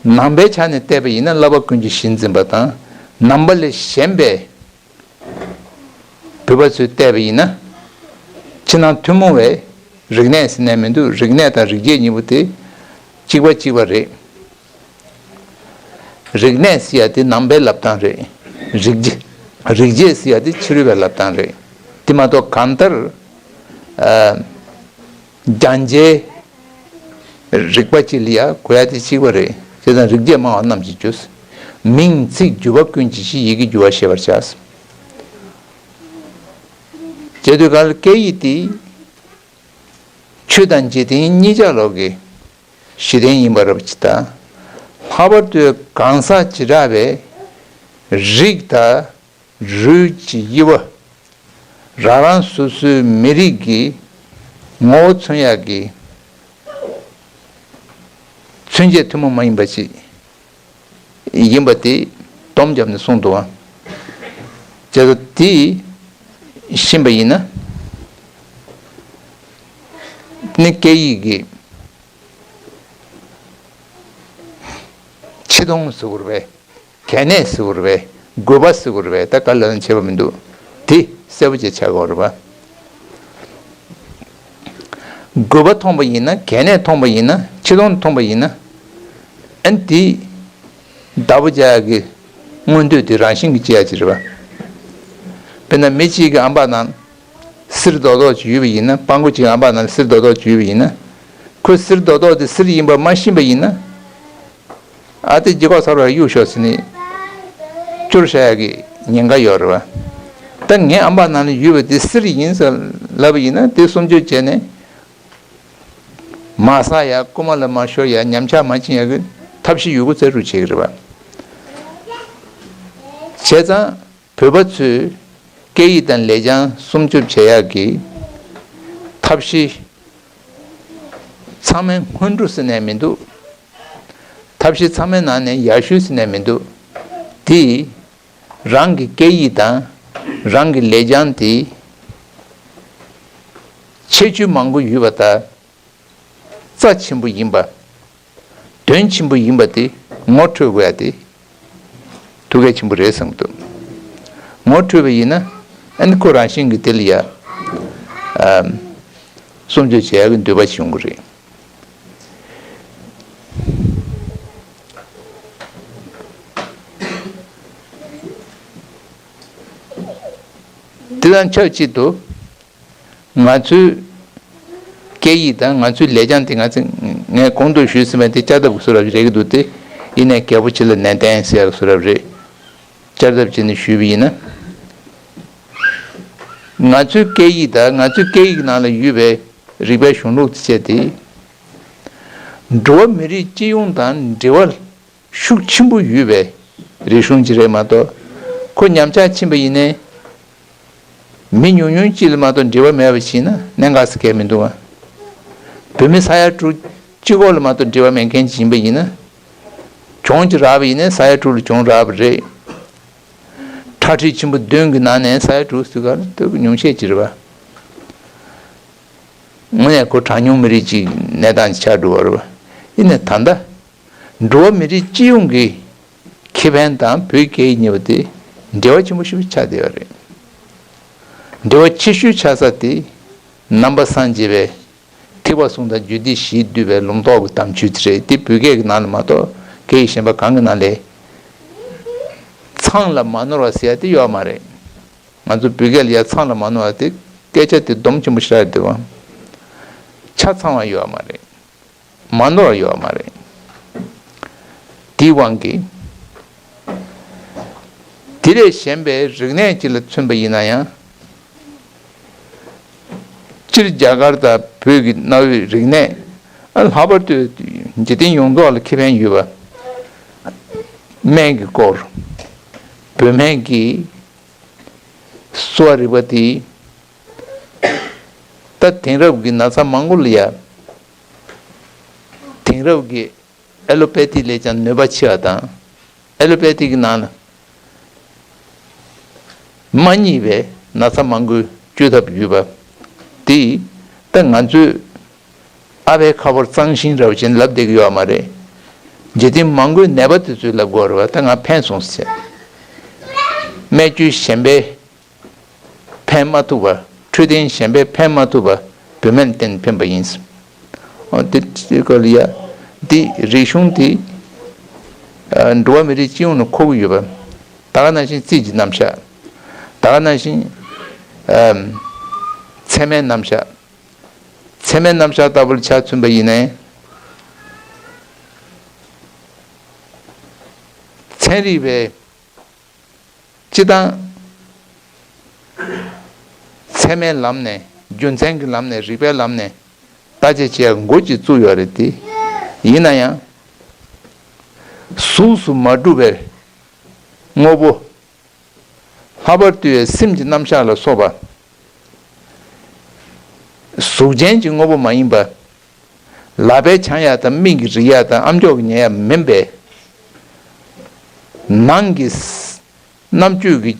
ནང་པའི་ཆ་ནས་བལྟས་པ་ཡིན་ན་བསླབ་པ་ཀུན་གྱི་གཞི་འཛིན་པ་དང་། ནང་པ་ལས་གཞན་པའི་བོད་པ་ཚོས་བལྟས་པ་ཡིན་ན། ཕྱི་ནང་ཐུན་མོང་བའི་རིག་གནས་ཟེར་ནས་མི་འདུག་རིག་གནས་དང་རིག་བྱེད་གཉིས་པོ་དེ་གཅིག་པ་གཅིག་པ་རེད། རིག་གནས་ཟེར་ཡ་དེ་ནང་པའི་ལབ་སྟངས་རེད། རིག་བྱེད་རིག་བྱེད་ཟེར་ཡ་དེ་ཕྱི་རོལ་པའི་ལབ་སྟངས་རེད། དེ་མ་གཏོགས་གང་ལྟར། ཨ། སྦྱང་བྱའི་རིག་པ་གཅིག་ལ་ཡ་གོ་ཡ་དེ་གཅིག་པ་རེད། བྱས་ཙང་རིག་བྱེད་སྨྲ་བ་རྣམས་ཀྱི་རྒྱུ། མིང་ཚིག་བརྗོད་པ་ཀུན་གྱི་གཞི། ཡི་གེ་བསྒྱུར་བ་ཤེས་པར་བྱ། བྱས་དུས་ག་ལ་སྐད་ཡིག་དེ་ཆོས་དང་འཇིག་རྟེན་གཉིས་ཆ་ལོག་གི་གཞི་རྟེན་ཡིན་པ་རབ་ཅིག་དང་། ལྷག་པར་དུ་གང་ཟག་བྱེ་བྲག་པའི་རིགས་དང་རུས་ཀྱི་དབྱེ་བ། རང་རང་སོ་སོའི་མི་རིགས་ཀྱི་ངོ་བོ་མཚོན་ཡག་གི་མཚོན་བྱེད་ཐུན་མོང་མ་ཡིན་པ་ཅིག་ཡིན་པ་དེ་སྡོམ་བརྒྱབ་ནས་གསུངས་འདུག་བ། བྱས་ཙང་དེ་ཤེས་པ་ཡིན་ན། ནི་སྐད་ཡིག་གི་ཆེ་མཐོང་ཟེར་དགོས་རེད་པས། གལ་གནད་ཟེར་དགོས་རེད་པས། དགོས་པ་ཟེར་དགོས་རེད་པས། ད་ག་ལ་ཡང་ཁྱད་པར་མི་འདུག་དེ་གསལ་པོ་ཅིག་ཆགས་དགོས་རེད་པ། དགོས་པ་མཐོང་པ་ཡིན་ན། གལ་གནད་མཐོང་པ་ཡིན་ན། ཆེ་མཐོང་མཐོང་པ་ཡིན་ན། ཨ་ནི་དེ་བདག་པོ་རྒྱག་ཡག་གི་མངོན་འདོད་དེ་རང་བཞིན་གྱིས་སྐྱེ་ཡག་ཅིག་རེད་པ། དཔེར་ན་མི་གཅིག་གི་ཨམ་ཕྲག་ནང་སེར་རྡོག་རྡོག་ཅིག་ཡོད་པ་ཡིན་ན། སྤྲང་པོ་གཅིག་གི་ཨམ་ཕྲག་ནང་སེར་རྡོག་རྡོག་ཅིག་ཡོད་པ་ཡིན་ན། ཁོས་སེར་རྡོག་རྡོག་དེ་སེར་ཡིན་པ་མ་ཤེས་པ་ཡིན་ན། ཨ་དེ་རྗེས་ཁ་ཚར་བར་གཡུག་ཤོག་ཟེར་ནས་སྐྱུར་བཞག་ཡག་གི་ཉེན་ཁ་ཡོད་རེད་པ། ད་ངའི་ཨམ་ཕྲག་ནང་ལ་ཡོད་པ་དེ་སེར་ཡིན་ཟེར་ལབ་པ་ཡིན་ན། དེ་སུམ་གཅོད་བྱས་ནས་མ་ཟ་ཡག་རྐུ་མ་ལ་མ་ཤོར་ཡག་ཉམས་ཆག་མ་ཕྱིན་ཡག་གི་ཐབས་ཤེས་ཡོད་རྒུ་རྩལ་སྤྲུགས་བྱེད་ཀྱི་རེད་པ། བྱས་ཙང་བོད་པ་ཚོས་སྐད་ཡིག་དང་ལེགས་བྱང་སྲུང་སྐྱོབ་བྱེད་ཡག་གི་ཐབས་ཤེས་ཚང་མའི་སྔོན་འགྲོ་ཟེར་ནས་མི་འདུག་ཐབས་ཤེས་ཚང་མའི་ནང་ནས་ཡག་ཤོས་ཟེར་ནས་མི་འདུག་དེ་རང་གི་སྐད་ཡིག་དང་རང་གི་ལེགས་བྱང་དེ་ཁྱད་ཆོས་མང་པོ་ཡོད་པ་དང་། རྩ་ཆེན་པོ་ཡིན་པ། དོན་ཆེན་པོ་ཡིན་པ་དེ་ངོ་འཕྲོད་དགོས་ཡ་དེ་ཐུགས་གལ་ཆེན་པོ་རེད་བསམ་གྱི་འདུག་ངོ་འཕྲོད་པ་ཡིན་ན། ཨ་ནི་ཁོ་རང་བཞིན་གྱིས་དེ་ལ་ཡ་ཨམ་སྲུང་སྐྱོབ་བྱེད་ཡག་གི་འདོད་པ་ཞིག་ཡོང་གི་རེད། དེ་དང་ཆབས་ཅིག་ཏུ། ང་ཚོའི་སྐད་ཡིག་དང་ང་ཚོའི་ལེགས་བྱང་དེ། ང་ཚོས་ངས་གོང་དུ་ཞུས་ཟིན་པ་དེ་བསྐྱར་ལྡབ་ཀྱི་བཟོ་འདྲ་རེད་ཀྱི་འདུག་སྟེ། ཡིན་ནའི་རྒྱལ་པོ་ཆེ་ལ་ནན་ཏན་ཟེར་ཡག་གི་བཟོ་འདྲ་རེད། བསྐྱར་ལྡབ་བྱས་ནས་ཞུས་པ་ཡིན་ན། ང་ཚོའི་སྐད་ཡིག་དང་ང་ཚོའི་སྐད་ཡིག་ནང་ལ་ཡོད་པའི་རིག་པའི་གཞུང་ལུགས་དེ་བྱས་ཏེ། འགྲོ་བ་མི་རིགས་སྤྱི་ཡོངས་དང་འབྲེལ་བ་ཤུགས་ཆེན་པོ་ཡོད་པའི་རིག་གཞུང་ཅིག་རེད་མ་གཏོགས། ཁོ་ཉམས་ཆག་ཕྱིན་པ་ཡིན་ནའི། མི་ཉུང་ཉུང་ཅིག་ལ་མ་གཏོགས་འབྲེལ་བ་མེད་པ་ཞིག་ན་གནད་འགག་ཟེར་གང་ཡང་མི་འདུག་བ། བོད་མི་ས་ཡ་དྲུག་གཅིག་པོ་ལ་མ་གཏོགས་འབྲེལ་བ་མེད་མཁན་ཅིག་ཡིན་པ་ཡིན་ན། གྱོང་ཅིག་རག་པ་ཡིན་ན་ས་ཡ་དྲུག་ལ་གྱོང་རག་པ་རེད། ཁྲག་ཁྲིག་ཆེན་པོ་བདུན་གྱི་ནང་ནས་ས་ཡ་དྲུག་ཟེར་ག་ལ་སྟོད་ཀྱི་ཉུང་ཤས་ཅིག་རེད་བ། དངོས་གནས་ཁོ་གྲངས་ཉུང་མི་རིགས་ཅིག་གནས་སྟངས་ཆགས་འགྲོ་བ་རེད་བ། ཡིན་ནའི་ད་ལྟ། འགྲོ་བ་མི་རིགས་སྤྱི་ཡོངས་ཀྱི་ཁེ་ཕན་དང་བོད་སྐད་ཡིག་གཉིས་པོ་དེ་འབྲེལ་བ་ཆེན་པོ་ཞིག་ཆགས་བསྡད་ཡོད་རེད། འབྲེལ་བ་ཆེ་ཤོས་ཆགས་ས་དེ་ནང་པ་སངས་རྒྱས་པའི་ཐེག་པ་གསུམ་དང་རྒྱུད་སྡེ་བཞིས་བསྡུས་པའི་ལུང་རྟོགས་ཀྱི་དམ་ཆོས་དེ་རེད། དེ་བོད་སྐད་ཀྱི་ནང་ལ་མ་གཏོགས་སྐད་ཡིག་གཞན་པ་གང་གི་ནང་ལས་ཚང་ལ་མ་ནོར་བ་ཟེར་ཡ་དེ་ཡོད་མ་རེད། ང་ཚོ་བོད་སྐད་ལ་ཡ་ཚང་ལ་མ་ནོར་བ་དེ་སྐད་ཆ་དེ་སྡོམ་ཆེན་པོ་ཞིག་རེད་འདུག་བ། ཆ་ཚང་བ་ཡོད་མ་རེད། མ་ནོར་བ་ཡོད་མ་རེད། དེའི་དབང་གིས་དེ་ལས་གཞན་པའི་རིག་གནས་ཅིག་ལ་མཚོན་པ་ཡིན་ན་ཡང་། སྤྱིར་རྒྱ་གར་དང་བོད་ཀྱི་གནའ་བོའི་རིག་གནས་ཨ་ལྷག་པར་དུ་འཇིག་རྟེན་ཡོངས་རྫོགས་ལ་ཁེ་ཕན་ཡོད་པ། སྨན་གྱི་སྐོར། བོད་སྨན་གྱི་གསོ་བ་རིག་པ་དེ། ད་དེང་རབས་ཀྱི་ན་ཚ་མང་པོ་ལ་ཡ། དེང་རབས་ཀྱི་ཨེ་ལོ་པེ་ཐི་ལས་ཀྱང་ནུས་པ་ཆེ་བ་དང་། ཨེ་ལོ་པེ་ཐི་གི་ནང་ལ་མ་རྙེད་པའི་ན་ཚ་མང་པོའི་བཅོས་ཐབས་ཡོད་པ། དེ་ད་ང་ཚོས་ཨ་ཕའི་ཁ་ཕོར་གཙང་ཞིང་རེད་བ་ཅན་ལབ་བསྡད་ཀྱི་ཡོད་མ་རེད། འཇིག་རྟེན་མང་པོའི་ནད་པ་དེ་ཚོས་ལབ་དགོས་རེད་བ། ད་ང་ཕན་སོང་ཟེར། སྨན་བཅོས་གཞན་པའི་ཕན་མ་ཐོགས་པ། འཕྲོད་བསྟེན་གཞན་པས་ཕན་མ་ཐོགས་པ་བོད་སྨན་བསྟེན་ཕན་པ་ཡིན། འོ་དེ་ཅི་ག་ལ་ཡ། འདི་རིག་གཞུང་འདི་ཨ་འགྲོ་བ་མི་རིགས་སྤྱི་ཡོངས་ལ་མཁོ་གི་ཡོད་པ། ད་ག་ནང་བཞིན་རྩིས་ཀྱི་རྣམ་གཞག་ད་ག་ནང་བཞིན་ཨམ་ཚད་མའི་རྣམ་གཞག་ཚད་མའི་རྣམ་གཞག་ལྟ་བུར་ཆ་མཚོན་པ་ཡིན་ནའི། ཚན་རིག་པའི་སྤྱི་བཏང་ཚད་མའི་ལམ་ནས། རྒྱུ་མཚན་གྱི་ལམ་ནས། རིགས་པའི་ལམ་ནས་བརྟག་དཔྱད་བྱེད་ཡག་འགོ་ཅིག་བཙུགས་ཡོད་རེད་དེ། ཡིན་ན་ཡང་། གཟུགས་སུ་མ་གྲུབ་པའི་དངོས་པོ། ལྷག་པར་དུ་སེམས་ཀྱི་རྣམ་གཞག་ལ་སོགས་པ། གཟུགས་ཅན་གྱི་དངོས་པོ་མ་ཡིན་པ། ལག་པས་འཆང་ཡག་དང་མིག་གིས་རིག་ཡག་དང་ཨ་མཆོག་གིས་ཉན་ཡག་མིན་པའི། ནང་གི་རྣམ་དཔྱོད་ཀྱི་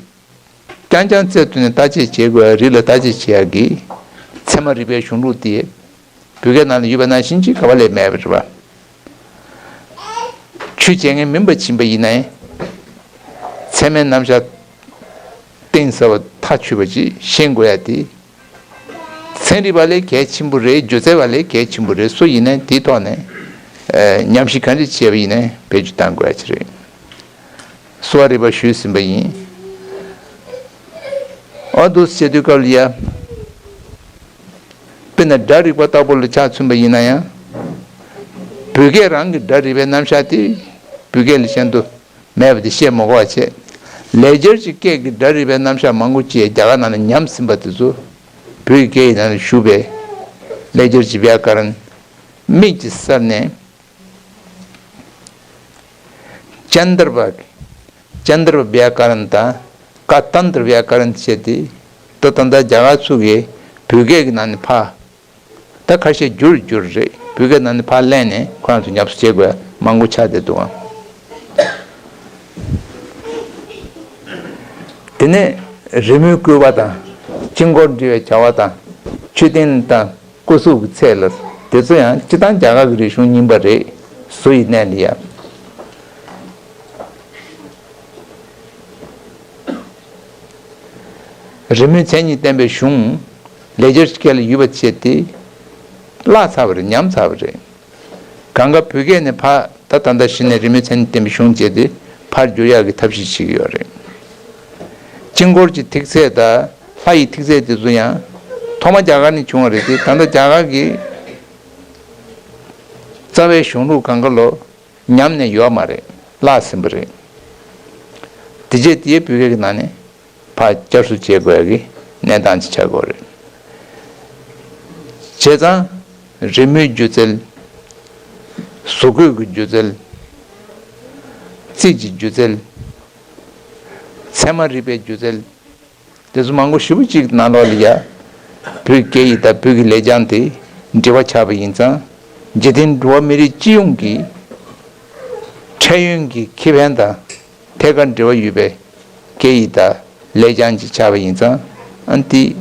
རྐྱང་རྐྱང་རྩལ་བཏོན་ནས་བརྟག་དཔྱད་བྱེད་དགོས་ཡག་རིགས་ལ་བརྟག་དཔྱད་བྱེད་ཡག་གི་ཚད་མ་རིག་པའི་གཞུང་ལུགས་དེ། བོད་སྐད་ནང་ལ་ཡོད་པ་ནང་བཞིན་གྱི་ག་བ་ལས་མེད་པ་རེད་པ། ཆོས་བྱེད་མཁན་མིན་པ་ཕྱིན་པ་ཡིན་ནའི། ཚད་མའི་རྣམ་གཞག་གཏིང་ཟབ་པ་ཐག་ཆོད་པ་ཅིག་ཤེས་དགོས་ཡ་དེ། ཚན་རིག་པ་ལས་གལ་ཆེན་པོ་རེད། སྒྱུ་རྩལ་བ་ལས་གལ་ཆེན་པོ་རེད། སུ་ཡིན་ནའི་དེའི་ཐོག་ནས་ཨ་ཉམས་ཞིབ་ག་འདྲ་བྱས་པ་ཡིན་ནའི་བེད་སྤྱོད་གཏང་དགོས་ཡ་ཅིག་རེད། གསོ་བ་རིག་པ་ཞུས་ཟིན་པ་ཡིན། ཨ་འདུག་སེ་བྱེད་དུས་སྐབས་ལ་ཡ། དཔེར་ན་སྒྲ་རིག་པ་ལྟ་བུ་ལ་ཆ་མཚོན་པ་ཡིན་ན་ཡང་། བོད་སྐད་རང་གི་སྒྲ་རིག་པའི་རྣམ་གཞག་དེ་བོད་སྐད་ལས་གཞན་དུ་མེད་པ་དེ་བཤད་མ་དགོས་པ་བྱས། ལེགས་སྦྱར་གྱི་སྐད་ཀྱི་སྒྲ་རིག་པའི་རྣམ་གཞག་མང་པོ་ཅིག་རྒྱ་གར་ནང་ལ་ཉམས་ཟིན་པ་དེ་ཚོ་བོད་ཀྱི་སྐད་ཡིག་ནང་ལ་བཞུགས་པའི་ལེགས་སྦྱར་གྱི་བྱཱ་ཀ་ར་ཎ་དམིགས་ཀྱིས་བསལ་ནས། ཅན་དར་བ། ཅན་དར་བ་བྱཱ་ཀ་ར་ཎ་དང་ཀ་ཏན་དར་བྱཱ་ཀ་ར་ཎ་བྱས་ཏེ། ད་ད་ལྟ་རྒྱ་གར་ཚོ་གིས་བོད་སྐད་ཀྱི་ནང་ནས་ཕར། ད་ཁ་ཤས་བསྒྱུར་བསྒྱུར་རེད། བོད་སྐད་ནང་ནས་ཕར་ལེན་ནས་ཁོ་རང་ཚོ་ཉམས་གསོ་བྱེད་དགོས་མང་པོ་ཆགས་བསྡད་འདུག་ཨང་། དེ་ནས་རི་མོའི་བརྐོས་པ་དང་། དཀྱིལ་འཁོར་འབྲི་བའི་བྱ་བ་དང་། མཆོད་རྟེན་དང་སྐུ་གཟུགས་ཀྱི་ཚད་ལ། དེ་ཚོ་ཡང་སྤྱིར་བཏང་རྒྱ་གར་གྱི་རིག་གཞུང་རྙིང་པ་རེད། བཟོ་ཡི་གནས་ལ་ཡ། རི་མོའི་མཚན་ཉིད་བསྟན་པའི་གཞུང་ལེགས་སྦྱར་གྱི་སྐད་ལ་ཡོད་པ་བྱས་ཏེ། བརླག་ཚར་བ་རེད། ཉམས་ཚར་བ་རེད། གང་ག་བོད་སྐད་ནས་ཕར་ད་ད་ལྟ་གཞི་ནས་རི་མོའི་མཚན་ཉིད་བསྟན་པའི་གཞུང་བྱས་ཏེ་ཕར་བསྒྱུར་ཡག་གི་ཐབས་ཤེས་བྱེད་ཀྱི་ཡོད་རེད། དཀྱིལ་འཁོར་གྱི་ཐིག་ཚད་དང་ལྷ་ཡི་ཐིག་ཚད་དེ་ཚོ་ཡང་ཐོག་མ་རྒྱ་གར་ནས་བྱུང་བ་རེད་དེ། ད་ལྟ་རྒྱ་གར་གྱི་རྩ་བའི་གཞུང་ལུགས་གང་ག་ལོ་ཉམས་ནས་ཡོད་མ་རེད། བརླག་ཟིན་པ་རེད། དེ་རྗེས་དེའི་བོད་སྐད་ཀྱི་ནང་ནས་ཕར་བསྐྱར་གསོ་བྱེད་དགོས་ཡག་གི་ གནས་སྟངས་ཅིག་ཆགས་ཀྱི་ཡོད་རེད། བྱས་ཙང་རི་མོའི་སྒྱུ་རྩལ། བཟོ་བཀོད་ཀྱི་སྒྱུ་རྩལ། རྩིས་ཀྱི་སྒྱུ་རྩལ། ཚད་མ་རིག་པའི་སྒྱུ་རྩལ། དེ་ཚོ་མང་པོ་ཞེ་པོ་ཅིག་ནང་ལོགས་ལ་ཡ། བོད་སྐད་ཡིག་དང་བོད་ཀྱི་ལེགས་བྱང་དེ་འབྲེལ་བ་ཆགས་པ་ཡིན་ཙང་། འཇིག་རྟེན་འགྲོ་བ་མི་རིགས་སྤྱི་ཡོངས་ཀྱི་འཕྲལ་ཡུན་གྱི་ཁེ་ཕན་དང་ཐད་ཀར་འབྲེལ་བ་ཡོད་པའི་སྐད་ཡིག་དང་ལེགས་བྱང་ཅིག་ཆགས་པ་ཡིན་ཙང་། ཨ་ནི་དེ་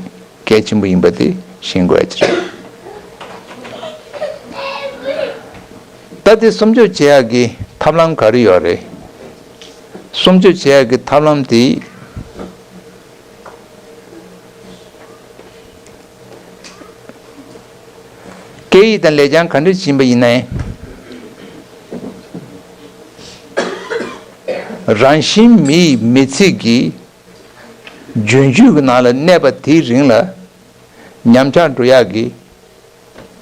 གལ་ཆེན་པོ་ཡིན་པ་དེ་ཤེས་དགོས་ཡ་ཅིག་རེད། ད་དེ་སྲུང་སྐྱོབ་བྱེད་ཡག་གི་ཐབས་ལམ་ག་རེ་ཡོད་རེད། སྲུང་སྐྱོབ་བྱེད་ཡག་གི་ཐབས་ལམ་དེ། སྐད་ཡིག་དང་ལེགས་བྱང་ག་འདྲ་ཡིན་པ་ཡིན་ནའི། རང་བཞིན་མི་ཡི་མི་ཚེ་གི་རྒྱུན་སྤྱོད་ཀྱི་ནང་ལ་གནས་པ་དེའི་རིང་ལ་ཉམས་ཆག་འགྲོ་ཡག་གི་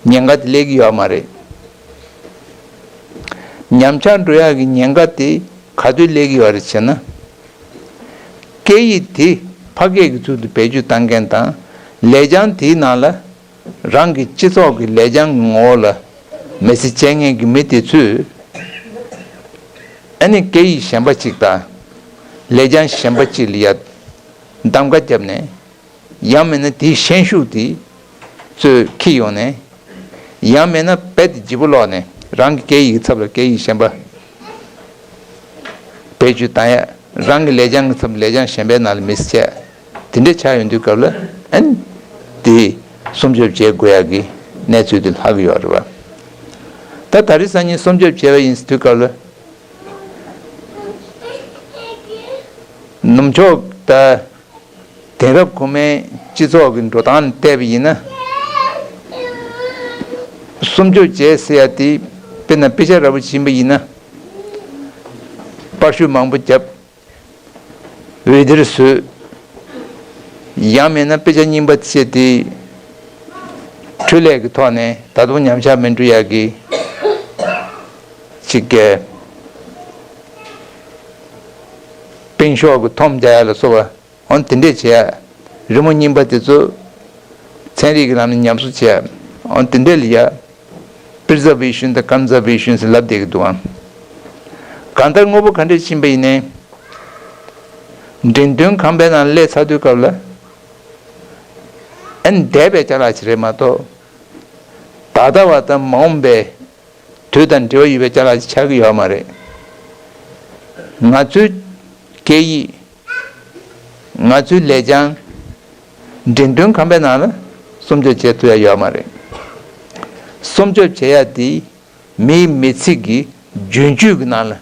ཉེན་ཁ་དེ་སླེབས་ཀྱི་ཡོད་མ་རེད། ཉམས་ཆག་འགྲོ་ཡག་གི་ཉེན་ཁ་དེ་ག་དུས་སླེབས་ཀྱི་ཡོད་རེད་ཟེར་ན། སྐད་ཡིག་དེ་ཕ་སྐད་ཀྱི་ཚུལ་དུ་བེད་སྤྱོད་བཏང་མཁན་དང་ལེགས་བྱང་དེའི་ནང་ལ་རང་གི་སྤྱི་ཚོགས་ཀྱི་ལེགས་བྱང་གི་ངོ་བོ་ལ་མི་ཚེ་སྐྱེལ་མཁན་གྱི་མི་དེ་ཚོས་ཨ་ནི་སྐད་ཡིག་གཞན་པ་གཅིག་དང་ལེགས་བྱང་གཞན་པ་གཅིག་ལ་ཡ་གདམ་ག་བརྒྱབ་ནས། ཡང་མིན་ན་དེའི་ཤན་ཤུགས་དེ་ཚོས་འཁྱེར་ཡོང་ནས། ཡང་མིན་ན་རྦད་དེ་ལྗིད་པོ་སློག་ནས་རང་གི་སྐད་ཡིག་གི་ཚབ་ལ་སྐད་ཡིག་གཞན་པ་བེད་སྤྱོད་བཏང་ཡ། རང་གི་ལེགས་བྱང་གི་ཚབ་ལ་ལེགས་བྱང་གཞན་པའི་ནང་ལ་མི་བྱེད། དེ་འདྲ་ཆགས་ཡོང་དུས་སྐབས་ལ་ཨ་ནི་དེ་སྲུང་སྐྱོབ་བྱེད་དགོས་ཡ་གི་གནས་ཚུལ་དེ་ལྷག་གི་ཡོད་རེད་བ། ད་ད་རེས་སང་ཉིན་སྲུང་སྐྱོབ་བྱས་པ་ཡིན་དུས་སྐབས་ལ། ནུབ་ཕྱོགས་དང་དེང་རབས་གོང་མའི་སྤྱི་ཚོགས་ཀྱི་འགྲོ་སྟངས་ལ་བལྟས་པ་ཡིན་ན། སྲུང་སྐྱོབ་བྱས་ཟེར་ཡ་དེ་དཔེར་ན་དཔེ་ཆ་འདྲ་པོ་ཕྱིན་པ་ཡིན་ན། པར་བཤུས་མང་པོ་བརྒྱབ། འོད་སྡེར་བཟོས། ཡང་མིན་ན་དཔེ་ཆ་རྙིང་པ་བྱས་ཏེ། འཕྲུལ་ལས་ཀྱི་ཐོག་ནས་ད་དུང་ཉམས་ཆག་མི་འགྲོ་ཡ་གི་ཅིག་གི་དཔེ་ཤོག་གི་ཐོམ་རྒྱག་ཡ་ལ་སོགས་པ། འོན་དེ་འདྲས་བྱེད་ཡ། རི་མོ་རྙིང་པ་དེ་ཚོ་ཚན་རིག་གི་ལམ་ནས་ཉམས་གསོ་བྱེད་ཡ། འོན་དེ་འདྲས་ལ་ཡ། པི་རི་ཛར་ཝེ་ཤོན་དང་ཀོན་ཛར་ཝེ་ཤོན་ཟེར་ལབ་བསྡད་ཀྱི་འདུག་ཨང་། གང་ལྟར་དངོས་པོ་ག་འདྲས་ཕྱིན་པ་ཡིན་ནའི། འགྲེམས་སྟོན་ཁང་པའི་ནང་སླེབས་ཚར་དུས་སྐབས་ལ། ཨ་ནི་འདས་པའི་ཅ་ལག་ཅིག་རེད་མ་གཏོགས། ད་ལྟ་བ་དང་མ་འོངས་པའི་དུས་དང་འབྲེལ་བ་ཡོད་པའི་ཅ་ལག་ཅིག་ཆགས་ཀྱི་ཡོད་མ་རེད། ང་ཚོའི་སྐད་ཡིག་ང་ཚོའི་ལེགས་བྱང་འགྲེམས་སྟོན་ཁང་པའི་ནང་ལ་སྲུང་སྐྱོབ་བྱེད་ཐུབ་ཡ་ཡོད་མ་རེད། སྲུང་སྐྱོབ་བྱེད་ཡ་དེ་མིའི་མི་ཚེ་གི་རྒྱུན་སྤྱོད་ཀྱི་ནང་ལ་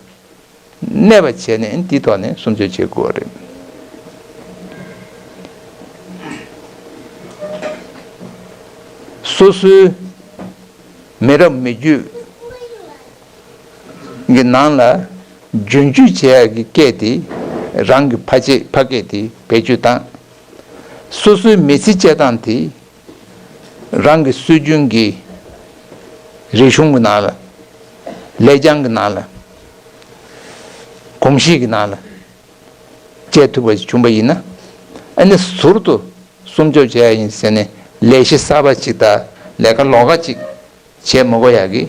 གནས་པ་བྱས་ནས་དེའི་ཐོག་ནས་སྲུང་སྐྱོབ་བྱེད་དགོས་པ་རེད། སོ་སོའི་མི་རབས་མི་རྒྱུད་ཀྱི་ནང་ལ་རྒྱུན་སྤྱོད་བྱེད་ཡག་གི་སྐད་དེ་རང་གི་ཕ་སྐད་ཕ་སྐད་དེ་བེད་སྤྱོད་བཏང་། སོ་སོའི་མི་ཚེ་སྐྱེལ་སྟངས་དེ་རང་གི་སྲོལ་རྒྱུན་གྱི་རིག་གཞུང་གི་ནང་ལ་ལེགས་བྱང་གི་ནང་ལ་གོམས་གཤིས་ཀྱི་ནང་ལ་སྐྱེལ་ཐུབ་པ་ཞིག་བྱུང་པ་ཡིན་ན། ཨ་ནི་ཟུར་དུ་སྲུང་སྐྱོབ་བྱས་ཡིན་ཟེར་ནས་ལས་གཞི་གསར་པ་ཅིག་དང་ལས་ཀ་ལོགས་ཀ་ཅིག་བྱེད་མ་དགོས་ཡག་གི་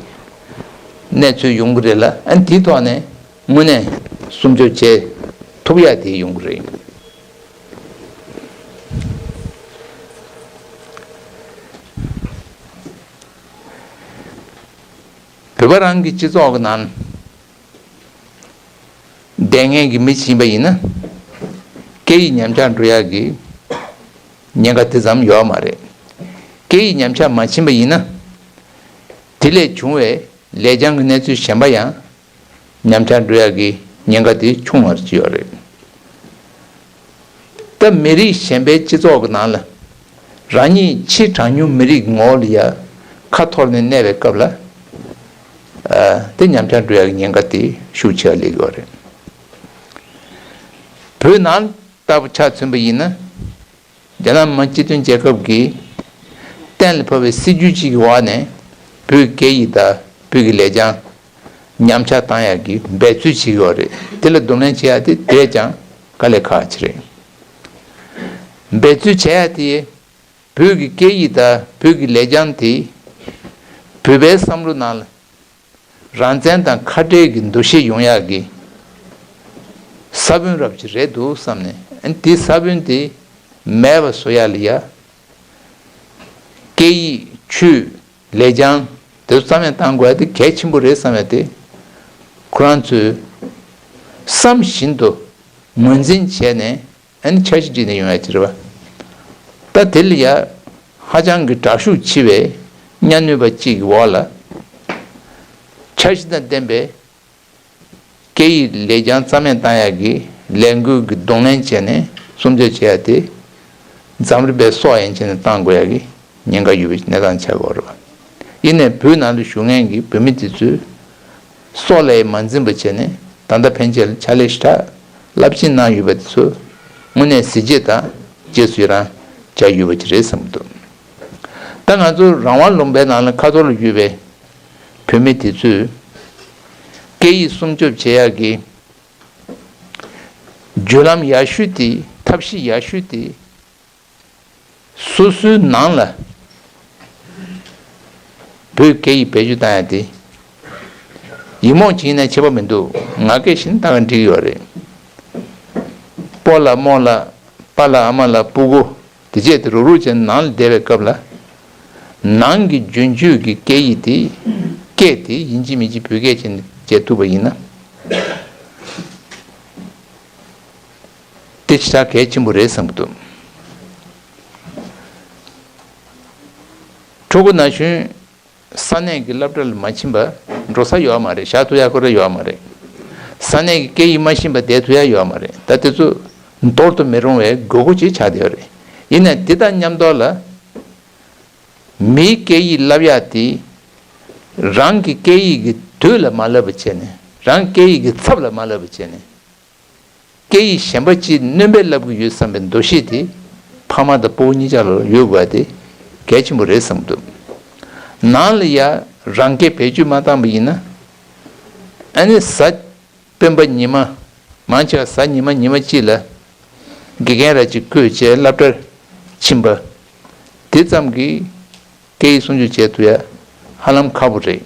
གནས་ཚུལ་ཡོང་གི་རེད་ལ། ཨ་ནི་དེའི་ཐོག་ནས་དངོས་གནས་སྲུང་སྐྱོབ་བྱེད་ཐུབ་ཡག་དེ་ཡོང་གི་རེད། བོད་པ་རང་གི་སྤྱི་ཚོགས་ཀྱི་ནང་བསྡད་མཁན་གྱི་མི་ཕྱིན་པ་ཡིན་ན། སྐད་ཡིག་ཉམས་ཆག་འགྲོ་ཡག་གི་ཉེན་ཁ་དེ་ཙམ་ཡོད་མ་རེད། སྐད་ཡིག་ཉམས་ཆག་མ་ཕྱིན་པ་ཡིན་ན། དེ་ལས་བྱུང་བའི་ལེགས་བྱང་གི་གནས་ཚུལ་གཞན་པ་ཡང་ཉམས་ཆག་འགྲོ་ཡག་གི་ཉེན་ཁ་དེ་ཆུང་བར་བརྩི་ཡོད་རེད། ད་མི་རིགས་གཞན་པའི་སྤྱི་ཚོགས་ཀྱི་ནང་ལ་རང་ཉིད་ཕྱིའི་གྲངས་ཉུང་མི་རིགས་ངོ་ལ་ཡ་ཁ་འཐོར་ནས་གནས་པའི་སྐབས་ལ། ཨ། དེ་ཉམས་ཆག་འགྲོ་ཡག་གི་ཉེན་ཁ་དེ་ཤུགས་ཆེ་བ་སླེབས་ཡོད་རེད། བོད་ནང་ལྟ་བུ་ཆ་མཚོན་པ་ཡིན་ན། རྒྱ་ནག་མི་དམངས་སྤྱི་མཐུན་རྒྱལ་ཁབ་ཀྱིས་གཏན་ལ་ཕབ་པའི་སྲིད་ཇུས་གཅིག་གི་འོག་ནས་བོད་སྐད་ཡིག་དང་བོད་ཀྱི་ལེགས་བྱང་ཉམས་ཆག་བཏང་ཡག་གི་འབད་རྩོལ་བྱེད་ཀྱི་ཡོད་རེད། དེ་ལ་གདོང་ལེན་བྱེད་ཡག་དེ་དེ་བས་ཀྱང་དཀའ་ལས་ཁག་ཅིག་རེད། འབད་རྩོལ་བྱེད་ཡ་དེ། བོད་ཀྱི་སྐད་ཡིག་དང་བོད་ཀྱི་ལེགས་བྱང་དེ། བོད་པའི་བསམ་བློ་ནང་ལ། རང་བཙན་དང་ཁ་བྲལ་གྱི་འདུ་ཤེས་ཡོང་ཡག་གི་ས་བོན་རབ་ཅིག་རེད་འདུག་བསམ་ནས། ཨ་ནི་དེ་ས་བོན་དེ་མེད་པ་བཟོ་ཡག་ལ་ཡ། སྐད་ཡིག་ཆོས་ལེགས་བྱང་དེ་ཚོ་རྩ་མེད་བཏང་དགོས་ཡ་དེ་གལ་ཆེན་པོ་རེད་བསམ་ཡ་དེ། ཁོ་རང་ཚོས་བསམ་བཞིན་དུ་ངོས་འཛིན་བྱས་ནས། ཨ་ནི་འཆར་གཞི་བསྒྲིགས་ནས་ཡོང་ཡ་ཅིག་རེད་བ། ད་དེ་ལ་ཡ་ཧ་ཅང་གི་དྲག་ཤུགས་ཆེ་བའི་གཉའ་གནོན་པ་གཅིག་གི་འོག་ལ། འཆར་གཞི་དང་ལྡན་པའི་སྐད་ཡིག་ལེགས་བྱང་རྩ་མེད་བཏང་ཡ་གི་ལས་འགུལ་གྱི་གདོང་ལེན་བྱས་ནས་སྲུང་སྐྱོབ་བྱེད་ཡ་དེ། འཛམ་རི་པའི་སྲོག་ཡན་ཆད་ནས་བཏང་དགོས་ཡ་གི་ཉེན་ཁ་ཡོད་པའི་གནས་སྟངས་ཆགས་ཀྱི་ཡོད་རེད་བ། ཡིན་ནའི་བོད་ནང་དུ་བཞུགས་མཁན་གྱི་བོད་མི་དེ་ཚོས། སྲོག་ལ་ཡང་མ་འཛེམས་པ་བྱས་ནས། ད་ལྟ་ཕན་ཆད་ལ་ཕྱག་ལས་ཞེ་དྲག་རླབས་ཆེན་གནང་ཡོད་པ་དེ་ཚོ་དངོས་གནས་གཟི་བརྗིད་དང་རྗེས་སུ་ཡི་རང་བྱ་ཡོད་པ་ཅིག་རེད་བསམ་གྱི་འདུག་ད་ང་ཚོ་རང་དབང་ལུང་པའི་ནང་ལ་ཁ་ཐོར་ལ་ཡོད་པའི་བོད་མི་དེ་ཚོས་སྐད་ཡིག་སྲུང་སྐྱོབ་བྱེད་ཡག་གི་བརྒྱུད་ལམ་ཡག་ཤོས་དེ། ཐབས་ཤེས་ཡག་ཤོས་དེ། སོ་སོའི་ནང་ལ་བོད་སྐད་ཡིག་བེད་སྤྱོད་བཏང་ཡ་དེ། ཡིག་རྨོངས་ཅིག་ཡིན་ན་ཁྱད་པར་མི་འདུག་ང་སྐད་བཤད་ན་ད་ག་འགྲིག་ཡོད་རེད། སྤོ་ལགས་རྨོ་ལགས། པཱ་ལགས་ཨ་མ་ལགས་སྤུ་གུ། དེ་བྱས་ཏེ་རུག་རུག་བྱས་ནང་ལ་བསྡད་པའི་སྐབས་ལ། ནང་གི་རྒྱུན་སྤྱོད་ཀྱི་སྐད་ཡིག་དེ། སྐད་དེ་ཡིན་གཅིག་མིན་གཅིག་བོད་སྐད་ཅིག་བྱེད་ཐུབ་པ་ཡིན་ན། དེ་ཞེ་དྲག་གལ་ཆེན་པོ་རེད་བསམ་གྱི་འདུག་ཕྲུ་གུ་ན་གཞོན་ས་གནས་ཀྱི་སློབ་གྲྭ་ལ་མ་ཕྱིན་པ་འགྲོ་ས་ཡོད་མ་རེད། བཞག་ཐུབ་ཡ་ཁོ་རང་ཡོད་མ་རེད། ས་གནས་ཀྱི་སྐད་ཡིག་མ་ཤེས་པ་བསྡད་ཐུབ་ཡ་ཡོད་མ་རེད། ད་དེ་ཚོ་འདོར་དུ་མི་རུང་བའི་དགོས་མཁོ་ཅིག་ཆགས་བསྡད་ཡོད་རེད། ཡིན་ནའི་དེ་དང་མཉམ་དུ་ལ། མིའི་སྐད་ཡིག་བསླབ་ཡ་དེ། རང་གི་སྐད་ཡིག་གི་དུས་ལ་མ་བསླབ་པ་བྱས་ནས། རང་སྐད་ཡིག་གི་ཚབ་ལ་མ་བསླབ་པ་བྱས་ནས། སྐད་ཡིག་གཞན་པ་ཅིག་སྣོན་པ་བསླབ་ཀྱི་ཡོད་བསམ་པའི་འདུ་ཤེས་དེ། ཕ་མ་དང་སྤུ་གུ་གཉིས་ཆ་ལ་ཡོད་དགོས་པ་དེ་གལ་ཆེན་པོ་རེད་བསམ་གྱི་འདུག་ནང་ལ་ཡ་རང་སྐད་བེད་སྤྱོད་མ་བཏང་པ་ཡིན་ན། ཨ་ནི་གཟའ་སྤེན་པ་ཉི་མ། མང་ཆེ་བ་གཟའ་ཉི་མ་ཉི་མ་གཅིག་ལ་དགེ་རྒན་ར་གཅིག་བསྐོས་བྱས་སློབ་གྲྭར་ཕྱིན་པ། དེ་ཙམ་གྱིས་སྐད་ཡིག་སྲུང་སྐྱོབ་བྱེད་ཐུབ་ཡ་ཧ་ལམ་ཁག་པོ་རེད།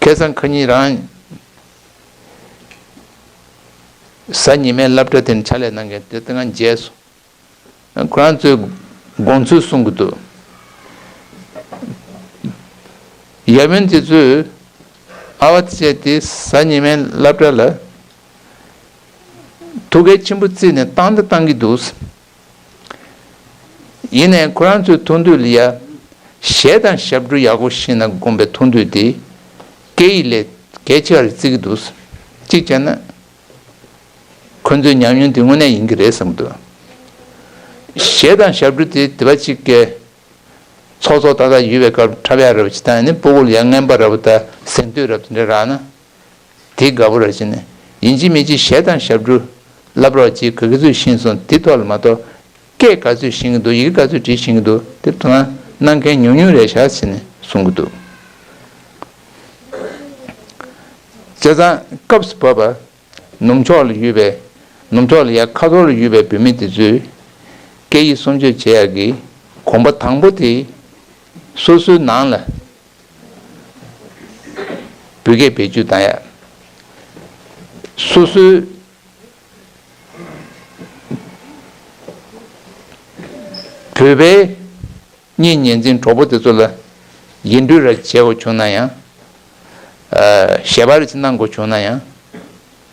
ཁ་སང་ཁ་ཉིན་རང་གཟའ་ཉི་མའི་སློབ་གྲྭ་དེ་ནས་ཕྱག་ལས་གནང་མཁན་དེ་ལྟ་ང་མཇལ་སོང་། ཁོ་རང་ཚོའི་དགོངས་ཚུལ་གསུང་གི་འདུག་ཡབ་ཡུམ་དེ་ཚོས་ཨ་བ་དེ་བྱས་ཏེ་གཟའ་ཉི་མའི་སློབ་གྲྭ་ལ་ཐུགས་གལ་ཆེན་པོ་བརྩིས་ནས་བཏང་དང་བཏང་གི་འདུག་ཡིན་ནའི་ཁོ་རང་ཚོའི་ཐུགས་འདོད་ལ་ཡ། གཞས་དང་ཞབས་བྲོ་ཡག་པོ་ཤེས་ན་དགོངས་པའི་ཐུགས་འདོད་དེ། སྐད་ཡིག་ལས་གལ་ཆེ་བ་རེད་བརྩི་གི་འདུག་གཅིག་བྱས་ན། ཁོ་ཚོའི་ཉམས་མྱོང་དེ་དངོས་གནས་ཡིན་གྱི་རེད་བསམ་གྱི་འདུག་གཞས་དང་ཞབས་བྲོ་དེ་དེ་བ་གཅིག་གི་ཚོགས་ཚོགས་ཏག་ཏག་ཡོད་པའི་སྐབས་འཁྲབ་ཡག་རབ་ཅིག་དང་ནི་སྤུ་གུ་ལ་ཡང་རྔན་པ་རབ་དང་གཟེངས་བསྟོད་རབ་དེ་འདྲ་རག་ན། དེ་དགའ་པོ་ར་བྱས་ནས་ཡིན་གཅིག་མིན་གཅིག་གཞས་དང་ཞབས་བྲོ་བསླབ་རོགས་གྱིས། ག་གི་ཚོད་ཤེས་སོང་དེ་ཐོག་ལ་མ་གཏོགས། སྐད་ག་ཚོད་ཤེས་ཀྱི་འདུག་ཡི་གེ་ག་ཚོད་འབྲི་ཤེས་ཀྱི་འདུག་དེ་དོ་སྣང་གནང་མཁན་ཉུང་ཉུང་རེད་ཤག་ཟེར་ནས་གསུང་གི་འདུག་བྱས་ཙང་སྐབས་སུ་བབས་པ་ནུབ་ཕྱོགས་ལ་ཡོད་པའི་ནུབ་ཕྱོགས་ལ་ཡ་ཁ་ཐོར་ལ་ཡོད་པའི་བོད་མི་དེ་ཚོས་སྐད་ཡིག་སྲུང་སྐྱོབ་བྱེད་ཡག་གི་གོམ་པ་དང་པོ་དེ་སོ་སོའི་ནང་ལ་བོད་སྐད་བེད་སྤྱོད་བཏང་ཡག་སོ་སོའི་བོད་པའི་གཉེན་ཉེ་འཛིན་གྲོགས་པོ་དེ་ཚོ་ལ་ཡིག་འབྲེལ་ར་བྱེད་དགོས་བྱུང་ན་ཡང་། ཨ། ཞལ་པར་ཅིག་གནང་དགོས་བྱུང་ན་ཡང་།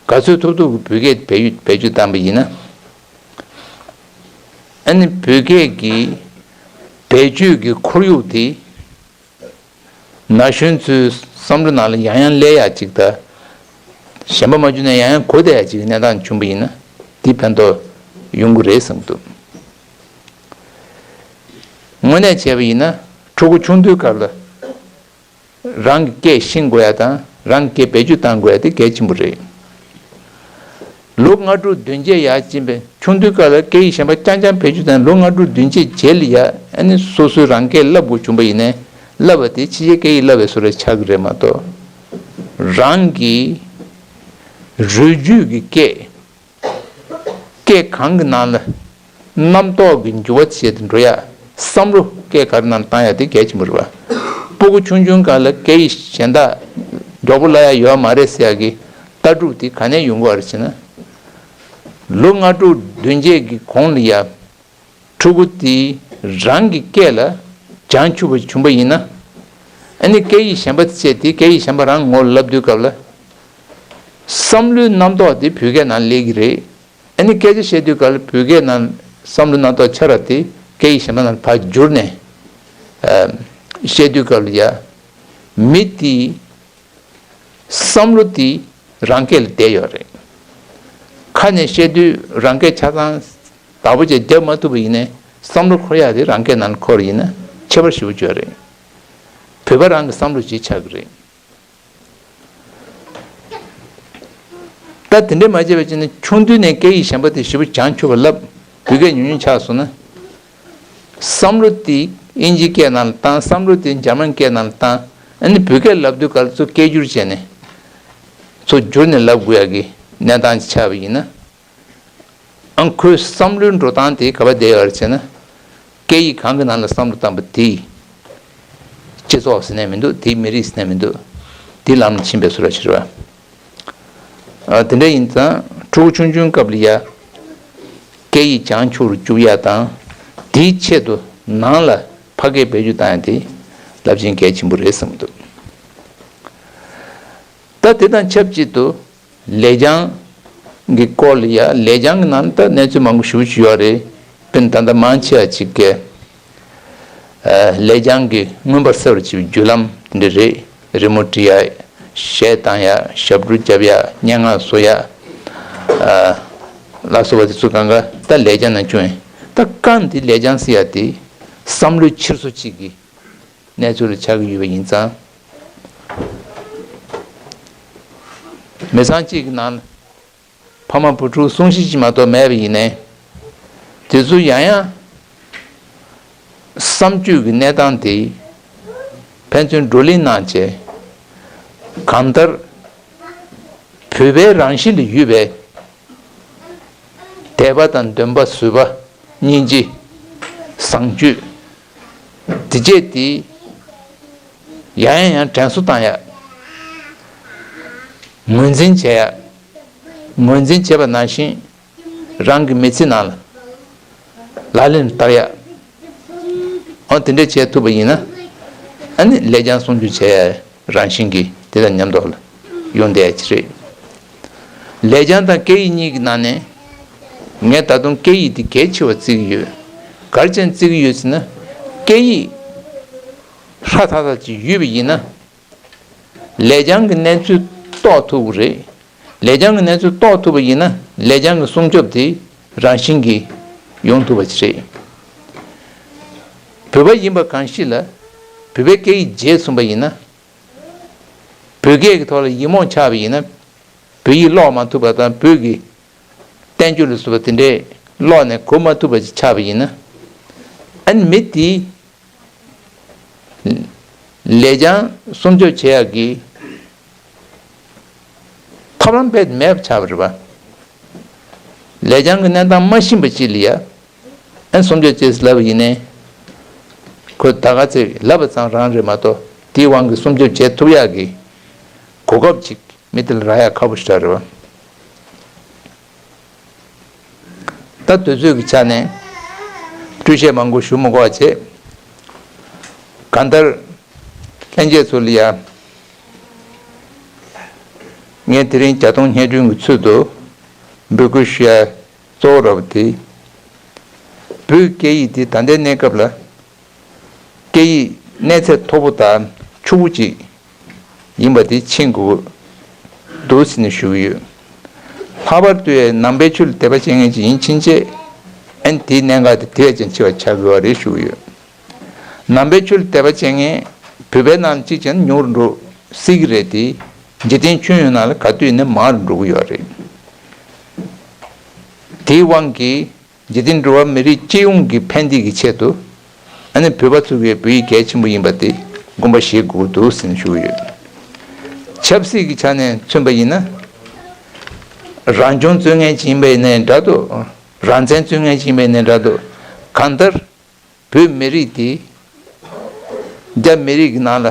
ག་ཚོད་ཐུབ་ཐུབ་ཀྱི་བོད་སྐད་བེད་སྤྱོད་བཏང་པ་ཡིན་ན། ཨ་ནི་བོད་སྐད་ཀྱི་བེད་སྤྱོད་ཀྱི་ཁོར་ཡུག་དེ། ན་གཞོན་ཚོའི་བསམ་བློ་ནང་ལ་ཡང་ཡང་སླེབས་ཡག་ཅིག་དང་། གཞན་པ་མ་བྱུང་ན་ཡང་ཡང་གོ་བསྡད་ཡག་ཅིག་གི་གནས་སྟངས་བྱུང་པ་ཡིན་ན་དེ་ཕན་ཐོགས་ཡོང་གི་རེད་བསམ་གྱི་འདུག་དངོས་གནས་བྱས་པ་ཡིན་ན་ཕྲུ་གུ་ཆུང་དུས་སྐབས་ལ་རང་གི་སྐད་ཤེས་དགོས་ཡག་དང་རང་གི་སྐད་བེད་སྤྱོད་གཏང་དགོས་ཡག་དེ་གལ་ཆེན་པོ་རེད། ལོ་ལྔ་དྲུག་བདུན་བརྒྱད་ཡར་ཕྱིན་པའི་ཆུང་དུས་སྐབས་ལ་སྐད་ཡིག་གཞན་པ་རྐྱང་རྐྱང་བེད་སྤྱོད་བཏང་ནས་ལོ་ལྔ་དྲུག་བདུན་བརྒྱད་རྗེས་ལ་ཡ་ཨ་ནི་སོ་སོའི་རང་སྐད་བསླབ་དགོས་བྱུང་པ་ཡིན་ནའི་བསླབ་པ་དེ་ཕྱི་རྒྱལ་སྐད་ཡིག་བསླབ་པའི་བཟོ་འདྲ་ཆགས་ཀྱི་རེད་མ་གཏོགས། རང་གི་རུས་རྒྱུད་ཀྱི་སྐད་ སྐད་གང་གི་ནང་ལ་རྣམ་རྟོག་གི་འགྱུར་བ་བྱེད་དུ་འགྲོ་ཡ། བསམ་བློ་སྐད་ག་རེ་ནང་བཏང་ཡ་དེ་གལ་ཆེན་པོ་རེད་བ། སྤུ་གུ་ཆུང་ཆུང་སྒང་ལ་སྐད་ཡིག་གཞན་དག་མགྱོགས་པོ་སློབ་ཡ་ཡོད་མ་རེད་ཟེར་ཡ་གི་ལྟ་གྲུབ་དེ་ག་ནས་ཡོང་གི་ཡོད་རེད་ཟེར་ན། ལོ་ལྔ་དྲུག་བདུན་བརྒྱད་ཀྱི་གོང་ལ་ཡ། ཕྲུ་གུ་དེས་རང་གི་སྐད་ལ་བྱང་ཆུབ་པ་བྱུང་པ་ཡིན་ན། ཨ་ནི་སྐད་ཡིག་གཞན་པ་དེ་བྱས་ཏེ་སྐད་ཡིག་གཞན་པ་རང་ངོ་ལ་བསླབ་དུས་སྐབས་ལ། བསམ་བློའི་རྣམ་རྟོག་དེ་བོད་སྐད་ནང་སླེབས་ཀྱི་རེད། ཨ་ནི་སྐད་ཆ་བཤད་དུས་སྐབས་ལ་བོད་སྐད་ནང་བསམ་བློའི་རྣམ་རྟོག་ཆ་ར་དེ་སྐད་ཡིག་གཞན་པ་ནང་ཕར་བསྒྱུར་ནས་ཨ་བཤད་དུས་སྐབས་ལ་ཡ། མི་དེས་བསམ་བློ་དེ་རང་སྐད་ལ་བསྡད་ཡོད་རེད། ཁ་ནས་བཤད་དུས་རང་སྐད་ཆ་ཚང་བདག་པོ་བྱས་རྒྱབ་མ་ཐུབ་པ་ཡིན་ནའི་བསམ་བློ་འཁོར་ཡག་དེ་རང་སྐད་ནང་འཁོར་ཡིན་ན་ཁྱད་པར་ཞེ་པོ་ཅིག་ཡོད་རེད། བོད་པ་རང་གི་བསམ་བློ་ཅིག་ཆགས་ཀྱི་རེད། ད་དེ་འདྲས་མ་བྱས་པ་བྱས་ན་ཆུང་དུས་ནས་སྐད་ཡིག་གཞན་པ་དེ་ཞེ་པོ་བྱང་ཆུབ་པ་བསླབ། བོད་སྐད་ཉུང་ཉུང་ཆགས་སོང་ན། བསམ་བློ་དེ་ཨིན་ཇིའི་སྐད་ནང་ལ་བཏང་། བསམ་བློ་དེ་འཇར་མན་སྐད་ནང་ལ་བཏང་། ཨ་ནི་བོད་སྐད་ལབ་དུས་ག་ལ་ཚུར་སྐད་སྒྱུར་བྱས་ནས་ཚུར་བསྒྱུར་ནས་ལབ་དགོས་ཡག་གི་གནས་སྟངས་ཅིག་ཆགས་པ་ཡིན་ན། ཨང་ཁོའི་བསམ་བློའི་འགྲོ་སྟངས་དེ་ག་པར་བསྡད་ཡོད་རེད་ཟེར་ན། སྐད་ཡིག་གང་གི་ནང་ལ་བསམ་བློ་བཏང་པ་དེ་སྤྱི་ཚོགས་ཟེར་ནས་མི་འདུག་དེ་མི་རིགས་ཟེར་ནས་མི་འདུག་དེ་ལམ་ལ་ཕྱིན་པའི་བཟོ་འདྲ་ཞིག་རེད་བ། ཨ། དེ་འདྲ་ཡིན་ཙང་ཕྲུ་གུ་ཆུང་ཆུང་སྐབས་ལ་ཡ། སྐད་ཡིག་བྱང་ཆུབ་རུ་བཅུག་ཡ་དང་། དེའི་ཆེད་དུ་ནང་ལ་ཕ་སྐད་བེད་སྤྱོད་བཏང་ཡ་དེ་རླབས་ཆེན་གལ་ཆེན་པོ་རེད་བསམ་གྱི་འདུག་ད་དེ་དང་ཆབས་ཅིག་ཏུ་ལེགས་བྱང་གི་སྐོར་ལ་ཡ། ལེགས་བྱང་གི་ནང་ད་གནས་ཚུལ་མང་པོ་ཞེ་པོ་ཅིག་ཡོད་རེད། དཔེར་ན་ད་ལྟ་མང་ཆེ་བ་ཅིག་གིས་ཨ། ལེགས་བྱང་གི་མངོན་པར་གསལ་བར་བྱེད་པའི་རྒྱུ་ལམ་དེ་འདྲ་རེད། རི་མོ་འབྲི་ཡ། གཞས་བཏང་ཡ། ཞབས་བྲོ་རྒྱབ་ཡ། སྙན་ངག་བཟོ་ཡ། ཨ། ལ་སོགས་པ་དེ་ཚོ་གང་ག་ད་ལེགས་བྱང་ནང་བྱུང་ཡིན། ད་གང་དེ་ལེགས་བྱང་ཟེར་ཡ་དེ་བསམ་བློའི་འཁྱེར་སོ་གཅིག་གི་གནས་ཚུལ་ལ་ཆགས་ཀྱི་ཡོད་པ་ཡིན་ཙང་། མི་ཚང་གཅིག་གི་ནང་ལ་ཕ་མ་བུ་ཕྲུག་སྲུང་བཞི་གཅིག་མ་གཏོགས་མེད་པ་ཡིན་ནའི། དེ་ཚོ་ཡང་ཡང་བསམ་སྤྱོད་ཀྱི་གནས་སྟངས་དེ་ཕན་ཚུན་བགྲོ་གླེང་གནང་བྱས། གང་ལྟར་བོད་པའི་རང་གཤིས་ལ་ཡོད་པའི་དད་པ་དང་འདུན་པ། བཟོད་པ། སྙིང་རྗེ། བཟང་སྤྱོད། དེ་བཅས་དེ་ཡང་ཡང་ཡང་དྲན་གསོ་བཏང་ཡ། ངོས་འཛིན་བྱེད་ཡ། ངོས་འཛིན་བྱེད་པ་ནང་བཞིན་རང་གི་མི་ཚེ་ནང་ལ་ལག་ལེན་བསྟར་ཡ། འོ་དེ་འདྲ་བྱེད་ཐུབ་པ་ཡིན་ན། ཨ་ནི་ལེགས་བྱང་སྲུང་སྐྱོབ་བྱེད་ཡ། རང་བཞིན་གྱིས་དེ་དང་མཉམ་དུ་ལ་ཡོང་བསྡད་ཀྱི་རེད། ལེགས་བྱང་དང་སྐད་ཡིག་གཉིས་ཀྱི་ནང་ནས་ངས་ད་དུང་སྐད་ཡིག་འདི་གལ་ཆེ་བ་བརྩི་གི་ཡོད། ག་རེ་བྱས་ནས་བརྩི་གི་ཡོད་ཟེར་ན། སྐད་ཡིག་ཧྲ་ཐག་ཐག་ཅིག་ཡོད་པ་ཡིན་ན། ལེགས་བྱང་གི་གནས་ཚུལ་རྟོགས་ཐུབ་ཀྱི་རེད། ལེགས་བྱང་གི་གནས་ཚུལ་རྟོགས་ཐུབ་པ་ཡིན་ན། ལེགས་བྱང་གི་སྲུང་སྐྱོབ་དེ་རང་བཞིན་གྱིས་ཡོང་ཐུབ་པ་ཅིག་རེད། བོད་པ་ཡིན་པ་གང་ཞིག་ལ་བོད་པའི་སྐད་ཡིག་བརྗེད་སོང་པ་ཡིན་ན། བོད་སྐད་ཀྱི་ཐོག་ལ་ཡིག་རྨོངས་ཆགས་པ་ཡིན་ན། བོད་ཡིག་ཀློག་མ་ཐུབ་པ་དང་། བོད་ཀྱི་བསྟན་བཅོས་ལ་སོགས་པ་དེ་འདྲས་ཀློག་ནས་གོ་མ་ཐུབ་པ་ཅིག་ཆགས་པ་ཡིན་ན། ཨ་ནི་མི་དེས་ལེགས་བྱང་སྲུང་སྐྱོབ་བྱེད་ཡག་གི་ཐབས་ལམ་རྦད་དེ་མེད་པ་ཆགས་པ་རེད་པ། ལེགས་བྱང་གི་གནས་སྟངས་མ་ཤེས་པ་ཅིག་ལ་ཡ། ཨ་ནི་སྲུང་སྐྱོབ་བྱེད་ཟེར་ལབ་པ་ཡིན་ནའི། ཁོས་ད་ག་ཚོད་ལབ་པ་ཙམ་རང་རེད་མ་གཏོགས། དེའི་དབང་གིས་སྲུང་སྐྱོབ་བྱེད་ཐུབ་ཡག་གི་གོ་སྐབས་ཅིག་མི་དེ་ལ་རག་ཡག་ཁག་པོ་ཞེ་དྲག་རེད་པ། ད་དུས་ཚོད་ཀྱི་ཆ་ནས་སྤྲོས་བཤད་མང་པོ་ཞུ་མི་དགོས་པ་བྱས། གང་ལྟར་ལྷན་རྒྱས་ཚོ་ལ་ཡ། ངས་དེ་རིང་བརྒྱད་སྟོང་སྙན་སྒྲོན་གྱི་ཚུལ་དུ་འབོད་སྐུལ་ཞུ་ཡ་གཙོ་བོ་ར་བ་དེ། བོད་སྐད་ཡིག་འདི་ད་ལྟའི་གནས་སྐབས་ལ་སྐད་ཡིག་གནས་ཚད་མཐོ་པོ་དང་ཕྱུག་པོ་ཅིག་ཡིན་པ་དེ་མཁྱེན་དགོས་འདུག་ཟེར་ནས་ཞུ་གི་ཡོད། ལྷག་པར་དུ་ནང་པའི་ཆོས་ལ་དད་པ་བྱེད་མཁན་ཅིག་ཡིན་ཕྱིན་ཆད། ཨ་ནི་དེའི་གནད་འགག་དེ་དེ་བས་ཀྱང་ཆེ་བ་ཆགས་དགོས་པ་རེད་ཞུ་གི་ཡོད། ནང་པའི་ཆོས་ལ་དད་པ་བྱེད་མཁན་བོད་པའི་ནང་ལ་གཅིག་བྱས་ན་ཉུང་རུ་འགྲོ་སྲིད་ཀྱི་རེད་དེ། འཇིག་རྟེན་ཁྱོན་ཡོངས་ནང་ལ་ག་དུས་ཡིན་ན་མང་རུ་འགྲོ་གི་ཡོད་རེད། དེའི་དབང་གིས་འཇིག་རྟེན་འགྲོ་བ་མི་རིགས་སྤྱི་ཡོངས་ཀྱི་ཕན་བདེ་གི་ཆེད་དུ། ཨ་ནི་བོད་པ་ཚོ་གིས་བོད་ཡིག་གལ་ཆེན་པོ་ཡིན་པ་དེ་དགོངས་པ་བཞེས་དགོས་འདུག་ཟེར་ནས་ཞུ་གི་ཡོད། ཆབ་སྲིད་ཀྱི་ཆ་ནས་མཚོན་པ་ཡིན་ན། རང་སྐྱོང་རྩོད་མཁན་ཅིག་ཡིན་པ་ཡིན་ན་འདྲ་འདུག་རང་བཙན་རྩོད་མཁན་ཅིག་མེད་ནའི་འདྲ་འདུག་གང་ལྟར་བོད་མི་རིགས་དེ་རྒྱ་མི་རིགས་ཀྱི་ནང་ལ་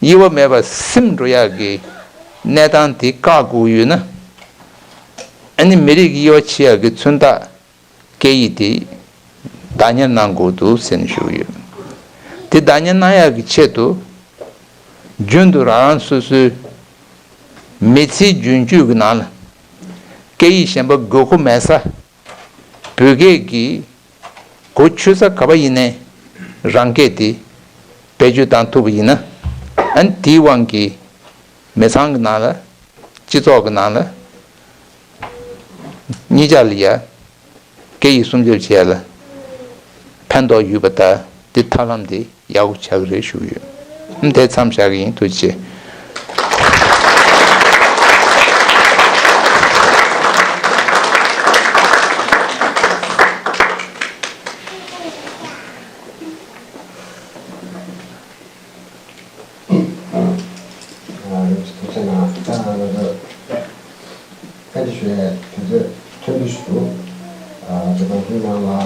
དབྱེ་བ་མེད་པར་ཟིན་འགྲོ་ཡག་གི་གནས་སྟངས་དེ་བཀག་དགོས་ཡོད་ན། ཨ་ནི་མི་རིགས་ཀྱི་དབྱེ་བ་ཕྱེ་ཡག་གི་མཚོན་རྟགས་སྐད་ཡིག་དེ་བདག་གཉེར་གནང་དགོས་འདུག་ཟེར་ནས་ཞུ་གི་ཡོད། དེ་བདག་གཉེར་གནང་ཡག་གི་ཆེད་དུ་རྒྱུན་དུ་རང་རང་སོ་སོའི་མི་ཚེའི་རྒྱུན་སྤྱོད་ཀྱི་ནང་ལ་སྐད་ཡིག་གཞན་པ་དགོས་མཁོ་མེད་ས། བོད་སྐད་ཀྱི་གོ་ཆོད་ས་ག་པ་ཡིན་ནའི་རང་སྐད་དེ་བེད་སྤྱོད་བཏང་ཐུབ་པ་ཡིན་ན། ཨ་ནི་དེའི་དབང་གིས་མི་ཚང་གི་ནང་ལ་སྤྱི་ཚོགས་ཀྱི་ནང་ལ་གཉིས་ཆ་ལ་ཡ་སྐད་ཡིག་སྲུང་སྐྱོབ་བྱེད་ཡ་ལ་ཕན་ཐོགས་ཡོད་པ་དང་དེ་ཐབས་ལམ་དེ་ཡག་པོ་ཆགས་ཀྱི་རེད་ཞུ་གི་ཡོད། ཨ་ནི་དེ་མཚམས་བཞག་གི་ཡིན། ཐུགས་རྗེ་ཆེ། ཐུགས་རྗེ་གནང་། ད་ང་ཚོ་བཀའ་འདྲི་ཞུ་ཡས་དུས་ཚོད་ཐོན་དུས་སུ། ཇོ་ནང་འདིའི་ནང་ལ་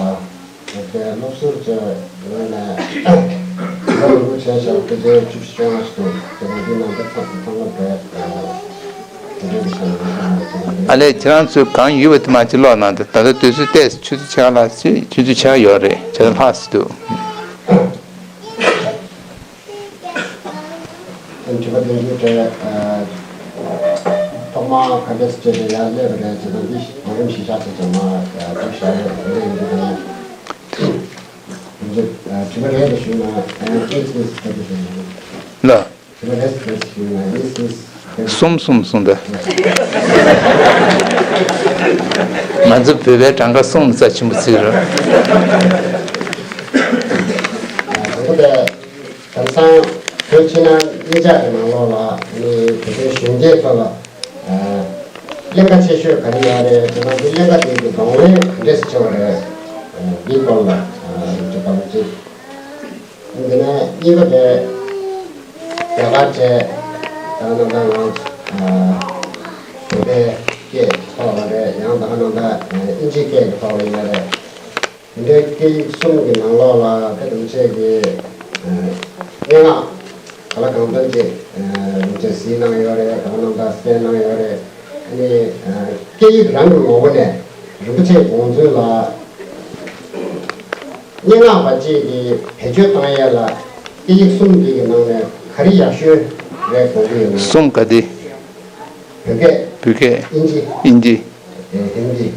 བོད་པའི་སློབ་ཟུར་ཚོའི་ངོས་ནས་ལོ་རིང་པོ་བྱས་ཤག་དུས་ཚོད་བཅུ་བཞི་བཅོ་ལྔ་ཞིག་འདུག་ཇོ་ནང་འདིའི་ནང་དུ་ཚང་ཚང་མ་བོད་དུས་ཚོད་ཀྱི་ཆ་ནས་ང་ཚོ་ནང་ལ་ཇོ་ནང་འདི། ཨ་ལས། ཁྱེད་རང་ཚོས་གང་ཡོད་པ་དེ་མར་ཅིག་ཀློག་གནང་དང་། ད་ལྟ་དུས་ཚོད་ཏོག་ཙམ་ཆུ་ཚོད་ཕྱེད་ཀ་ལྷག་ཙམ། ཆུ་ཚོད་ཕྱེད་ཀ་ཡོད་རེད། ཇེ་ལྷག་ཙམ་འདུག་དྲི་བ་འདོན་རྒྱུ་དེ། ཐོག་མར་ག་འདྲས་བྱས་ཏེ་ཡར་སླེབས་པ་རེད་ཅེས་དང་། འདི་གོ་རིམ་གཞིར་བཞག་བྱས་ཙང་མར་ཅིག་བཞག་ཡོད་རེད། ཡིན་དུས་ད་ནི་དྲི་བ་རེད་དེ་ཞུས་ན། ཨེ། ཨིས་ཨིས་ག་འདྲས་ཞུས་ན། ལ། དྲི་བ་རེད་དེ་ཞུས་ན། ཨིས་ཨིས། གསུམ་གསུམ་གསུམ་དང་། ང་ཚོ་བོད་པའི་གྲངས་ཀ་གསུམ་རྩ་ཆེན་པོ་བརྩི་རོགས། དང་པོ་དེ། དེང་སང་བོད་ཕྱི་ནང་གཉིས་ཆར་གྱི་ནང་ལོགས་ལ་ནི་བོད་པའི་གཞོན་སྐྱེས་ཚོ་ལ་ཨ་ཀླན་ཀ་ཆེ་ཤོས་ག་རེ་ཡོད་རེད་ཅེ་ན། འདི་ཀླན་ཀ་དེ་གི་གདོང་ལེན་ག་འདྲས་སེ་བྱེད་དགོས་རེད། ཨ་འདིའི་སྐོར་ལ་ཨ་ཅིག་བཀའ་སློབ་ཅིག་འདི་ནས་གཉིས་པ་དེ་རྒྱ་གར་བྱས། ད་ནང་ད་ང་ཨ་བོད་པའི་སྐད་ཐོག་ལ་རེད། ཡང་ད་ནང་ད་ཨིན་ཇིའི་སྐད་ཀྱི་ཐོག་ལ་ཡིན་ན་རེད། དེ་འདྲའི་སྐད་ཡིག་གསུམ་གྱི་ནང་ལོགས་ལ་དཔེ་དེ་འདྲ་ཅིག་གི་ཨ་སྙན་ངག་ག་ལ་གང་འཚམ་ཅིག་ཨ་དེ་འདྲ་ཅིག་གཟིགས་གནང་ཡོད་རེད། ག་ལ་གང་འཚམ་གསན་གནང་ཡོད་རེད། ཨ་ནི་ཨ་སྐད་ཡིག་རང་གི་ངོ་བོ་ནས་རིན་པོ་ཆེའི་དགོངས་ཚུལ་ལ་སྙན་ངག་པ་ཅིག་གིས་བེད་སྤྱོད་བཏང་ཡས་ལ་སྐད་ཡིག་གསུམ་འདི་གི་ནང་ནས་ག་རེ་ཡག་ཤོས་རེད་དགོངས་ཀྱི་ཡོད་ན། གསུམ་ག་དེ། བོད་སྐད། བོད་སྐད། ཨིན་ཇི། ཨིན་ཇི། ཨེ། ཧིན་དི།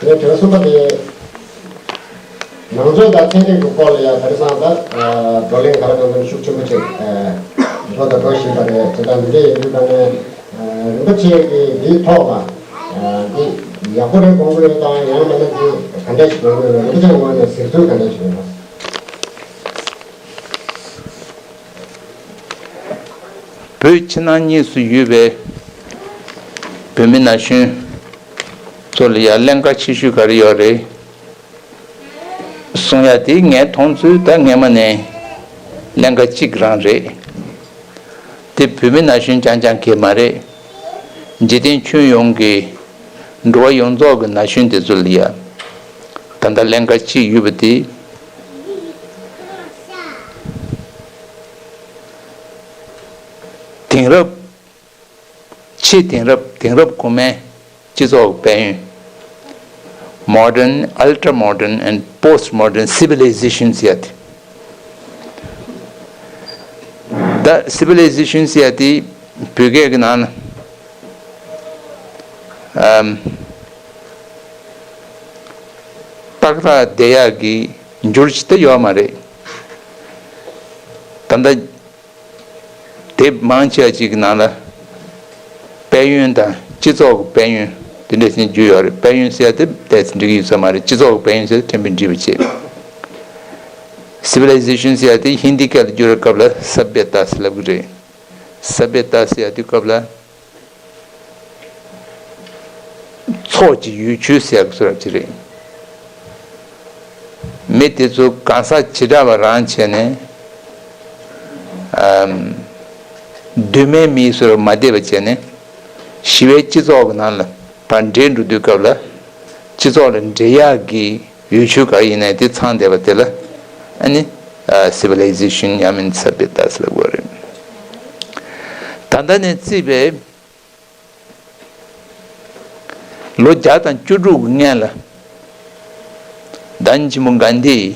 ངས་དྲི་བ་གསུམ་པ་དེ། ནང་ཆོས་དང་ཚན་རིག་གི་སྐོར་ལ་ཡང་དེང་སང་ད་བགྲོ་གླེང་ག་ལ་གང་འཚམ་ཤུགས་ཆེན་པོ་ཅིག་འགྲོ་དང་འགྲོ་བཞིན་པ་རེད། དེ་དང་འདི་འདྲ་ཡིན་དུས་ད་ནས་རིན་པོ་ཆེ་གིས་འདིའི་ཐོག་ལ་འདི་ཡག་པོ་རེད་དགོངས་ཀྱི་ཡོད་དང་། ཡང་མིན་ན་འདི་ག་འདྲ་ཞིག་དགོངས་ཀྱི་ཡོད་ན། རིན་པོ་ཆེའི་ངོས་ནས་གཟིགས་ཚུལ་ག་འདྲ་ཞིག་ཡོད་ན། བོད་ཕྱི་ནང་གཉིས་སུ་ཡོད་པའི་བོད་མི་ན་གཞོན་ཚོ་ལ་ཡང་ཀླན་ཀ་ཆེ་ཤོས་ག་རེ་ཡོད་རེད་གསུང་ཡ་དེ། ངའི་མཐོང་ཚུལ་ད་སྔས་མ་ནས་ཀླན་ཀ་གཅིག་རང་རེད། དེ་བོད་མི་ན་གཞོན་རྐྱང་རྐྱང་གི་མ་རེད། འཇིག་རྟེན་ཁྱོན་ཡོངས་ཀྱི་འགྲོ་བ་ཡོངས་རྫོགས་ཀྱི་ན་གཞོན་དེ་ཚོ་ལ་ཡ་ད་ལྟ་ཀླན་ཀ་གཅིག་ཡོད་པ་དེ། དེང་རབས། ཕྱི་དེང་རབས། དེང་རབས་གོང་མའི་སྤྱི་ཚོགས་ཀྱི་དཔལ་ཡོན། Modern, ultra modern and post modern civilizations ཟེར་ཡ་དེ། ད་civilizations ཟེར་ཡ་དེ་བོད་སྐད་ཀྱི་ནང་ན་ཨམ་ཏག་ཏག་བསྡད་ཡག་གི་འགྱུར་ཅིག་ད་ཡོད་མ་རེད། ད་ལྟ་དེབ་མང་ཆེ་བ་ཅིག་གི་ནང་ལ་དཔལ་ཡོན་དང་སྤྱི་ཚོགས་ཀྱི་དཔལ་ཡོན་དེ་འདྲ་ཞིག་བརྗོད་ཡོད་རེད། དཔལ་ཡོན་ཟེར་ཡ་དེ་ཏོག་ཙམ་འགྲིག་གི་ཡོད་ས་མ་རེད། སྤྱི་ཚོགས་ཀྱི་དཔལ་ཡོན་ཟེར་ཡ་དེ་ཕྲན་བུ་འགྲིག་པ་བྱེད། Civilization ཟེར་ཡ་དེ་ཧིན་དི་སྐད་ལ་བསྒྱུར་བའི་སྐབས་ལ་སབ་བྷྱ་ཏཱ་ཟེར་ལབ་ཀྱི་རེད། སབ་བྷྱ་ཏཱ་ཟེར་ཡ་དེ་སྐབས་ལ་ཚོགས་ཀྱི་ཡུལ་ཆོས་ཟེར་ཡག་གི་བཟོ་འདྲ་ཅིག་རེད། མི་དེ་ཚོ་གང་ཟག་བྱེ་བྲག་པ་རང་བྱས་ནས་ཨམ་གདོད་མའི་མིའི་བཟོ་འདྲ་མ་བསྡད་པ་བྱས་ནས། ཞི་བའི་སྤྱི་ཚོགས་ཀྱི་ནང་ལ་ཕར་འདྲེས་འགྲོ་དུས་སྐབས་ལ། སྤྱི་ཚོགས་ལ་འདྲེས་ཡག་གི་འོས་ཆོས་ག་ཡིན་ནའི་དེ་ཚང་བསྡད་པ་དེ་ལ་ཨ་ནི་སི་བི་ལི་ཛེ་ཤན་ཡང་མིན་ས་པེ་ཏཱ་ཟེར་ལབ་དགོས་རེད། ད་ལྟ་ནས་བརྩིས་པའི་ལོ་བརྒྱ་དང་བཅུ་དྲུག་གི་སྔན་ལ། བདག་ཉིད་ཆེན་པོ་གྷན་དྷིས།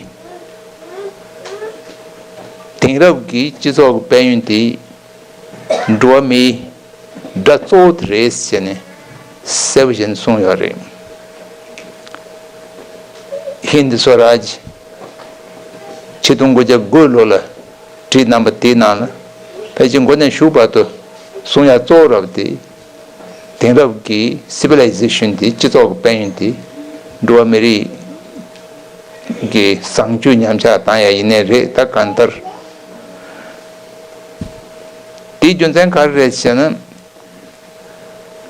དེང་རབས་ཀྱི་སྤྱི་ཚོགས་ཀྱི་དཔལ་ཡོན་དེ་འགྲོ་བ་མིའི་དགྲ་གཙོ་བོ་དེ་རེད་ཟེར་ནས་གསལ་པོ་བྱས་ནས་གསུངས་ཡོད་རེད། ཧིན་དི་སོ་རཱཇ་ཆིག་སྟོང་དགུ་བརྒྱ་དགུ་ལོ་ལ་བྲིས་གནང་པ་དེའི་ནང་ལ་ཕལ་ཆེར་འགོ་ནས་མཇུག་བར་དུ་གསུང་ཡག་གཙོ་བོ་རབ་དེ། དེང་རབས་ཀྱི་སི་བི་ལི་ཛེ་ཤན་དེ། སྤྱི་ཚོགས་ཀྱི་དཔལ་ཡོན་དེ་འགྲོ་བ་མི་རིགས་ཀྱི་བཟང་སྤྱོད་ཉམས་ཆག་བཏང་ཡ་ཡིན་ནའི་རེད། ད་གང་ལྟར་དེའི་རྒྱུ་མཚན་ག་རེ་རེད་ཟེར་ན།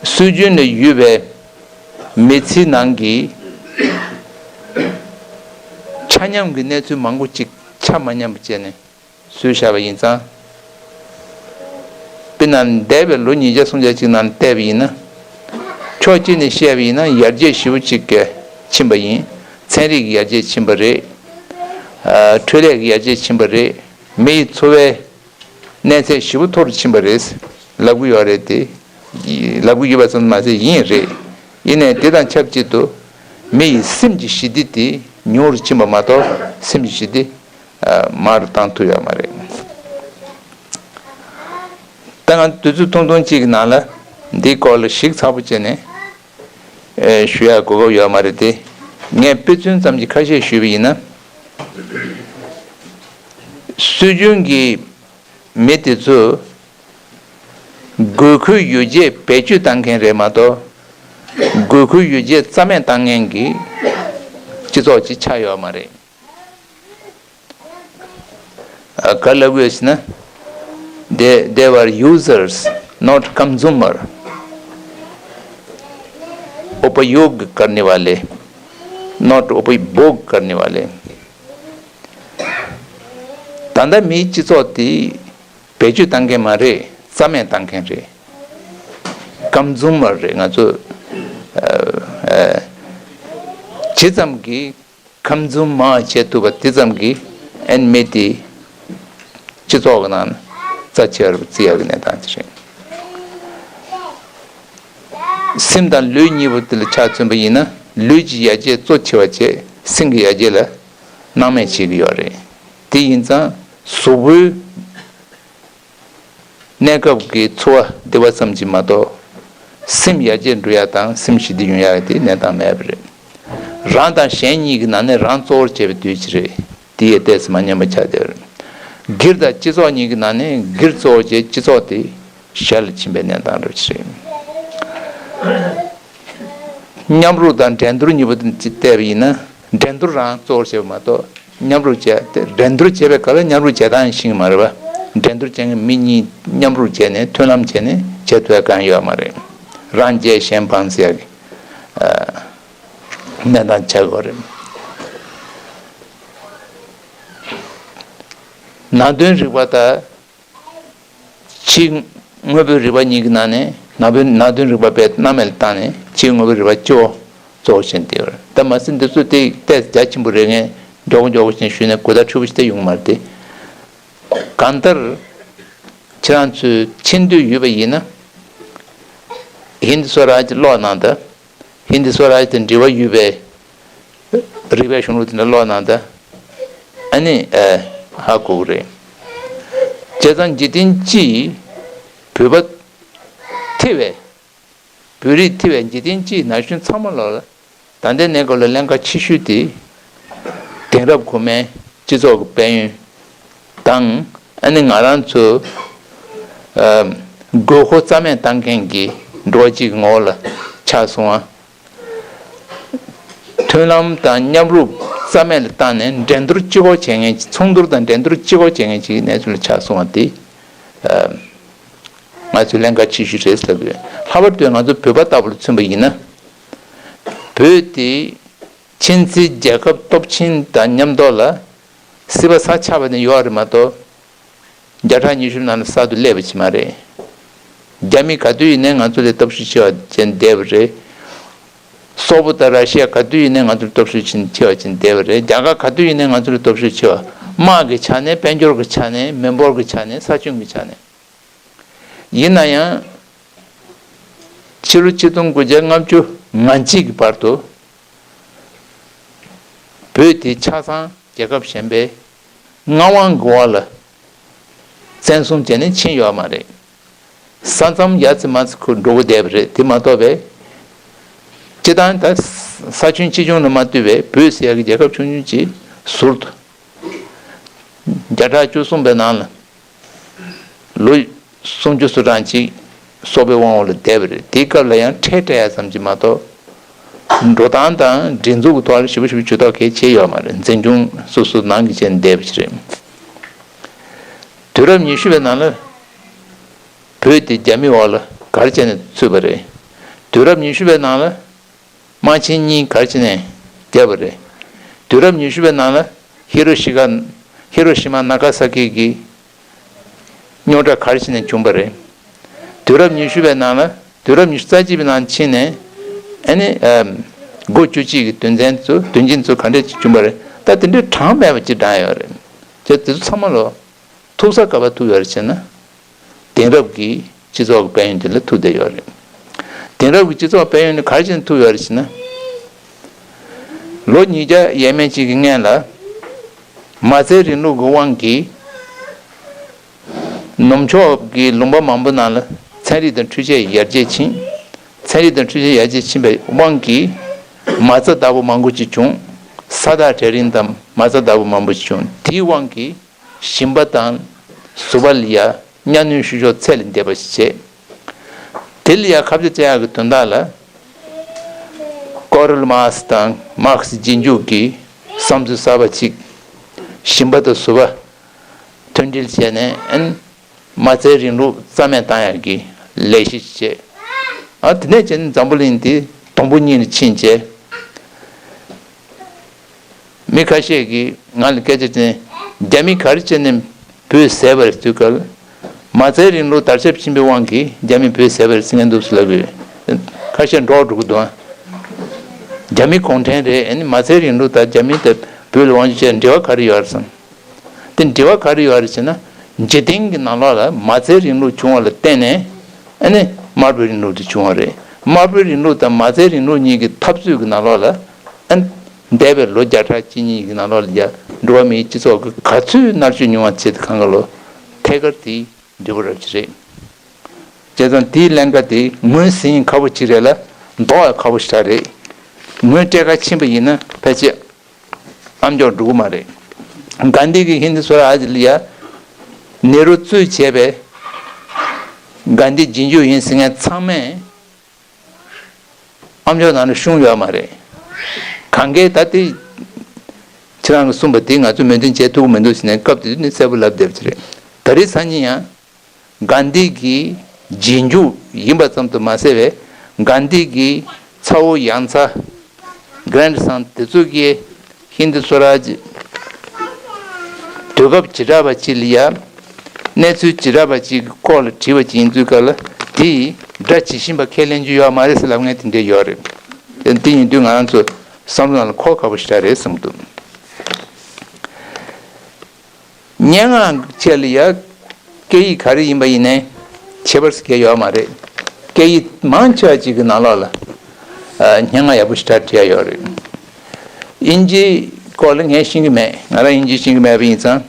སྲོལ་རྒྱུན་ལ་ཡོད་པའི་མི་ཚེའི་ནང་གི་ཆ་མཉམ་གྱི་གནས་ཚུལ་མང་པོ་ཅིག་ཆ་མ་མཉམ་པ་བྱས་ནས། བཟོས་བཞག་པ་ཡིན་ཙང་། དཔེར་ན་འདས་པའི་ལོ་ཉིས་བརྒྱ་སུམ་བརྒྱ་ཅིག་ནང་བལྟས་པ་ཡིན་ན། ཕྱོགས་གཅིག་ནས་བཤད་པ་ཡིན་ན་ཡར་རྒྱས་ཞེ་པོ་ཅིག་གི་ཕྱིན་པ་ཡིན། ཚན་རིག་གི་ཡར་རྒྱས་ཕྱིན་པ་རེད། ཨ། འཕྲོད་ལས་ཀྱི་ཡར་རྒྱས་ཕྱིན་པ་རེད། མི་ཡི་འཚོ་བའི་གནས་ཚད་ཞེ་པོ་མཐོ་རུ་ཕྱིན་པ་རེད་ལབ་གི་ཡོད་རེད་དེ། ལབ་གི་ཡོད་པ་ཙམ་མ་ཟད་ཡིན་རེད། ཡིན་ནའི་དེ་དང་ཆབས་ཅིག་ཏུ་མི་ཡི་སེམས་ཀྱི་ཞི་བདེ་དེ་ཉུང་རུ་ཕྱིན་པ་མ་གཏོགས་སེམས་ཀྱི་ཞི་བདེ་མར་བཏང་ཐུབ་ཡོད་མ་རེད། ད་ང་དུས་ཚོད་ཐུང་ཐུང་གཅིག་གི་ནང་ལ་འདིའི་སྐོར་ལ་ཞིབ་ཚགས་པོ་བྱས་ནས་ཞུ་ཡག་གོ་སྐབས་ཡོད་མ་རེད་དེ། ངས་དཔེ་མཚོན་ཙམ་གྱི་ཁ་ཤས་ཞུས་པ་ཡིན་ན། སྲོལ་རྒྱུན་གྱི་མི་དེ་ཚོ་དགོས་མཁོའི་ཡོ་བྱད་བེད་སྤྱོད་བཏང་མཁན་རེད་མ་གཏོགས། དགོས་མཁོའི་ཡོ་བྱད་རྩ་མེད་བཏང་མཁན་གྱི་སྤྱི་ཚོགས་ཅིག་ཆགས་ཡོད་མ་རེད། ཨ། ག་ལབ་དགོས་ཟེར་ན། They, they were users, not consumer. उपयोग करने वाले, not उपभोग करने वाले. ད་ལྟ་མིའི་སྤྱི་ཚོགས་དེ་བེད་སྤྱོད་བཏང་མཁན་མ་རེད། རྩ་མེད་བཏང་མཁན་རེད། ཀམ་ཛུམ་མར་རེད། ང་ཚོ་ཨ་ཨ་ཇི་ཙམ་གྱིས་ཀམ་ཛུམ་མར་བྱེད་ཐུབ་པ་དེ་ཙམ་གྱིས་ཨན་མི་དེ་སྤྱི་ཚོགས་ཀྱི་ནང་ན་རྩ་ཆེ་བར་བརྩི་ཡག་གི་གནས་སྟངས་ཅིག་རེད། སེམས་དང་ལུས་གཉིས་པོ་དེ་ལ་ཆ་མཚོན་པ་ཡིན་ན། ལུས་ཀྱི་ཡར་རྒྱས་གཙོ་ཆེ་བ་བྱས། སེམས་ཀྱི་ཡར་རྒྱས་ལ་སྣང་མེད་བྱེད་ཀྱི་ཡོད་རེད། དེ་ཡིན་ཙང་གཟུགས་པོའི་གནས་སྐབས་ཀྱི་འཚོ་བ་བདེ་བ་ཙམ་གྱིས་མ་གཏོགས། སེམས་ཡར་རྒྱས་འགྲོ་ཡག་དང་སེམས་ཞི་བདེ་ཡོང་ཡག་དེ་གནས་སྟངས་མེད་པ་རེད། རང་དང་གཞན་གཉིས་ཀྱི་ནང་ནས་རང་གཙོ་བོར་བྱས་པའི་དུས་ཅིག་རེད། དེ་ཡང་ཏོག་ཙམ་མ་མཉམ་པ་ཆགས་བསྡད་པ་རེད། སྒེར་དང་སྤྱི་ཚོགས་གཉིས་ཀྱི་ནང་ནས་སྒེར་གཙོ་བོར་བྱས། སྤྱི་ཚོགས་དེ་ཞར་ལ་ཕྱིན་པའི་གནས་སྟངས་རེད་ཅེས། མཉམ་རུབ་དང་འགྲན་བསྡུར་གཉིས་པོ་དེ་བལྟས་པ་ཡིན་ན། འགྲན་བསྡུར་རང་གཙོ་བོར་བྱས་པ་མ་གཏོགས། མཉམ་རུབ་བྱས་ཏེ། འགྲན་བསྡུར་བྱས་པའི་སྐབས་ལ་མཉམ་རུབ་བྱེད་སྟངས་ཤེས་ཀྱི་མ་རེད་པ། འགྲན་བསྡུར་བྱེད་མཁན་མི་གཉིས་མཉམ་རུབ་བྱས་ནས་མཐུན་ལམ་བྱས་ནས་བྱེད་ཐུབ་ཡ་གང་ཡོད་མ་རེད། རང་རྒྱལ་གཞན་ཕམ་ཟེར་ཡ་གི་ཨ་གནས་སྟངས་ཆགས་ཡོད་རེད། ནང་དོན་རིག་པ་དང་ཕྱིའི་དངོས་པོའི་རིག་པ་གཉིས་ཀྱི་ནང་ནས། ནང་པའི་ནང་དོན་རིག་པ་དཔེ་རྣམ་མེད་ལ་བཏང་ནས་ཕྱིའི་དངོས་པོའི་རིག་པ་སྤྱི་བོ་གཙོ་བོ་བྱས་ཏེ་ཡོད་རེད། ད་མ་ཟད་འདི་ཚོ་དེ་ཏོག་ཙམ་རྒྱ་ཆེན་པོ་རེད། ངས་མགྱོགས་པོ་མགྱོགས་པོ་བྱས་ནས་ཞུས་ནས་གོ་བརྡ་འཁྲུལ་པོ་ཞིག་སྟེར་ཡོང་གི་མ་རེད་དེ། གང་ལྟར་ཁྱེད་རང་ཚོས་མཁྱེན་འདོད་ཡོད་པ་ཡིན་ན། ཧིན་དི་སོ་རཱཇ་ཀློག་གནང་དང་། ཧིན་དི་སོ་རཱཇ་དང་འབྲེལ་བ་ཡོད་པའི་རིག་པའི་གཞུང་ལུགས་དེ་འདྲ་ཀློག་གནང་དང་། ཨ་ནི་ཨ་ཧ་གོ་གི་རེད། བྱས་ཙང་འཇིག་རྟེན་སྤྱིའི་བོད་པ་ཐེ་བའི། བོད་རིགས་ཐེ་བའི་འཇིག་རྟེན་སྤྱིའི་ན་གཞོན་ཚང་མ་ལོག་ལ། ད་ལྟའི་གནས་སྐབས་ལ་ཀླན་ཀ་ཆེ་ཤོས་དེ་དེང་རབས་གོང་མའི་སྤྱི་ཚོགས་ཀྱི་དཔལ་ཡོན་དང་། ཨ་ནི་ང་རང་ཚོ་ཨ་དགོས་མཁོ་རྩ་མེད་བཏང་མཁན་གྱི་འགྲོ་བ་གཅིག་གི་ངོ་བོ་ལ་ཆགས་སོང་བ། མཐུན་ལམ་དང་མཉམ་རུབ་རྩ་མེད་ལ་བཏང་ནས་འགྲན་བསྡུར་ལྕི་པོ་བྱེད་མཁན། མཚུངས་བསྡུར་དང་འགྲན་བསྡུར་ལྕི་པོ་བྱེད་མཁན་གྱི་གནས་ཚུལ་ལ་ཆགས་སོང་བ་དེ་ཨ་ང་ཚོའི་ཀླན་ཀ་ཆེ་ཤོས་རེད་ཟེར་དགོས། ལྷག་པར་དུ་ང་ཚོ་བོད་པ་ལྟ་བུ་ལ་མཚོན་པ་ཡིན་ན། བོད་དེ་ཆེན་སྲིད་རྒྱལ་ཁབ་སྟོབས་ཆེན་དང་མཉམ་ཐོག་ལ་སྲིད་པ་ས་ཆགས་པ་ནས་ཡོད་རེད་མ་གཏོགས། བརྒྱ་ཕྲག་ཉི་ཤུ་ནང་ལ་གསར་དུ་སླེབས་པ་ཅིག་མ་རེད། རྒྱ་མི་ག་དུས་ཡིན་ནའི་ང་ཚོ་ལ་སྟོབས་ཤུགས་ཆེ་བ་ཅན་བསྡད་པ་རེད། སོག་པོ་དང་ར་ཤི་ཡ་ག་དུས་ཡིན་ནའི་ང་ཚོ་ལ་སྟོབས་ཤུགས་ཆེ་ཆེ་བ་ཅན་བསྡད་པ་རེད། རྒྱ་གར་ག་དུས་ཡིན་ནའི་ང་ཚོ་ལ་སྟོབས་ཤུགས་ཆེ་བ། དམག་གི་ཆ་ནས། དཔལ་འབྱོར་གྱི་ཆ་ནས། མི་འབོར་གྱི་ཆ་ནས། ས་ཁྱོན་གྱི་ཆ་ནས། ཡིན་ན་ཡང་། ཕྱི་ལོ་ཆིག་སྟོང་དགུ་བརྒྱ་ལྔ་བཅུ་ང་གཅིག་གི་བར་དུ། བོད་དེ་ཆ་ཚང་རྒྱལ་ཁབ་གཞན་པའི་མངའ་དབང་གི་འོག་ལ་བཙན་བཟུང་བྱས་ནས་ཕྱིན་ཡོད་མ་རེད། ས་མཚམས་ཡ་ཙི་མ་ཙི་ཁུར་འགྲོ་གི་བསྡད་པ་རེད། དེ་མ་གཏོགས་པའི་སྤྱི་བཏང་ད་ས་ཁྱོན་ཆེ་ཆུང་ལ་མ་ལྟོས་པའི་བོད་ཟེར་ཡག་གི་རྒྱལ་ཁབ་ཆུང་ཆུང་ཅིག་ཟུར་དུ་བརྒྱ་ཕྲག་བཅུ་གསུམ་པའི་ནང་ལ་ལོ་སུམ་ཅུ་སོ་གྲངས་ཅིག་སོག་པོའི་དབང་འོག་ལ་བསྡད་པ་རེད། དེའི་སྐབས་ལ་ཡང་ཁྲལ་སྤྲད་ཡ་ཙམ་ཅིག་མ་གཏོགས། འགྲོ་སྟངས་དང་སྒྲིག་འཛུགས་ཀྱི་ཐོག་ལ་ཞེ་པོ་ཞེ་པོ་ཇུས་གཏོགས་གལ་ཆེ་ཡོད་མ་རེད། འཛིན་སྐྱོང་སོ་སོ་ནང་གི་བྱས་ནས་བསྡད་པ་ཞིག་རེད། དུས་རབས་ཉི་ཤུ་པའི་ནང་ལ་བོད་དེ་རྒྱ་མིའི་འོག་ལ་ག་རེ་བྱས་ནས་ཚུད་པ་རེད། དུས་རབས་ཉི་ཤུ་པའི་ནང་ལ་དམག་ཆེན་གཉིས་ག་རེ་བྱས་ནས་བརྒྱབ་པ་རེད། དུས་རབས་ཉི་ཤུ་པའི་ནང་ལ་ཧི་རོ་ཤི་ཀ་ཧི་རོ་ཤི་མ་ན་ཀ་ས་ཀི་གི་རྙོག་དྲ་ག་རེ་བྱས་ནས་བྱུང་པ་རེད། དུས་རབས་ཉི་ཤུ་པའི་ནང་ལ། དུས་རབས་ཉི་ཤུ་རྩ་གཅིག་པའི་ནང་ཕྱིན་ནས། ཨ་ནི། ཨམ། འགོ་བཅུ་གཅིག་གི་དོན་ཚན་ཚོ། དོན་རྐྱེན་ཚོ་ག་འདྲས་ཅིག་བྱུང་པ་རེད། ད་དེ་འདྲའི་གྲངས་མེད་པ་ཅིག་བགྲངས་ཡོད་རེད། བྱས་དེ་ཚོ་ཚང་མ་ལོ་ཐུག་ས་ག་པར་ཐུག་ཡོད་རེད་ཟེར་ན། དེང་རབས་ཀྱི་སྤྱི་ཚོགས་ཀྱི་དཔལ་ཡོན་དེ་ལ་ཐུག་བསྡད་ཡོད་རེད། དེང་རབས་ཀྱི་སྤྱི་ཚོགས་དཔལ་ཡོན་ནི་ག་རེ་བྱས་ནས་ཐུག་ཡོད་རེད་ཟེར་ན། ལོ་ཉིས་བརྒྱ་ཡས་མས་ཅིག་གི་སྔོན་ལ། མ་རྩའི་རིང་ལུགས་ཀྱི་དབང་གིས། ནུབ་ཕྱོགས་ཀྱི་ལུང་པ་མང་པོ་ནང་ལ་ཚན་རིག་དང་འཕྲུལ་ཆས་ཡར་རྒྱས་ཕྱིན། ཚན་རིག་དང་འཕྲུལ་ཆས་ཡར་རྒྱས་ཕྱིན་པའི་དབང་གིས། མ་རྩ་བདག་པོ་མང་པོ་ཅིག་བྱུང་། ས་ཐག་གྲལ་རིམ་དང་མ་རྩ་བདག་པོ་མང་པོ་ཅིག་བྱུང་། དེའི་དབང་གིས་ཞིང་པ་དང་གཟུ་པ་ལ་ཡ་གཉའ་གནོན་ཤུགས་ཤོག་ཚད་ལས་འདས་པ་ཞིག་བྱས། དེ་ལ་ཡ་ཁ་གཏད་བཅག་ཡག་གི་དོན་དག་ལ། ཀོ་རལ་མཱར་ཀསི་དང་མཱར་ཀསི་རྗེས་འཇུག་གི་བསམ་ཚུལ་གསར་པ་ཅིག་ཞིང་པ་དང་གཟུ་པ་མཐུན་སྒྲིལ་བྱས་ནས། ཨན། མ་རྩའི་རིང་ལུགས་རྩ་མེད་བཏང་ཡག་གི་ལས་གཞི་བྱས། ཨ། དེ་ནས་བྱས་ནས་འཛམ་བུ་གླིང་འདི་དུམ་བུ་གཉིས་ལ་ཕྱིན་བྱས། མི་ཁ་ཤས་ཀྱིས་ང་ལ་སྐད་ཆ་དྲིས། རྒྱ་མི་ག་རེ་བྱས་ནས་བོད་བཟས་པ་རེད་ཟེར་དུས་སྐབས། མ་རྩའི་རིང་ལུགས་དར་ཁྱབ་ཕྱིན་པའི་དབང་གིས་རྒྱ་མིས་བོད་བཟས་པ་རེད་ཟེར་མཁན་འདུག་ཟེར་ལབ་ཡོད། ཁ་ཤས་འདྲོག་འགྲོ་གི་འདུག་ཨ། རྒྱ་མི་གུང་ཁྲན་རེད། ཨ་ནི་མ་རྩའི་རིང་ལུགས་དང་རྒྱ་མི་དང་བོད་ལ་དབང་ཆ་བྱས་འབྲེལ་བ་ག་རེ་ཡོད་རེད་བསམ། དེ་འབྲེལ་བ་ག་རེ་ཡོད་རེད་ཟེར་ན། འཇིག་རྟེན་གྱི་ནང་ལོགས་ལ་མ་རྩའི་རིང་ལུགས་བྱུང་བ་ལ་བརྟེན་ནས། ཨ་ནི་དམར་པོའི་རིང་ལུགས་དེ་བྱུང་བ་རེད། དམར་པོའི་རིང་ལུགས་དང་མ་རྩའི་རིང་ལུགས་གཉིས་ཀྱི་འཐབ་རྩོད་ཀྱི་ནང་ལོགས་ལ། ཨ་ནི་འདས་པའི་ལོ་བརྒྱ་ཕྲག་གཅིག་གཉིས་ཀྱི་ནང་ལོགས་ལ་ཡ། འགྲོ་བ་མིའི་སྤྱི་ཚོགས་ཀྱི་ག་ཚོད་མནར་གཅོད་མྱོང་བ་བྱས་ཏེ་གང་ག་ལོ། ཐད་ཀར་དེའི་འབྲས་བུ་རབ་ཅིག་རེད། བྱས་ཙང་དེའི་ཀླན་ཀ་དེ་ངོས་ཟིན་ཁག་པོ་ཅིག་རེད་ལ། ཟློག་ཡང་ཁག་པོ་ཞེ་དྲག་རེད། ངོས་སྤྲད་ག་ཕྱིན་པ་ཡིན་ན་ཕལ་ཆེར་ཨ་མཆོག་འགྲོ་གི་མ་རེད། གྷན་དྷི་གིས་ཧིན་དི་སྭ་རཱཇ་ལ་ཡ་ནེ་རུ་གཙོས་བྱས་པའི་གྷན་དྷི་རྗེས་འཇུག་ཡིན་ཟེར་མཁན་ཚང་མས་ཨ་མཆོག་ནང་ལ་ཤོང་ཡོད་མ་རེད། གང་གས་ད་དེ་ཁྱེད་རང་གིས་གསུངས་པ་དེ་ང་ཚོས་མོས་མཐུན་བྱེད་ཐུབ་ཀྱི་མི་འདུག་ཟེར་ནས་སྐབས་དེ་དུས་ནས་གསལ་པོ་ལབ་བསྡད་པ་ཅིག་རེད། ད་རེས་སང་ཉིན་ཡང་། གྷན་དྷི་གི་རྗེས་འཇུག་ཡིན་པ་ཙམ་དུ་མ་ཟད་པའི། གྷན་དྷི་གི་ཚ་བོ་ཡང་ཚ། གྷ་རན་ཌི་སན་དེ་ཚོ་གིས་ཧིན་དི་སྭ་རཱཇ་དུས་སྐབས་བྱེ་བྲག་པ་ཅིག་ལ་ཡ། གནས་ཚུལ་བྱེ་བྲག་པ་ཅིག་གི་སྐོར་ལ་དྲིས་པ་ཅིག་ཡིན་དུས་སྐབས་ལ། དེ་ཡི་སྒྲ་ཇི་བཞིན་པ་ཁས་ལེན་རྒྱུ་ཡོད་མ་རེད་ཟེར་ལབ་མཁན་དེ་འདྲས་ཡོད་རེད། དེ་ཡིན་དུས་ང་རང་ཚོ་བསམ་བློ་ནང་ལ་འཁོར་ཁག་པོ་ཞེ་དྲག་རེད་བསམ་གྱི་འདུག་སྙན་ངག་ཆེད་ལ་ཡ། སྐད་ཡིག་ག་རེ་ཡིན་པ་ཡིན་ནའི་ཁྱད་པར་ཟེར་མཁན་ཡོད་མ་རེད། སྐད་ཡིག་མང་ཆེ་བ་ཅིག་གི་ནང་ལོགས་ལ། ཨ། སྙན་ངག་ཡག་པོ་ཞེ་དྲག་བྲིས་ཡ་ཡོད་རེད། དབྱིན་ཇིའི་སྐོར་ལ་ངས་ཤེས་ཀྱི་མེད། ང་རང་དབྱིན་ཇི་ཤེས་ཀྱི་མེད་པ་ཡིན་ཙང་།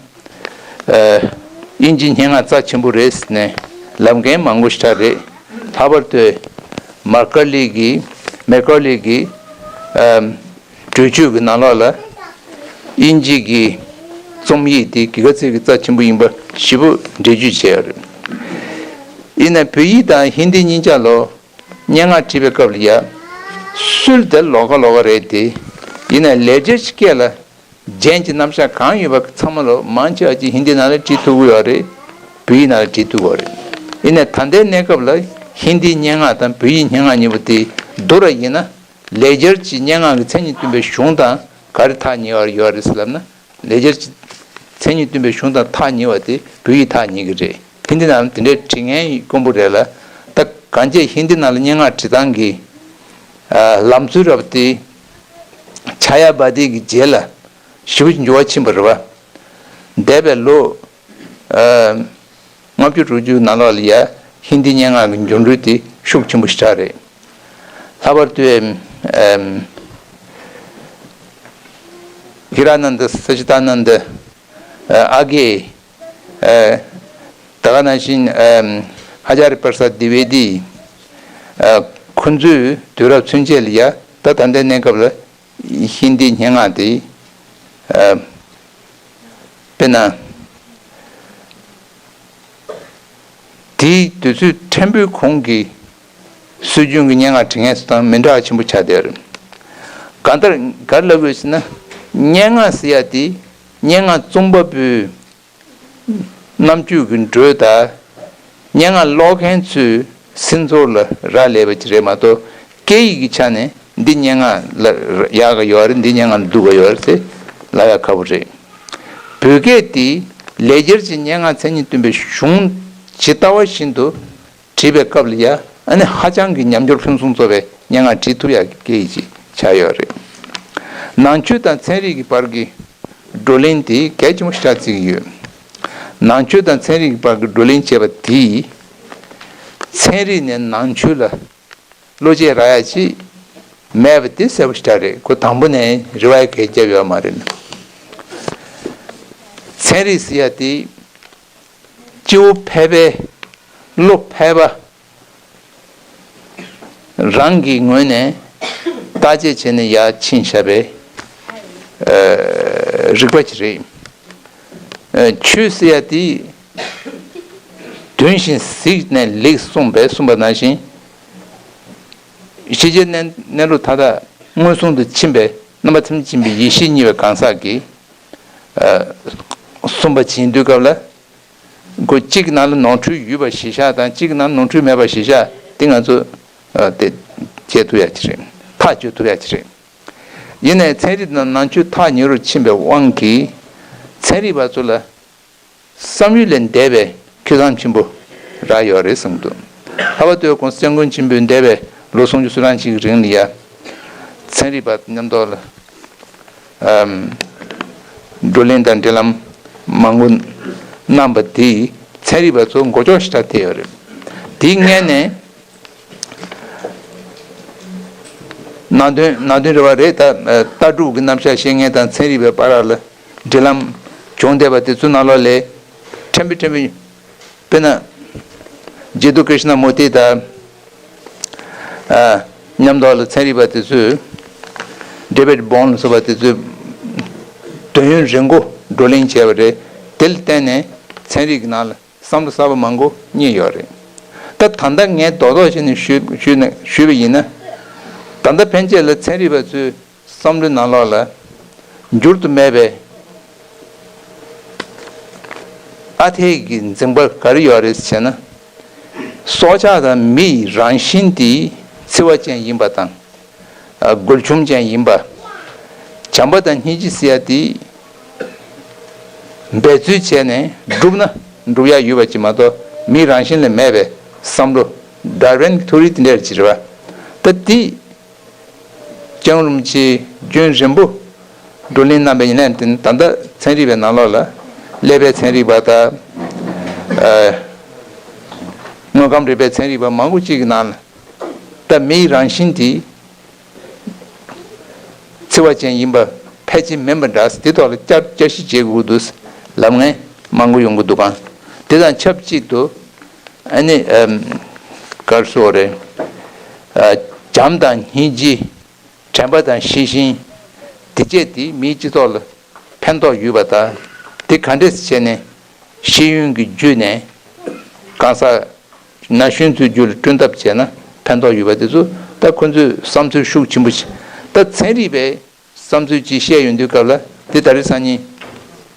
ཨ། དབྱིན་ཇིའི་སྙན་ངག་རྩ་ཆེན་པོ་རེད་ཟེར་ནས་ལབ་མཁན་མང་པོ་ཞེ་དྲག་རེད། ལྷག་པར་དུ་མར་ཀར་ལི་གི། མེ་ཀར་ལི་གི། ཨ། འགྲེལ་བརྗོད་ཀྱི་ནང་ལོགས་ལ། དབྱིན་ཇི་གི་རྩོམ་ཡིག་དེ་ག་ཚོད་ཀྱི་རྩ་ཆེན་པོ་ཡིན་པ་ཞིབ་པོ་འགྲེལ་བརྗོད་བྱས་ཡོད་རེད། ཡིན་ནའི་བོད་ཡིག་དང་ཧིན་དི་གཉིས་ཆ་ལ་སྙན་ངག་བྲིས་པའི་སྐབས་ལ་ཡ། སྲོལ་དེ་ལོགས་ཀ་ལོགས་ཀ་རེད་དེ། ཡིན་ནའི་ལེགས་སྦྱར་གྱི་སྐད་ལ་རྒྱན་གྱི་རྣམ་གཞག་གང་ཡོད་པ་ཚང་མ་ལ་མང་ཆེ་བ་ཅིག་ཧིན་དི་ནང་ལ་བྲིས་ཐུབ་ཀྱི་ཡོད་རེད། བོད་ཡིག་ནང་ལ་བྲིས་ཐུབ་ཀྱི་ཡོད་རེད། ཡིན་ནའི་ད་ལྟའི་གནས་སྐབས་ལ་ཧིན་དིའི་སྙན་ངག་དང་བོད་ཡིག་སྙན་ངག་གཉིས་པོ་དེ་བསྡུར་བ་ཡིན་ན། ལེགས་སྦྱར་གྱི་སྙན་ངག་གི་མཚན་ཉིད་སྟོན་པའི་གཞུང་དང་ག་རེ་ཐག་ཉེ་བ་ཡོད་རེད་ཟེར་ལབ་ན། ལེགས་སྦྱར་གྱི་མཚན་ཉིད་སྟོན་པའི་གཞུང་དང་ཐག་ཉེ་བ་དེ་བོད་ཡིག་ཐག་ཉེ་གི་རེད། ཧིན་དི་ནང་ལ་དེ་འདྲའི་བྲིས་མཁན་དཀོན་པོ་རེད་ལ། གང་ཅི་ཧིན་དི་ནང་ལ་སྙན་ངག་བྲིས་སྟངས་ཀྱི་ཨ་ལམ་སྲོལ་རབ་དེ་ཆ་ཡ་བ་དི་གི་རྗེས་ལ་ཞེ་པོ་འགྱུར་བ་ཕྱིན་པ་རེད་བ། འདས་པའི་ལོ་ཨ་ལྔ་བཅུ་དྲུག་ཅུ་ནང་ལོགས་ལ་ཡ་ཧིན་དི་སྙན་ངག་གི་འགྱུར་འགྲོས་དེ་ཤུགས་ཆེན་པོ་ཞིག་ཆགས་རེད། ལྷག་པར་དུ་ཨ་ཧི་ར་ནན་དི་ས་ཅི་ཏ་ནན་དི་ཨ་ཨ་གེ་ཨ་ད་ག་ནང་བཞིན་ཨ་ཨ་ཅཱ་རི་པར་སཱ་དི་ཝེ་དི་ཨ་ཁོ་ཚོས་དུས་རབས་ཚུན་ཆད་ལ་ཡ་ད་ད་ལྟའི་གནས་སྐབས་ལ་ཧིན་དིའི་སྙན་ངག་དེ་ཨ་དཔེར་ན་དེའི་དུས་ཚོད་ཕྲན་བུའི་གོང་གི་སྲོལ་རྒྱུན་གྱི་སྙན་ངག་བྲིས་མཁན་ཚོ་དང་མི་འདྲ་བ་ཆེན་པོ་ཆགས་བསྡད་ཡོད་རེད། གང་ལྟར་ག་རེ་ལབ་དགོས་ཟེར་ན། སྙན་ངག་ཟེར་ཡ་དེ་སྙན་ངག་རྩོམ་པ་པོའི་རྣམ་དཔྱོད་ཀྱི་འགྲོས་དང་། སྙན་ངག་ཀློག་མཁན་ཚོའི་སེམས་ཚོར་ལ་རག་ལས་པ་ཅིག་རེད་མ་གཏོགས། སྐད་ཡིག་གི་ཆ་ནས་འདི་སྙན་ངག་ལ་ཡག་ག་ཡོད་རེད། འདི་སྙན་ངག་ལ་སྡུག་ག་ཡོད་རེད་ཟེར་ལབ་ཡ་ཁག་པོ་རེད། བོད་སྐད་དེ་ལེགས་སྦྱར་གྱི་སྙན་ངག་མཚན་ཉིད་སྟོན་པའི་གཞུང་ཇི་ལྟ་བ་བཞིན་དུ་བྲིས་པའི་སྐབས་ལ་ཡ་ཨ་ནི་ཧ་ཅང་གི་ཉམས་འགྱུར་ཕུན་སུམ་ཚོགས་པའི་སྙན་ངག་བྲིས་ཐུབ་ཡ་གི་སྐད་ཡིག་ཅིག་ཆགས་ཡོད་རེད། ནང་ཆོས་དང་ཚན་རིག་གི་བར་གྱི་བགྲོ་གླེང་དེ་གལ་ཆེན་པོ་ཞིག་ཆགས་བརྩི་གི་ཡོད། ནང་ཆོས་དང་ཚན་རིག་གི་བར་གྱི་བགྲོ་གླེང་བྱས་པ་དེས་ཚན་རིག་ནས་ནང་ཆོས་ལ་བློ་སྐྱེད་རག་ཡ་ཅིག་མེད་པ་དེ་གསལ་པོ་ཞིག་རེད། ཁོ་དང་པོ་ནས་རེ་བ་གལ་རྒྱབ་ཡོད་མ་རེད། ཚན་རིག་ཟེར་ཡ་དེ་སྐྱེ་བོ་ཕལ་པའི་བློ་ཕལ་པ་རང་གི་ངོས་ནས་བརྟག་དཔྱད་བྱས་ནས་ཡར་ཕྱིན་བཞག་པའི་ཨ་རིག་པ་ཅིག་རེད། ཨ་ཆོས་ཟེར་ཡ་དེ་དོན་བཞིན་གཟིགས་ནས་ལེགས་གསུངས་པས་གསུངས་པ་ནང་བཞིན། ཤེས་བྱའི་གནས་གནས་ལུགས་མཐའ་དག་མངོན་སུམ་དུ་ཕྱིན་པའི་རྣམ་པ་ཐམས་ཅད་མཁྱེན་པའི་ཡེ་ཤེས་བརྙེས་པའི་གང་ཟག་གིས་ཨ་གསུངས་པ་བྱིན་དུས་སྐབས་ལ། ཁོ་གཅིག་གི་ནང་ལ་ནོར་འཁྲུལ་ཡོད་པ་གཞི་བཞག་དང་གཅིག་གི་ནང་ལ་ནོར་འཁྲུལ་མེད་པ་གཞི་བཞག་དེ་ང་ཚོ་ཨ་དེ་བྱེད་ཐུབ་ཡ་ཅིག་རེད། ཐག་གཅོད་ཐུབ་ཡ་ཅིག་རེད། ཡིན་ནའི་ཚན་རིག་དང་ནང་ཆོས་ཐག་ཉེ་རུ་ཕྱིན་པའི་དབང་གིས་ཚན་རིག་པ་ཚོ་ལ་བསམ་ཡུལ་ལས་འདས་པའི་ཁེ་བཟང་ཆེན་པོ་རག་ཡོད་རེད་གསུངས་འདུག། ལྷག་པར་དུ་༸གོང་ས་༸སྐྱབས་མགོན་ཆེན་པོས་འདས་པའི་ལོ་སུམ་ཅུ་སོ་གྲངས་ཤིག་གི་རིང་ལ་ཡ་ཚན་རིག་པ་མཉམ་དུ་ལ་ཨམ་བགྲོ་གླེང་དང་འབྲེལ་ལམ་མང་པོ་གནང་པ་དེས་ཚན་རིག་པ་ཚོ་མགོ་ལྕོག་ཞེ་དྲག་ཐེབས་ཡོད་རེད། དེའི་སྔོན་ནས་ནང་དོན་ནང་དོན་རེ་བ་རེད། ད་ལྟ་གྲུབ་ཀྱི་རྣམ་གཞག་བཤད་མཁན་དང་ཚན་རིག་པའི་བར་ལ་འབྲེལ་ལམ་བྱུང་བསྡད་པ་དེ་ཚོའི་ནང་ལོགས་ལས་ཕྲན་བུ་ཕྲན་བུ། དཔེར་ན། ཇེ་ཏུ་ཀྲི་ཤ་ན་མུར་ཏི་དང་། ཨ་མཉམ་དུ་ལ་ཚན་རིག་པ་དེ་ཚོས། ཌེ་བིཌ་བོན་ལ་སོགས་པ་དེ་ཚོས་དུས་ཡུན་རིང་པོ་བགྲོ་གླེང་བྱས་པ་རེད། དེ་ལ་བརྟེན་ནས་ཚན་རིག་གི་ནང་ལ་བསམ་བློ་གསར་པ་མང་པོ་རྙེད་ཡོད་རེད། ད་ད་ལྟ་ངས་རྡོག་རྡོག་བྱས་ནས་ཞུས་ཞུས་ན་ཞུས་པ་ཡིན་ན། ད་ལྟ་ཕན་ཆད་ལ་ཚན་རིག་པ་ཚོས་བསམ་བློའི་ནང་ལོགས་ལ་འགྱུར་དུ་མེད་པའི་ཨ་འཐས་ཀྱི་འཛིན་པ་ག་རེ་ཡོད་རེད་ཟེར་ན། སྲོག་ཆགས་དང་མི་ཡི་རང་བཞིན་དེ་འཚེ་བ་ཅན་ཡིན་པ་དང་། ཨ་རྒོལ་ཆུང་ཅན་ཡིན་པ། བྱམས་པ་དང་སྙིང་རྗེ་ཟེར་ཡ་དེ་འབད་རྩོལ་བྱས་ནས་བསྒྲུབ་ན་འགྲུབ་ཡ་ཡོད་པ་ཅིག་མ་གཏོགས་མིའི་རང་བཞིན་ལ་མེད་པའི་བསམ་བློ། ཌར་ཝིན་གྱི་ཐོ་རི་དེ་འདྲ་ཅིག་རེད་བ། ད་དེ་སྐྱབས་མགོན་རིན་པོ་ཆེ་རྒྱུན་རིང་པོ་བགྲོ་གླེང་གནང་བའི་ཡིན་ནའི་དེ་ད་ལྟ་ཚན་རིག་པའི་ནང་ལོགས་ལ་ཀླད་པའི་ཚན་རིག་པ་དང་། ཨ་དངོས་ཁམས་རིག་པའི་ཚན་རིག་པ་མང་པོ་ཅིག་གི་ནང་ལ་ད་མིའི་རང་བཞིན་དེ་འཚེ་བ་ཅན་ཡིན་པ་ཕལ་ཆེར་མིན་པ་འདྲ། དེ་ཐོག་ལ་བསྐྱར་བསྐྱར་ཞིབ་བྱེད་དགོས་འདུག་ལབ་མཁན་མང་པོ་ཡོང་གི་འདུག་ག། དེ་དང་ཆབས་ཅིག་ཏུ་ཨ་ནི་ཨམ་ག་རེ་ཟེར་དགོས་རེད། ཨ་བྱམས་དང་སྙིང་རྗེ། དྲན་པ་དང་ཤེས་བཞིན། དེ་བཅས་དེ་མིའི་སྤྱི་ཚོགས་ལ་ཕན་ཐོགས་ཡོད་པ་དང་། དེ་ག་འདྲས་བྱས་ནས་ཤེས་ཡོན་གྱི་བརྒྱུད་ནས་གང་ཟག་ན་གཞོན་ཚོའི་རྒྱུད་ལ་བསྐྲུན་ཐབས་བྱས་ན་ཕན་ཐོགས་ཡོད་པ་དེ་ཚོ་ད་ཁོ་ཚོས་བསམ་ཚུལ་ཤུགས་ཆེན་པོ་ཞིག་ད་ཚན་རིག་པས་བསམ་ཚུལ་ཅིག་བཤད་ཡོང་དུས་སྐབས་ལ་དེ་ད་རེས་སང་ཉིན་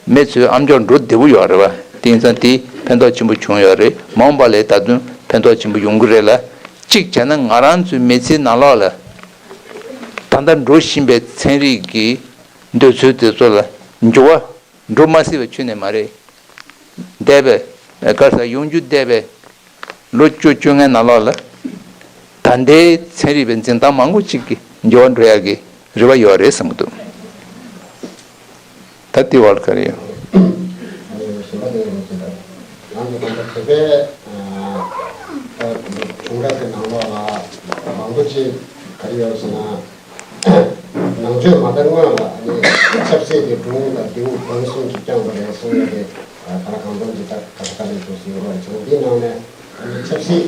མི་ཚོའི་ཨམ་ཅོག་འགྲོ་བདེ་པོ་ཡོད་རེད་བ། དེ་ཡིན་ཙང་དེ་ཕན་ཐོགས་ཆེན་པོ་བྱུང་ཡོད་རེད། མ་འོངས་པ་ལ་ད་དུང་ཕན་ཐོགས་ཆེན་པོ་ཡོང་གི་རེད་ལ། གཅིག་བྱས་ན་ང་རང་ཚོའི་མི་ཚེའི་ནང་ལོགས་ལ་ད་ལྟ་འགྲོ་བཞིན་པའི་ཚན་རིག་གི་འདོད་ཚུལ་དེ་ཚོ་ལ་འགྱུར་བ་འགྲོ་མ་སྲིད་པ་ཁྱོན་ནས་མ་རེད། འདས་པའི་ག་རེ་ཟེར་ཡོང་རྒྱུ་འདས་པའི་ལོ་བཅུ་བཅོ་ལྔའི་ནང་ལོགས་ལ་ ད་ལྟའི་ཚན་རིག་པའི་འཛིན་སྟངས་མང་པོ་ཅིག་གི་འགྱུར་བ་འགྲོ་ཡག་གི་རེ་བ་ཡོད་རེད་བསམ་གྱི་འདུག་ད་དེ་བར་ག་རེ་ཡོད། ཞིང་པ་དེ་རེད་ཅེས་དང་། ང་ཚོ་གང་ལྟར་བོད་པའི་ད་བྱུང་རབས་ཀྱི་ནང་ལོགས་ལ་མང་པོ་ཅིག་ག་རེ་ཡོད་ཟེར་ན། ནང་ཆོས་མ་དར་སྔོན་ལ་ནི་ཆབ་སྲིད་དེ་སྒྲུང་དང་ལྡེའུ་བོན་གསུམ་གྱིས་བསྐྱངས་པ་རེད་གསུང་ཡོད་རེད། ད་ལྟ་གང་འདྲ་ཅིག་ད་ག་ས་ག་ནས་འདུག་ཟེར་ཡོད་རེད། བྱུང་འདིའི་ནང་ནས་ཆབ་སྲིད་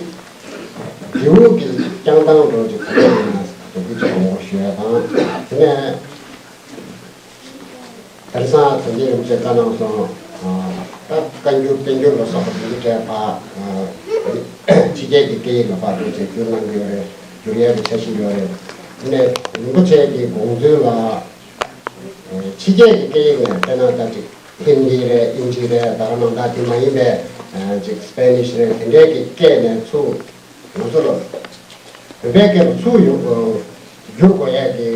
ལྡེའུ་གི་བསྐྱངས་སྟངས་འདྲ་ཅིག་ག་འདྲ་ཡིན་ན་དོགས་པ་ཅིག་ཡོང་བ་ཞུ་ཡ་དང་། དེ་ནས། དེང་སང་དོན་གཅོད་རིན་པོ་ཆེས་བཀའ་གནང་སོང་། ད་བཀའ་འགྱུར་བསྟན་འགྱུར་ལ་སོགས་པ་དེ་འདྲའི་ཕྱི་རྒྱལ་གྱི་སྐད་ཡིག་ལ་ཕར་འགྱུར་བྱས་བསྒྱུར་གནང་གི་ཡོད་རེད། བསྒྱུར་ཡས་ཀྱི་འཆར་གཞི་ཡོད་རེད། དེ་ནས་རིན་པོ་ཆེ་གི་དགོངས་ཚུལ་ལ་ཕྱི་རྒྱལ་གྱི་སྐད་ཡིག་ནས་དཔེར་ན་ད་ཅིག་ཧིན་དི་རེད། ཨིན་ཇི་རེད། ད་ག་ནང་ད་དེ་མ་ཡིན་པའི་ཅིག་སི་པེ་ནིཤ་རེད། དེ་འདྲའི་གི་སྐད་ནས་ཚུར་ང་ཚོ་ལ་བོད་པའི་སྐད་ལ་ཚུར་ཡོང་བསྒྱུར་དགོས་ཡས་ཀྱི་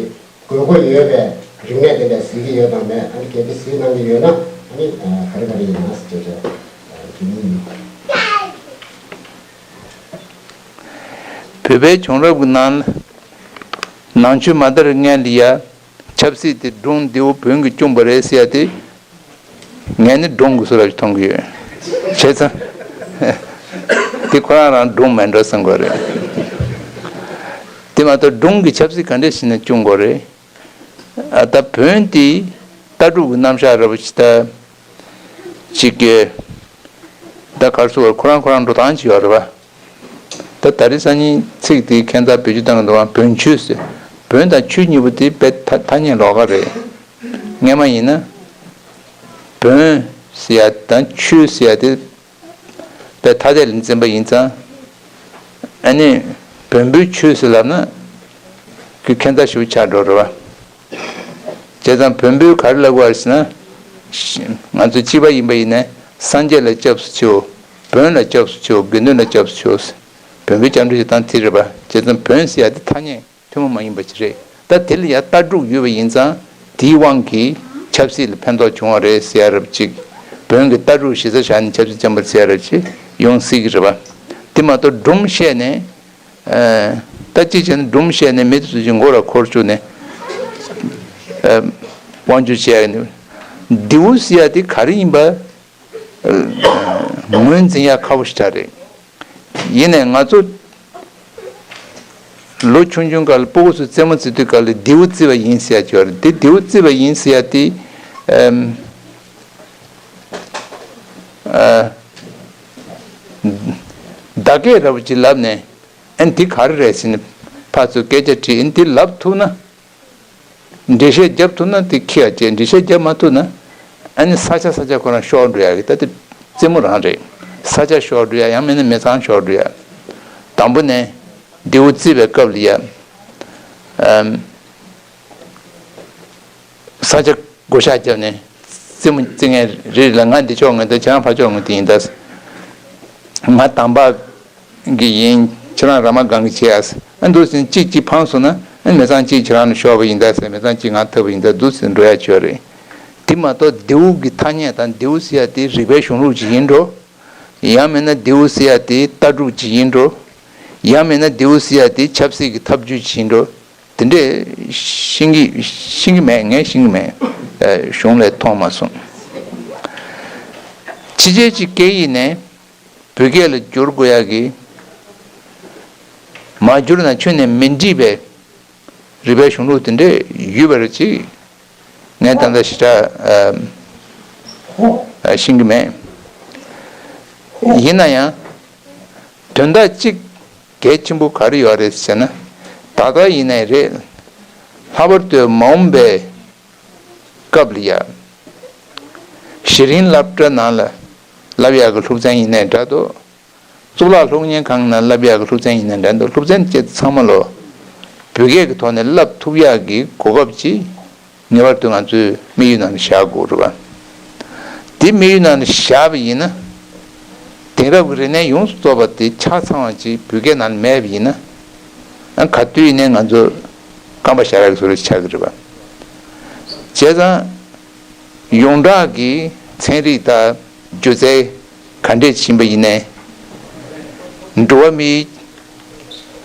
དགོས་མཁོ་ཡོད་པའི་རིག་གནས་དེ་འདྲ་གཟིགས་ཀྱི་ཡོད་དམ་མེད། ཨ་ནི་གལ་ཏེ་གཟིགས་གནང་གི་ཡོད་ན་ཨ་ནི་ག་རེ་ག་རེ་ཡིན་ན་ཟེར་བྱས་དྲི་བ་ཡིན། བོད་པའི་བྱུང་རབས་ཀྱི་ནང་ལ་ནང་ཆོས་མ་དར་སྔོན་ལ་ཡ་ཆབ་སྲིད་དེ་སྒྲུང་ལྡེའུ་བོན་གྱིས་སྐྱོང་པ་རེད་ཟེར་ཡ་དེ། ངས་ནི་སྒྲུང་གི་བཟོ་འདྲ་ཞིག་མཐོང་གི་ཡོད། བྱས་ཙང་། དེ་ཁོ་རང་རང་སྒྲུང་མིན་འགྲོ་བསམ་གྱི་རེད། དེ་མ་གཏོགས་སྒྲུང་གི་ཆབ་སྲིད་ག་འདྲས་ཤིག་ནས་སྐྱོང་དགོས་རེད། ཨ་ད་བོན་དེ་ལྟ་གྲུབ་ཀྱི་རྣམ་གཞག་འདྲ་པོ་ཞིག་ད། ཅིག་གི། ད་ག་རེ་ཟེར་དགོས་རེད། ཁོ་རང་ཁོ་རང་འགྲོ་སྟངས་ཅིག་ཡོད་རེད་པ། ད་ད་རེས་སང་ཉིན་ཚིག་དེ་ཁྱད་མཚར་བེད་སྤྱོད་བཏང་གི་འདུག་ག་བོན་ཆོས་ཟེར། བོན་དང་ཆོས་གཉིས་པོ་དེ་དཔེ་ཐ་ཐ་སྙད་ལོགས་ཀ་རེད། སྔན་མ་ཡིན་ན། བོན་ཟེར་ཡ་དང་ཆོས་ཟེར་ཡ་དེ་དཔེ་ཐ་དད་ལ་འཛིན་པ་ཡིན་ཙང་། ཨ་ནི་བོན་པོའི་ཆོས་ཟེར་ལབ་ན་ཁྱད་མཚར་ཞེ་པོ་ཆགས་འགྲོ་རེད་པ། བྱས་ཙང་བོན་པོས་ག་རེ་ལབ་དགོས་རེད་ཟེར་ན། ང་ཚོ་གཅིག་པ་ཡིན་པ་ཡིན་ནའི་སངས་རྒྱས་ལ་སྐྱབས་སུ་མཆིའོ། བོན་ལ་སྐྱབས་སུ་མཆིའོ། དགེ་འདུན་ལ་སྐྱབས་སུ་མཆིའོ་ཟེར། བོན་པོའི་སྐྱབས་འགྲོ་ཞིག་དང་དེ་རེད་པ། བྱས་ཙང་བོན་ཟེར་ཡ་དེ་ཐ་སྙད་ཐུན་མོང་མ་ཡིན་པ་ཅིག་རེད། ད་དེ་ལ་ཡ་ལྟ་གྲུབ་ཡོད་པ་ཡིན་ཙང་དེའི་དབང་གིས་ཆབ་སྲིད་ལ་ཕན་ཐོགས་བྱུང་བ་རེད་ཟེར་ཡ་རབ་ཅིག་བོན་གྱི་ལྟ་གྲུབ་གཞི་རྩར་བཞག་ནས་ཆབ་སྲིད་བསྐྱངས་པ་ཟེར་ཡ་རབ་ཅིག་ཡོང་སྲིད་ཀྱི་རེད་པ། དེ་མ་གཏོགས་སྒྲུང་བཤད་ནས། ད་གཅིག་བྱས་ན་སྒྲུང་བཤད་ནས་མི་དེ་ཚོ་ཅིག་མགོ་ལ་འཁོར་བཅུག་ནས་དབང་སྒྱུར་བྱས་ནས་ལྡེའུ་ཟེར་ཡ་དེ་ག་རེ་ཡིན་པ་ངོས་འཛིན་ཡ་ཁག་པོ་ཞིག་ཆགས་རེད། ཡིན་ནའི་ང་ཚོ་ལོ་ཆུང་ཆུང་སྐབས་ལ་སྤུ་གུ་ཚོ་རྩེད་མོ་རྩེ་དུས་སྐབས་ལ་ལྡེའུ་རྩེ་བ་ཡིན་ཟེར་ཡ་ཅིག་ཡོད་རེད། དེ་ལྡེའུ་རྩེ་བ་ཡིན་ཟེར་ཡ་དེ་ཨ་བརྡ་སྐད་འདྲ་པོ་ཅིག་ལབ་ནས། ཨན་དེ་ག་རེ་རེད་ཟེར་ནས་ཕར་ཚུར་སྐད་ཆ་དྲིས། ཨན་དེ་ལབ་ཐུབ་ན། འགྲེལ་བཤད་རྒྱབ་ཐུབ་ན་དེ་ཁྱི་ཡ་བྱས། འགྲེལ་བཤད་རྒྱབ་མ་ཐུབ་ན། ཨ་ནི་ས་ཆ་ས་ཆ་ཁོ་རང་ཤོར་འགྲོ་ཡ་གི། ད་དེ་རྩེད་མོ་རང་རེད། ས་ཆ་ཤོར་འགྲོ་ཡ། ཡང་མིན་ན་མི་ཚང་ཤོར་འགྲོ་ཡ། དང་པོ་ནས་ལྡེའུ་རྩེ་བའི་སྐབས་ལ་ཡ། ཨམ། ས་ཆ་བགོ་བཤའ་བརྒྱབ་ནས་རྩེད་མོ་རྩེ་མཁན་རེ་རེ་ལ་ང་འདི་ཕྱོགས་ངོས་དང་ཁྱེད་རང་ཕར་ཕྱོགས་ངོས་དེ་ཡིན་ད། ང་དམ་པ་གི་ཡིན། ཁྱེད་རང་ར་མ་སྒང་གི་བྱེད་ཨ་ཟེར། ཨ་འདུག་ཟེར་གཅིག་གཅིག་འཕངས་སོང་ན་ཨ་མི་ཚང་གཅིག་ཁྱེད་རང་ལ་ཤོར་བ་ཡིན་ད་ཟེར། མི་ཚང་གཅིག་ང་ཐུབ་པ་ཡིན་ད་འདུག་ཟེར་འགྲོ་ཡ་ཆོས་རེད། དེ་མ་གཏོགས་ལྡེའུ་གི་ཐ་སྙད་དང་ལྡེའུ་ཟེར་ཡ་དེ་རིག་པའི་གཞུང་ལུགས་ཅིག་ཡིན་འགྲོ། ཡང་མིན་ན་ལྡེའུ་ཟེར་ཡ་དེ་ལྟ་གྲུབ་ཅིག་ཡིན་འགྲོ། ཡང་མིན་ན་ལྡེའུ་ཟེར་ཡ་དེ་ཆབ་སྲིད་ཀྱི་ཐབས་ཇུས་ཅིག་ཡིན་འགྲོ། དེ་འདྲས་ཤེས་ཀྱི་ཤེས་ཀྱི་མེད། ངས་ཤེས་ཀྱི་མེད། ཨ་གཞུང་ལས་མཐོང་མ་སོང་། ཕྱི་རྒྱལ་གྱི་སྐད་ཡིག་ནས་བོད་སྐད་ལ་བསྒྱུར་དགོས་ཡག་གི་མ་བསྒྱུར་ན་ཁྱོན་ནས་མི་འགྲིག་པའི་རིག་པའི་གཞུང་ལུགས་དེ་འདྲས་ཡོད་པ་རེད་ཅིག་ངས་ད་ལྟ་ཞེ་དྲག་ཨ་ཤེས་ཀྱི་མེད། ཡིན་ན་ཡང་དོན་དག་གཅིག་གལ་ཆེན་པོ་ག་རེ་ཡོད་རེད་ཟེར་ན། ད་ལྟ་ཡིན་ནའི་རེད། ལྷག་པར་དུ་མ་འོངས་པའི་སྐབས་ལ་ཡ། གཞི་རིམ་སློབ་གྲྭ་ནང་ལ་བསླབ་ཡག་གི་སློབ་ཚན་ཡིན་ནའི་འདྲ་འདུག་གཙུག་ལག་སློབ་གཉེར་ཁང་ནང་བསླབ་ཡག་གི་སློབ་ཚན་ཡིན་ནའི་འདྲ་འདུག་སློབ་ཚན་བཅས་ཚང་མ་ལོ། བོད་སྐད་ཀྱི་ཐོག་ནས་བསླབ་ཐུབ་ཡག་གི་གོ་སྐབས་ཅིག་ངེས་པར་དུ་ང་ཚོས་དམིགས་ཡུལ་ནང་ལ་བཞག་དགོས་རེད་པ། དེ་དམིགས་ཡུལ་ནང་ལ་བཞག་པ་ཡིན་ན། དེང་རབས་ཀྱི་རིག་གནས་ཡོངས་སུ་རྫོགས་པ་དེ་ཆ་ཚང་བ་ཅིག་བོད་སྐད་ནང་ལ་མེད་པ་ཡིན་ན། ཨ་ག་དུས་ཡིན་ནའི་ང་ཚོ་རྐང་པ་བཞག་ཡག་གི་བཟོ་འདྲ་ཆགས་ཀྱི་རེད་པ། བྱས་ཙང་ཡོངས་གྲགས་ཀྱི་ཚན་རིག་དང་སྒྱུ་རྩལ་ག་འདྲས་ཕྱིན་པ་ཡིན་ནའི། འགྲོ་བ་མིའི་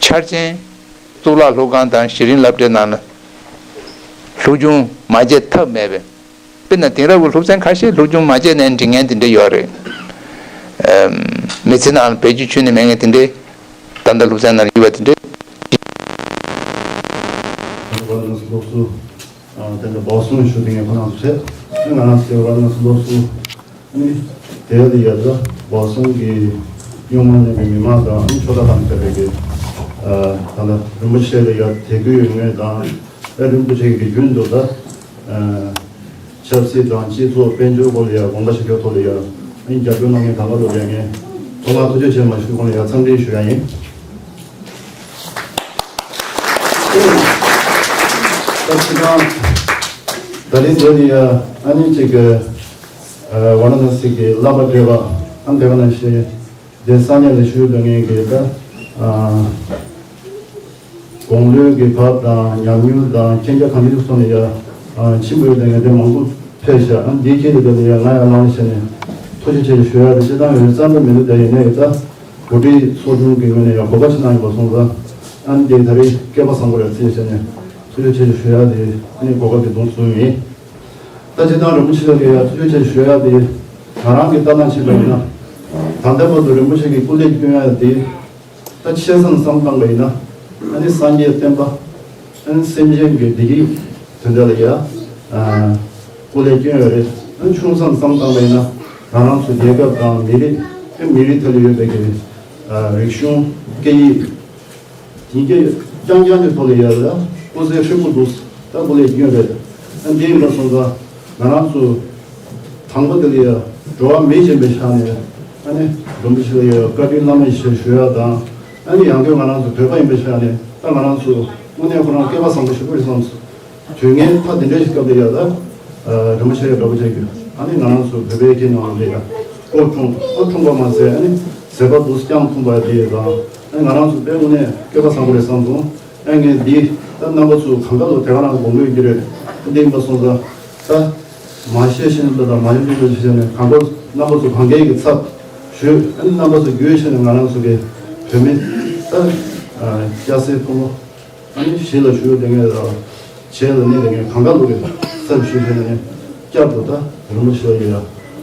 འཆར་ཅན་གཙུག་ལག་སློབ་ཁང་དང་གཞི་རིམ་སློབ་གྲྭའི་ནང་ལ་སློབ་སྦྱོང་མ་བྱས་ཐབས་མེད་པས། དཔེར་ན་དེང་རབས་ཀྱི་སློབ་ཚན་ཁ་ཤས་སློབ་སྦྱོང་མ་བྱས་ནས་འགྲིག་མཁན་དེ་འདྲ་ཡོད་རེད། ཨམ། མི་ཚེ་ནང་ལ་བེད་སྤྱོད་ཁྱོན་ནས་མེད་མཁན་དེ་འདྲའི་ད་ལྟ་སློབ་ཚན་ནང་ལ་ཡོད་པ་དེ་འདྲའི། ཨ་ནི་སློབ་གསོ། ཨ། དེ་འདྲ་སྦོག་སོང་ཞུ་དེ་ངས་ཁོ་རང་ཚོ་བྱས། ཨ་ནི་ང་རང་ཚོའི་ཝཱ་ར་ཎ་སི་སློབ་གསོ། ཨ་ནི་དེ་ལ་ཡ་ད་སྦོག་སོང་གི་གཡུང་དམར་གླིང་གི་མི་མང་དང་ཨ་ནི་ཆོས་གྲྭ་དང་བཅས་པའི་གི། ཨ། ད་ལྟ་རིན་པོ་ཆེ་ལ་ཡ་དད་གུས་ཡོད་མཁན་དང་། ཨ། རིན་པོ་ཆེ་གི་རྒྱུན་དུ་ད། ཨ། ཆབ་སྲིད་དང་སྤྱི་ཚོགས་དཔལ་འབྱོར་སྐོར་ལ་ཡ་དགོངས་པ་བཞེས་རྒྱུའི་ཐོག་ལ་ཡ། ཨ་ནི་རྒྱབ་སྐྱོར་གནང་མཁན་གང་ག་ལོ་ཡ་ངས་ཐོག་མར་ཐུགས་རྗེ་ཆེ་མ་ཞུ་གོང་ལ་ཡ་འཚམས་འདྲི་ཞུ་ཡ་ཡིན། ད་ཁྱེད་རང་ད་རེས་མཇལ་དེ་ཡ། ཨ་ནི་གཅིག་གི། ཨ། ཝཱ་ར་ཎ་སི་གི་བསླབ་པ་བགྲེས་པ། ཨ། དེ་ག་ནང་བཞིན་དེ་ས་གནས་ལ་བཞུགས་སྡོད་མཁན་གྱི་ད། ཨ། དགུང་ལོའི་གི་བབ་དང་ཉམས་མྱོང་དང་མཁྱེན་རྒྱ་གང་ཅིའི་ཐོག་ནས་ཡ། ཨ། ཆེན་པོ་ཡོད་མཁན་དེ་མང་པོ་ཕེབས་ཤག་ཨ། འདིའི་ཆེད་དུ་དེ་ལ་ཡ་ང་ཡ་ལང་བྱས་ནས་ཐུགས་རྗེ་ཆེ་ཞུ་ཡ་དེ་སྤྱིར་བཏང་ཡོད་ཙམ་དུ་མི་འདུག་ད་ཡིན་ནའི་ད་འགོ་ཁྲིད་ཚོགས་ཆུང་གི་ངོས་ནས་ཡང་གོ་སྐབས་ཅིག་གནང་ཡོད་པ་སོང་ཙང་། ཨ་ནི་དེ་ད་རེས་སྐལ་པ་བཟང་པོ་རེད་བརྩིས་བྱས་ནས་ཐུགས་རྗེ་ཆེ་ཞུ་ཡ་དེ་ཨ་ནི་གོ་སྐབས་དེ་དུས་བཟུང་ཡིན། ད་སྤྱིར་བཏང་རིན་པོ་ཆེ་ལ་ཡང་ཐུགས་རྗེ་ཆེ་ཞུ་ཡ་དེ། ང་རང་གི་ལྟ་སྟངས་བྱས་པ་ཡིན་ན། ད་ལྟ་བར་དུ་རིན་པོ་ཆེ་གི་སྐུ་ལས་བསྐྱོན་ཡ་དེ། ད་ཆེ་ཙམ་བསམ་བཏང་པ་ཡིན་ན། ཨ་ནི་སངས་རྒྱས་བསྟན་པ། ཨ་ནི་སེམས་ཅན་གྱི་བདེ་སྐྱིད་དོན་དག་ལ་ཡ། ཨ། སྐུ་ལས་བསྐྱོན་ཡོད་རེད། ཨ་ནི་ཆུང་ཙམ་བསམ་བཏང་པ་ཡིན་ན། ང་རང་ཚོ་རྒྱལ་ཁབ་དང་མི་རིགས། ཨ་ནི་མི་རིགས་དེ་ལ་ཡོད་པའི་གི། ཨ། རིག་གཞུང་། སྐད་ཡིག་དེང་གི་རྐྱང་རྐྱང་གི་ཐོག་ལ་ཡ་ལ་སྐུ་ཚེ་ཧྲིལ་པོ་འདུག་ད་སྐུ་ལས་བསྐྱོན་རེད། ཨ། འདི་ཡིན་པ་སོང་ཙང་ང་རང་ཚོ་དང་པོ་དེ་ལ་ཡ་འགྲོ་བ་མི་ཡིན་པའི་ཆ་ནས། ཨ་ནི་རིན་པོ་ཆེ་ལ་ཡ་བཀའ་དྲིན་བླ་མེད་ཆེ་ཞུ་ཡ་དང་། ཨ་ནི་ཡང་སྒོས་ང་རང་ཚོ་བོད་པ་ཡིན་པའི་ཆ་ནས་ད་ང་རང་ཚོ་དངོས་གནས་ཁོ་རང་སྐལ་པ་བཟང་པོ་ཞིག་རེད་བསམ་སོང་། དུས་ངན་ཐ་དེ་འདྲའི་ཞིག་སྐབས་ལ་ཡ་ད། ཨ། རིན་པོ་ཆེ་ཡ་འདྲ་པོ་ཅིག་གིས་ཨ་ནི་ང་རང་ཚོ་བོད་པའི་ཁྱིམ་ནང་ལ་ཡ་སྐུ་འཁྲུངས། ཨ། འཁྲུངས་པ་མ་ཟད་ཨ་ནི་མཛད་པ་འདུག་སེ་བསྐྱངས་ཐུབ་པ་དེ་དང་། ཨ་ནི་ང་རང་ཚོ་དཔེ་དངོས་གནས་སྐལ་པ་བཟང་པོ་རེད་བསམ་སོང་། ཨ། ངས་འདི་ད་རྣམ་པ་ཚོ་གང་ག་ལ་དེ་ག་རང་དགོངས་འདོད་ཀྱི་རེད། འདི་ཡིན་པ་སོང་ཙང་ད་མ་ཤེས་ཤེས་ན་དང་མ་ཡོང་ཤེས་ཤེས་ནས་གང་ག་རྣམ་པ་ཚོ་གང་གའི་གི་ཚབ་ཞུས། ཨ་ནི་རྣམ་པ་ཚོ་རྒྱུས་ཆེ་ནས་ང་རང་ཚོ་གི་བོད་མི་ད། ཨ། སྐྱ་སེར་ཕོ་མོ། ཨ་ནི་གཞིས་ལ་བཞུགས་ཡོད་མཁན་དང་། གཞིས་ལ་གནས་ཡོད་མཁན་གང་ག་ལོ་གི་ཚབ་ཞུས་བྱས་ནས་བསྐྱར་དུ་ད་རིན་པོ་ཆེ་ལ་ཡ་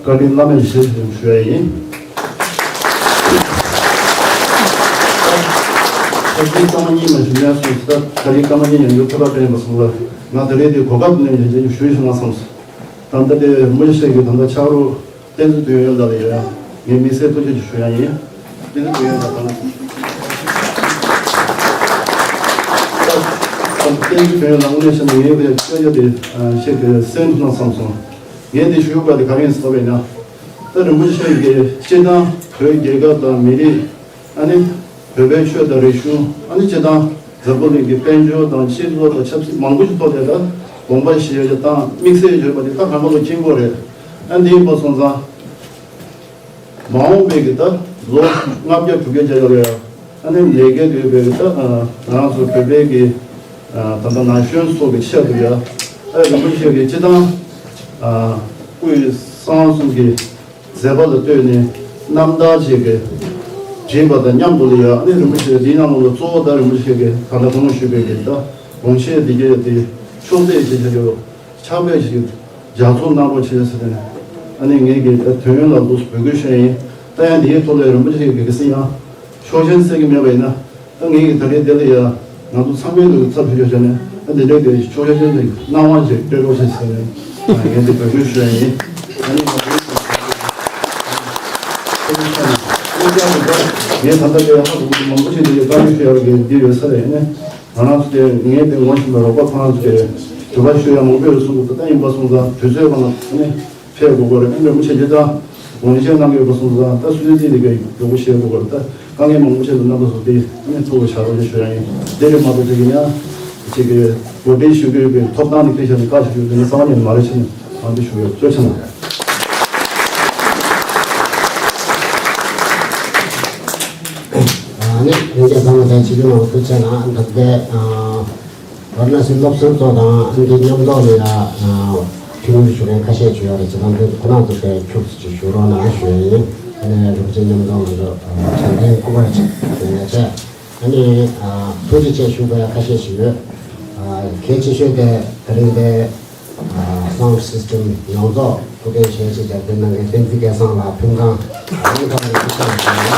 བཀའ་དྲིན་བླ་མེད་ཆེ་ཞུ་ཞུ་ཡ་ཡིན། ད་དེ་སྐར་མ་གཉིས་མ་ཞུ་ཡ་སོང་། ད་ད་རེས་སྐར་མ་གཉིས་ཡང་ཡོད་ཐུབ་པ་དྲན་པ་སོང་ལ། ང་ད་རེས་དེ་གོ་སྐབས་ནས་ཡིན་གཅིག་ཞུས་ཤིག་ན་བསམས་སོང་། ད་ལྟ་དེ་རིན་པོ་ཆེ་གི་ད་ལྟ་ཕྱག་རོགས། བསྟན་འཛིན་དོན་ཡོད་ལགས་ལ་ཡ་ངས་དམིགས་བསལ་ཐུགས་རྗེ་ཆེ་ཞུ་ཡ་ཡིན། བསྟན་འཛིན་དོན་ཡོད་ལགས་དང་། བསྟན་འཛིན་དོན་ཡོད་ལགས་དངོས་གནས་བཤད་ན་ངའི་བའི་སྐད་ཆ་དེ་ཞིག་གི་གསན་ཐུབ་ན་བསམ་སོང་། ངས་འདི་ཞུ་དགོས་པ་དེ་ག་རེ་ཡིན་ཟེར་བ་ཡིན་ན། ད་རིན་པོ་ཆེ་གིས་སྤྱིར་བཏང་བོད་རྒྱལ་ཁབ་དང་མི་རིགས། ཨ་ནི་བོད་པའི་ཆོས་དང་རིག་གཞུང་། ཨ་ནི་སྤྱིར་བཏང་འཛམ་བུ་གླིང་གི་དཔལ་འབྱོར་དང་སྤྱི་ཚོགས་དང་ཆབ་སྲིད་མང་པོ་ཞིག་ཐོག་ལ་ད་དགོངས་པ་བཞེས་ཡོད་དང་དམིགས་བསལ་ཡོད་པ་དེ་ད་གང་ག་ལོ་གཅིག་པོ་རེད། ཨ། འདི་ཡིན་པ་སོང་ཙང་མ་འོངས་པའི་གི་ད་ལོ་ལྔ་བརྒྱ་དྲུག་བརྒྱ་བརྒྱ་ལ་ཡ། ཨ་ནི་ལས་འགན་དུ་ཡོད་པའི་གི་ད་ང་རང་ཚོ་བོད་པའི་གི་ད་ལྟ་ན་གཞོན་ཚོ་གི་ཆེད་དུ་ཡ། ཨ། རིན་པོ་ཆེ་གི་སྤྱིར་བཏང་དབུས་གཙང་གསུམ་གི་མཛད་པ་ལ་ལྟོས་ནས་རྣམ་ཐར་ཅིག་གི་བྲིས་པ་དང་མཉམ་དུ་ལ་ཡ། ཨ་ནི་རིན་པོ་ཆེ་འདིའི་ནང་ལོགས་ལ་གཙོ་བོ་ད་རིན་པོ་ཆེ་གི་ད་ལྟ་གོང་ཞུས་པའི་གི་ད་དགོངས་བཞེད་འདི་གའི་དེ་ཕྱོགས་འདེགས་བྱེད་བྱ་རྒྱུ་ཕྱག་ཕེབས་ཤིག་རྒྱ་མཚོ་གནང་རོགས་བྱེད་ཟེར་ནས། ཨ་ནི་ངས་ཀྱི་དོན་ཡོད་ལ་འདུག་འབོད་སྐུལ་ཞུ་ཡ་ཡིན། ད་ཡང་འདིའི་ཐོག་ལ་རིན་པོ་ཆེ་གི་གི་སྲིད་ཡང་ཆོག་མཆན་གསལ་གྱི་མེད་པ་ཡིན་ན། ད་ངས་ཀྱི་ད་རེས་དེ་ལ་ཡ་ང་ཚོ་ཚང་མའི་ལུགས་ཚབ་ཞུ་ཞུ་བྱས་ནས། ཨ། འདི་འདྲའི་གི་ཆོག་མཆན་གནང་བ་ཞིག་སྤྲད་རོགས་བྱེད་ཟེར་ནས་ངས་འདི་འབོད་སྐུལ་ཞུ་ཡ་ཡིན། ཨ་ནི་ང་ཚོའི་ངས་ད་ལྟ་དེ་ཧ་གོ་གི་མང་པོ་ཞིག་འདི་བཀའ་འདྲི་ཞུ་ཡ་གི་འདི་ཡོད་ས་རེད། ཨ་ནི། ང་རང་ཚོ་དེ་ངས་དེ་ངོ་ཤེས་པའི་རོགས་པ་ཁོང་རང་ཚོ་དེ་དྲི་བ་ཞུ་ཡ་མང་པོ་ཡོད་གསུང་གི་འདུག་ད་ཡིན་པ་སོང་ཙང་དུས་ཚོད་གང་ལ་ཨ་ནི་ཕེབས་དགོས་ཀྱི་རེད། ཨ་ནི་རིན་པོ་ཆེ་འདི་ད་དགོངས་བཞེས་གནང་གི་ཡོད་པ་སོང་ཙང་ད་སུའི་རྩིས་དེ་གའི་མགྱོགས་པོ་བཤད་དགོས་ཀྱི་རེད། ད་དཀའ་ངལ་མང་པོ་ཆེ་འདུག་རྣམ་པ་ཚོ་དེ་ཨ་ནི་ཐུགས་ལ་བཞག་རོགས་ཞེས་ཞུ་ཡ་ཡིན། དེ་རེད་མ་གཏོགས་དེ་གི་ཡང་ཅིག་གི་གོ་སྒྲིག་ཞུ་གི་ཡོད་པའི་ཐོབ་ཐང་ནི་སྐད་ཆ་ནི་བཀའ་ཞུ་རྒྱུ་དེ་ནི་རྩ་བ་ཉིད་ནས་མ་རེད་ཟེར་ནས་ཨ་འདི་ཞུ་གི་ཡོད། ཐུགས་རྗེ་ཆེ་གནང་། ཨ་ནི་ལྷན་རྒྱས་ཚང་མ་དང་ཆིབས་བསྒྱུར་མང་པོ་ཐུགས་རྗེ་གནང་། ད་ལྟའི་ཨ་ཝཱ་ར་ཎ་སི་སློབ་ཟུར་ཚོ་དང་ཨ་འདི་མཉམ་ཐོག་ལ་ཡ་ཨ་ཐུགས་མི་ཞུ་མཁན་ཁ་ཤས་ཅིག་ཡོད་རེད། བྱས་ཙང་འདི་ཁོ་རང་ཚོ་དཔེ་ཁྱུག་ཙམ་ཅིག་ཞུ་རོགས་གནང་ཞུ་ཡ་ཡིན། ཨ་ནི་རིན་པོ་ཆེ་མཉམ་ཐོག་ང་ཚོ་ཨ་དྲན་རྟེན་སྐུ་པར་ཅིག་ཡོད་ཡ་བྱས། ཨ་ནི་ཨ་ཐུགས་རྗེ་ཆེ་ཞུ་དགོས་ཡ་ཁ་ཤས་ཤིག་ཡོད། ཨ་གལ་ཆེ་ཤོས་དེ་ད་རིང་འདི་ཨ་སའུན་སིས་ཊམ་ཡོངས་རྫོགས་ཐུགས་འགན་བཞེས་བྱས་རྒྱབ་སྐྱོར་གནང་མཁན་བསྟན་འཛིན་སྐལ་བཟང་ལགས་ཕུལ་ཁང་། ཨ་ནི་ཐོག་ནས་ཐུགས་རྗེ་ཆེ་ཞུ་ཡ།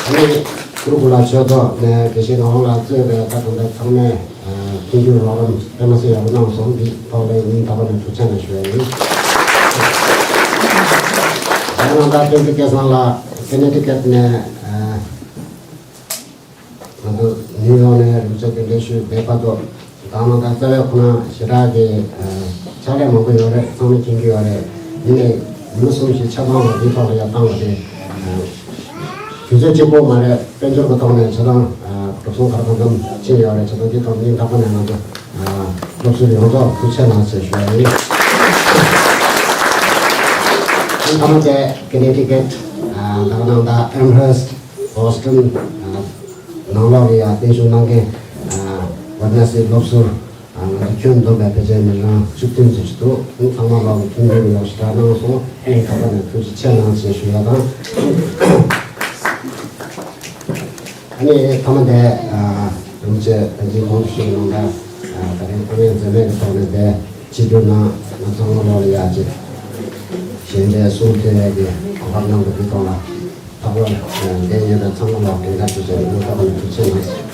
ཨ་ནི་གུ་རུ་ཀུ་ལ་ཆོས་ཚོགས་ནས་དགེ་བཤེས་ངག་དབང་ལགས་གཙོས་པའི་ད་གང་ལྟར་ཚང་མས་ཨ་མཐུན་འགྱུར་རོགས་རམ་དཔེ་མ་སྲིད་ཡག་པོ་གནང་སོང་། འདི་ཐོག་ལ་སྙིང་ཐག་པ་ནས་ཐུགས་རྗེ་ཆེ་གནང་ཞུ་ཡ་ཡིན། ད་ག་ནང་བདག་བསྟན་འཛིན་སྐལ་བཟང་ལགས་ཀེ་ནེ་ཊི་ཀེཊ་ནས་ཨ་ང་ཚོ་ནིའུ་ཡོག་ནས་རིན་པོ་ཆེ་གདན་འདྲེན་ཞུས་པའི་བར་དུ་ད་ག་ནང་བདག་རྩ་བའི་ཁོ་ན་ཞེ་དྲག་གི་ཨ་ཕྱག་ལས་མང་པོ་ཡོད་རེད། ཚང་མས་མཁྱེན་གྱི་ཡོད་རེད། ཡིན་ནའི་མུ་གསུམ་ཞིག་ཆ་ཚང་བ་འདིའི་ཐོག་ལ་ཡར་བཏང་བ་དེ་ཨ་དུས་ཚོད་གཅིག་པོ་མ་རེད། དཔལ་འབྱོར་གྱི་ཐོག་ནས་ཆ་ཚང་ཨ་འགྲོ་སོང་ག་རེ་གང་འཚམ་ཕྱིན་ཡོད་རེད། བྱས་ཙང་འདི་ཐོག་སྙིང་ཐག་པ་ནས་ང་ཚོ་ཨ་སློབ་ཟུར་ཡོངས་རྫོགས་ཐུགས་རྗེ་ཆེ་གནང་ཞེས་ཞུ་ཡ་ཡིན། ཨ་ནི་ཐ་མ་དེ་ཀེ་ནེ་ཊི་ཀེཊ་ཨ་ད་ག་ནང་ད་ཨེམ་ཧར་སི་ཊི་བྷོ་སི་ཊོན་ཨ་ནང་ལོགས་ལ་ཡ་བརྟན་བཞུགས་གནང་མཁན་ཨ་ཝ་ར་ཎ་སིའི་སློབ་ཟུར་ཨ་ང་ཚོ་ཁྱོན་བསྡོམས་པའི་ཕལ་ཆེར་མི་གྲངས་བཅུ་བདུན་ཙམ་ཞིག་འདུག་ཨ་ནི་ཚང་མ་ལོག་གི་མཐུན་འགྱུར་ཡོང་ཞེ་དྲག་གནང་སོང་། ཨ་ནི་ད་ག་ནས་ཐུགས་རྗེ་ཆེ་གནང་ཞེས་ཞུ་ཡ་དང་། ཨ་ནི་ཐ་མ་དེ་ཨ་རིན་པོ་ཆེ་ད་གིན་གོང་དུ་ཞུས་པ་ནང་ལྟར་ཨ་ད་རིང་ཕ་མའི་མཛད་མེད་ཀྱི་ཐོག་ནས་དེ་ཆིབས་བསྒྱུར་གནང་། ང་ཚོ་ཚང་མ་ལོག་ལ་ཡ་ཅིག་ཞལ་འདྲེན་གསུང་ཐོས་ཀྱི་གོ་སྐབས་གནང་བ་འདི་ཐོག་ལ་ལྷག་པར་ཨ་འདི་ཡིན་ན་ཚང་མ་ལོག་དེ་འདྲ་ཞུ་བྱས་ནས་ཐུགས་རྗེ་ཆེ་གནང་།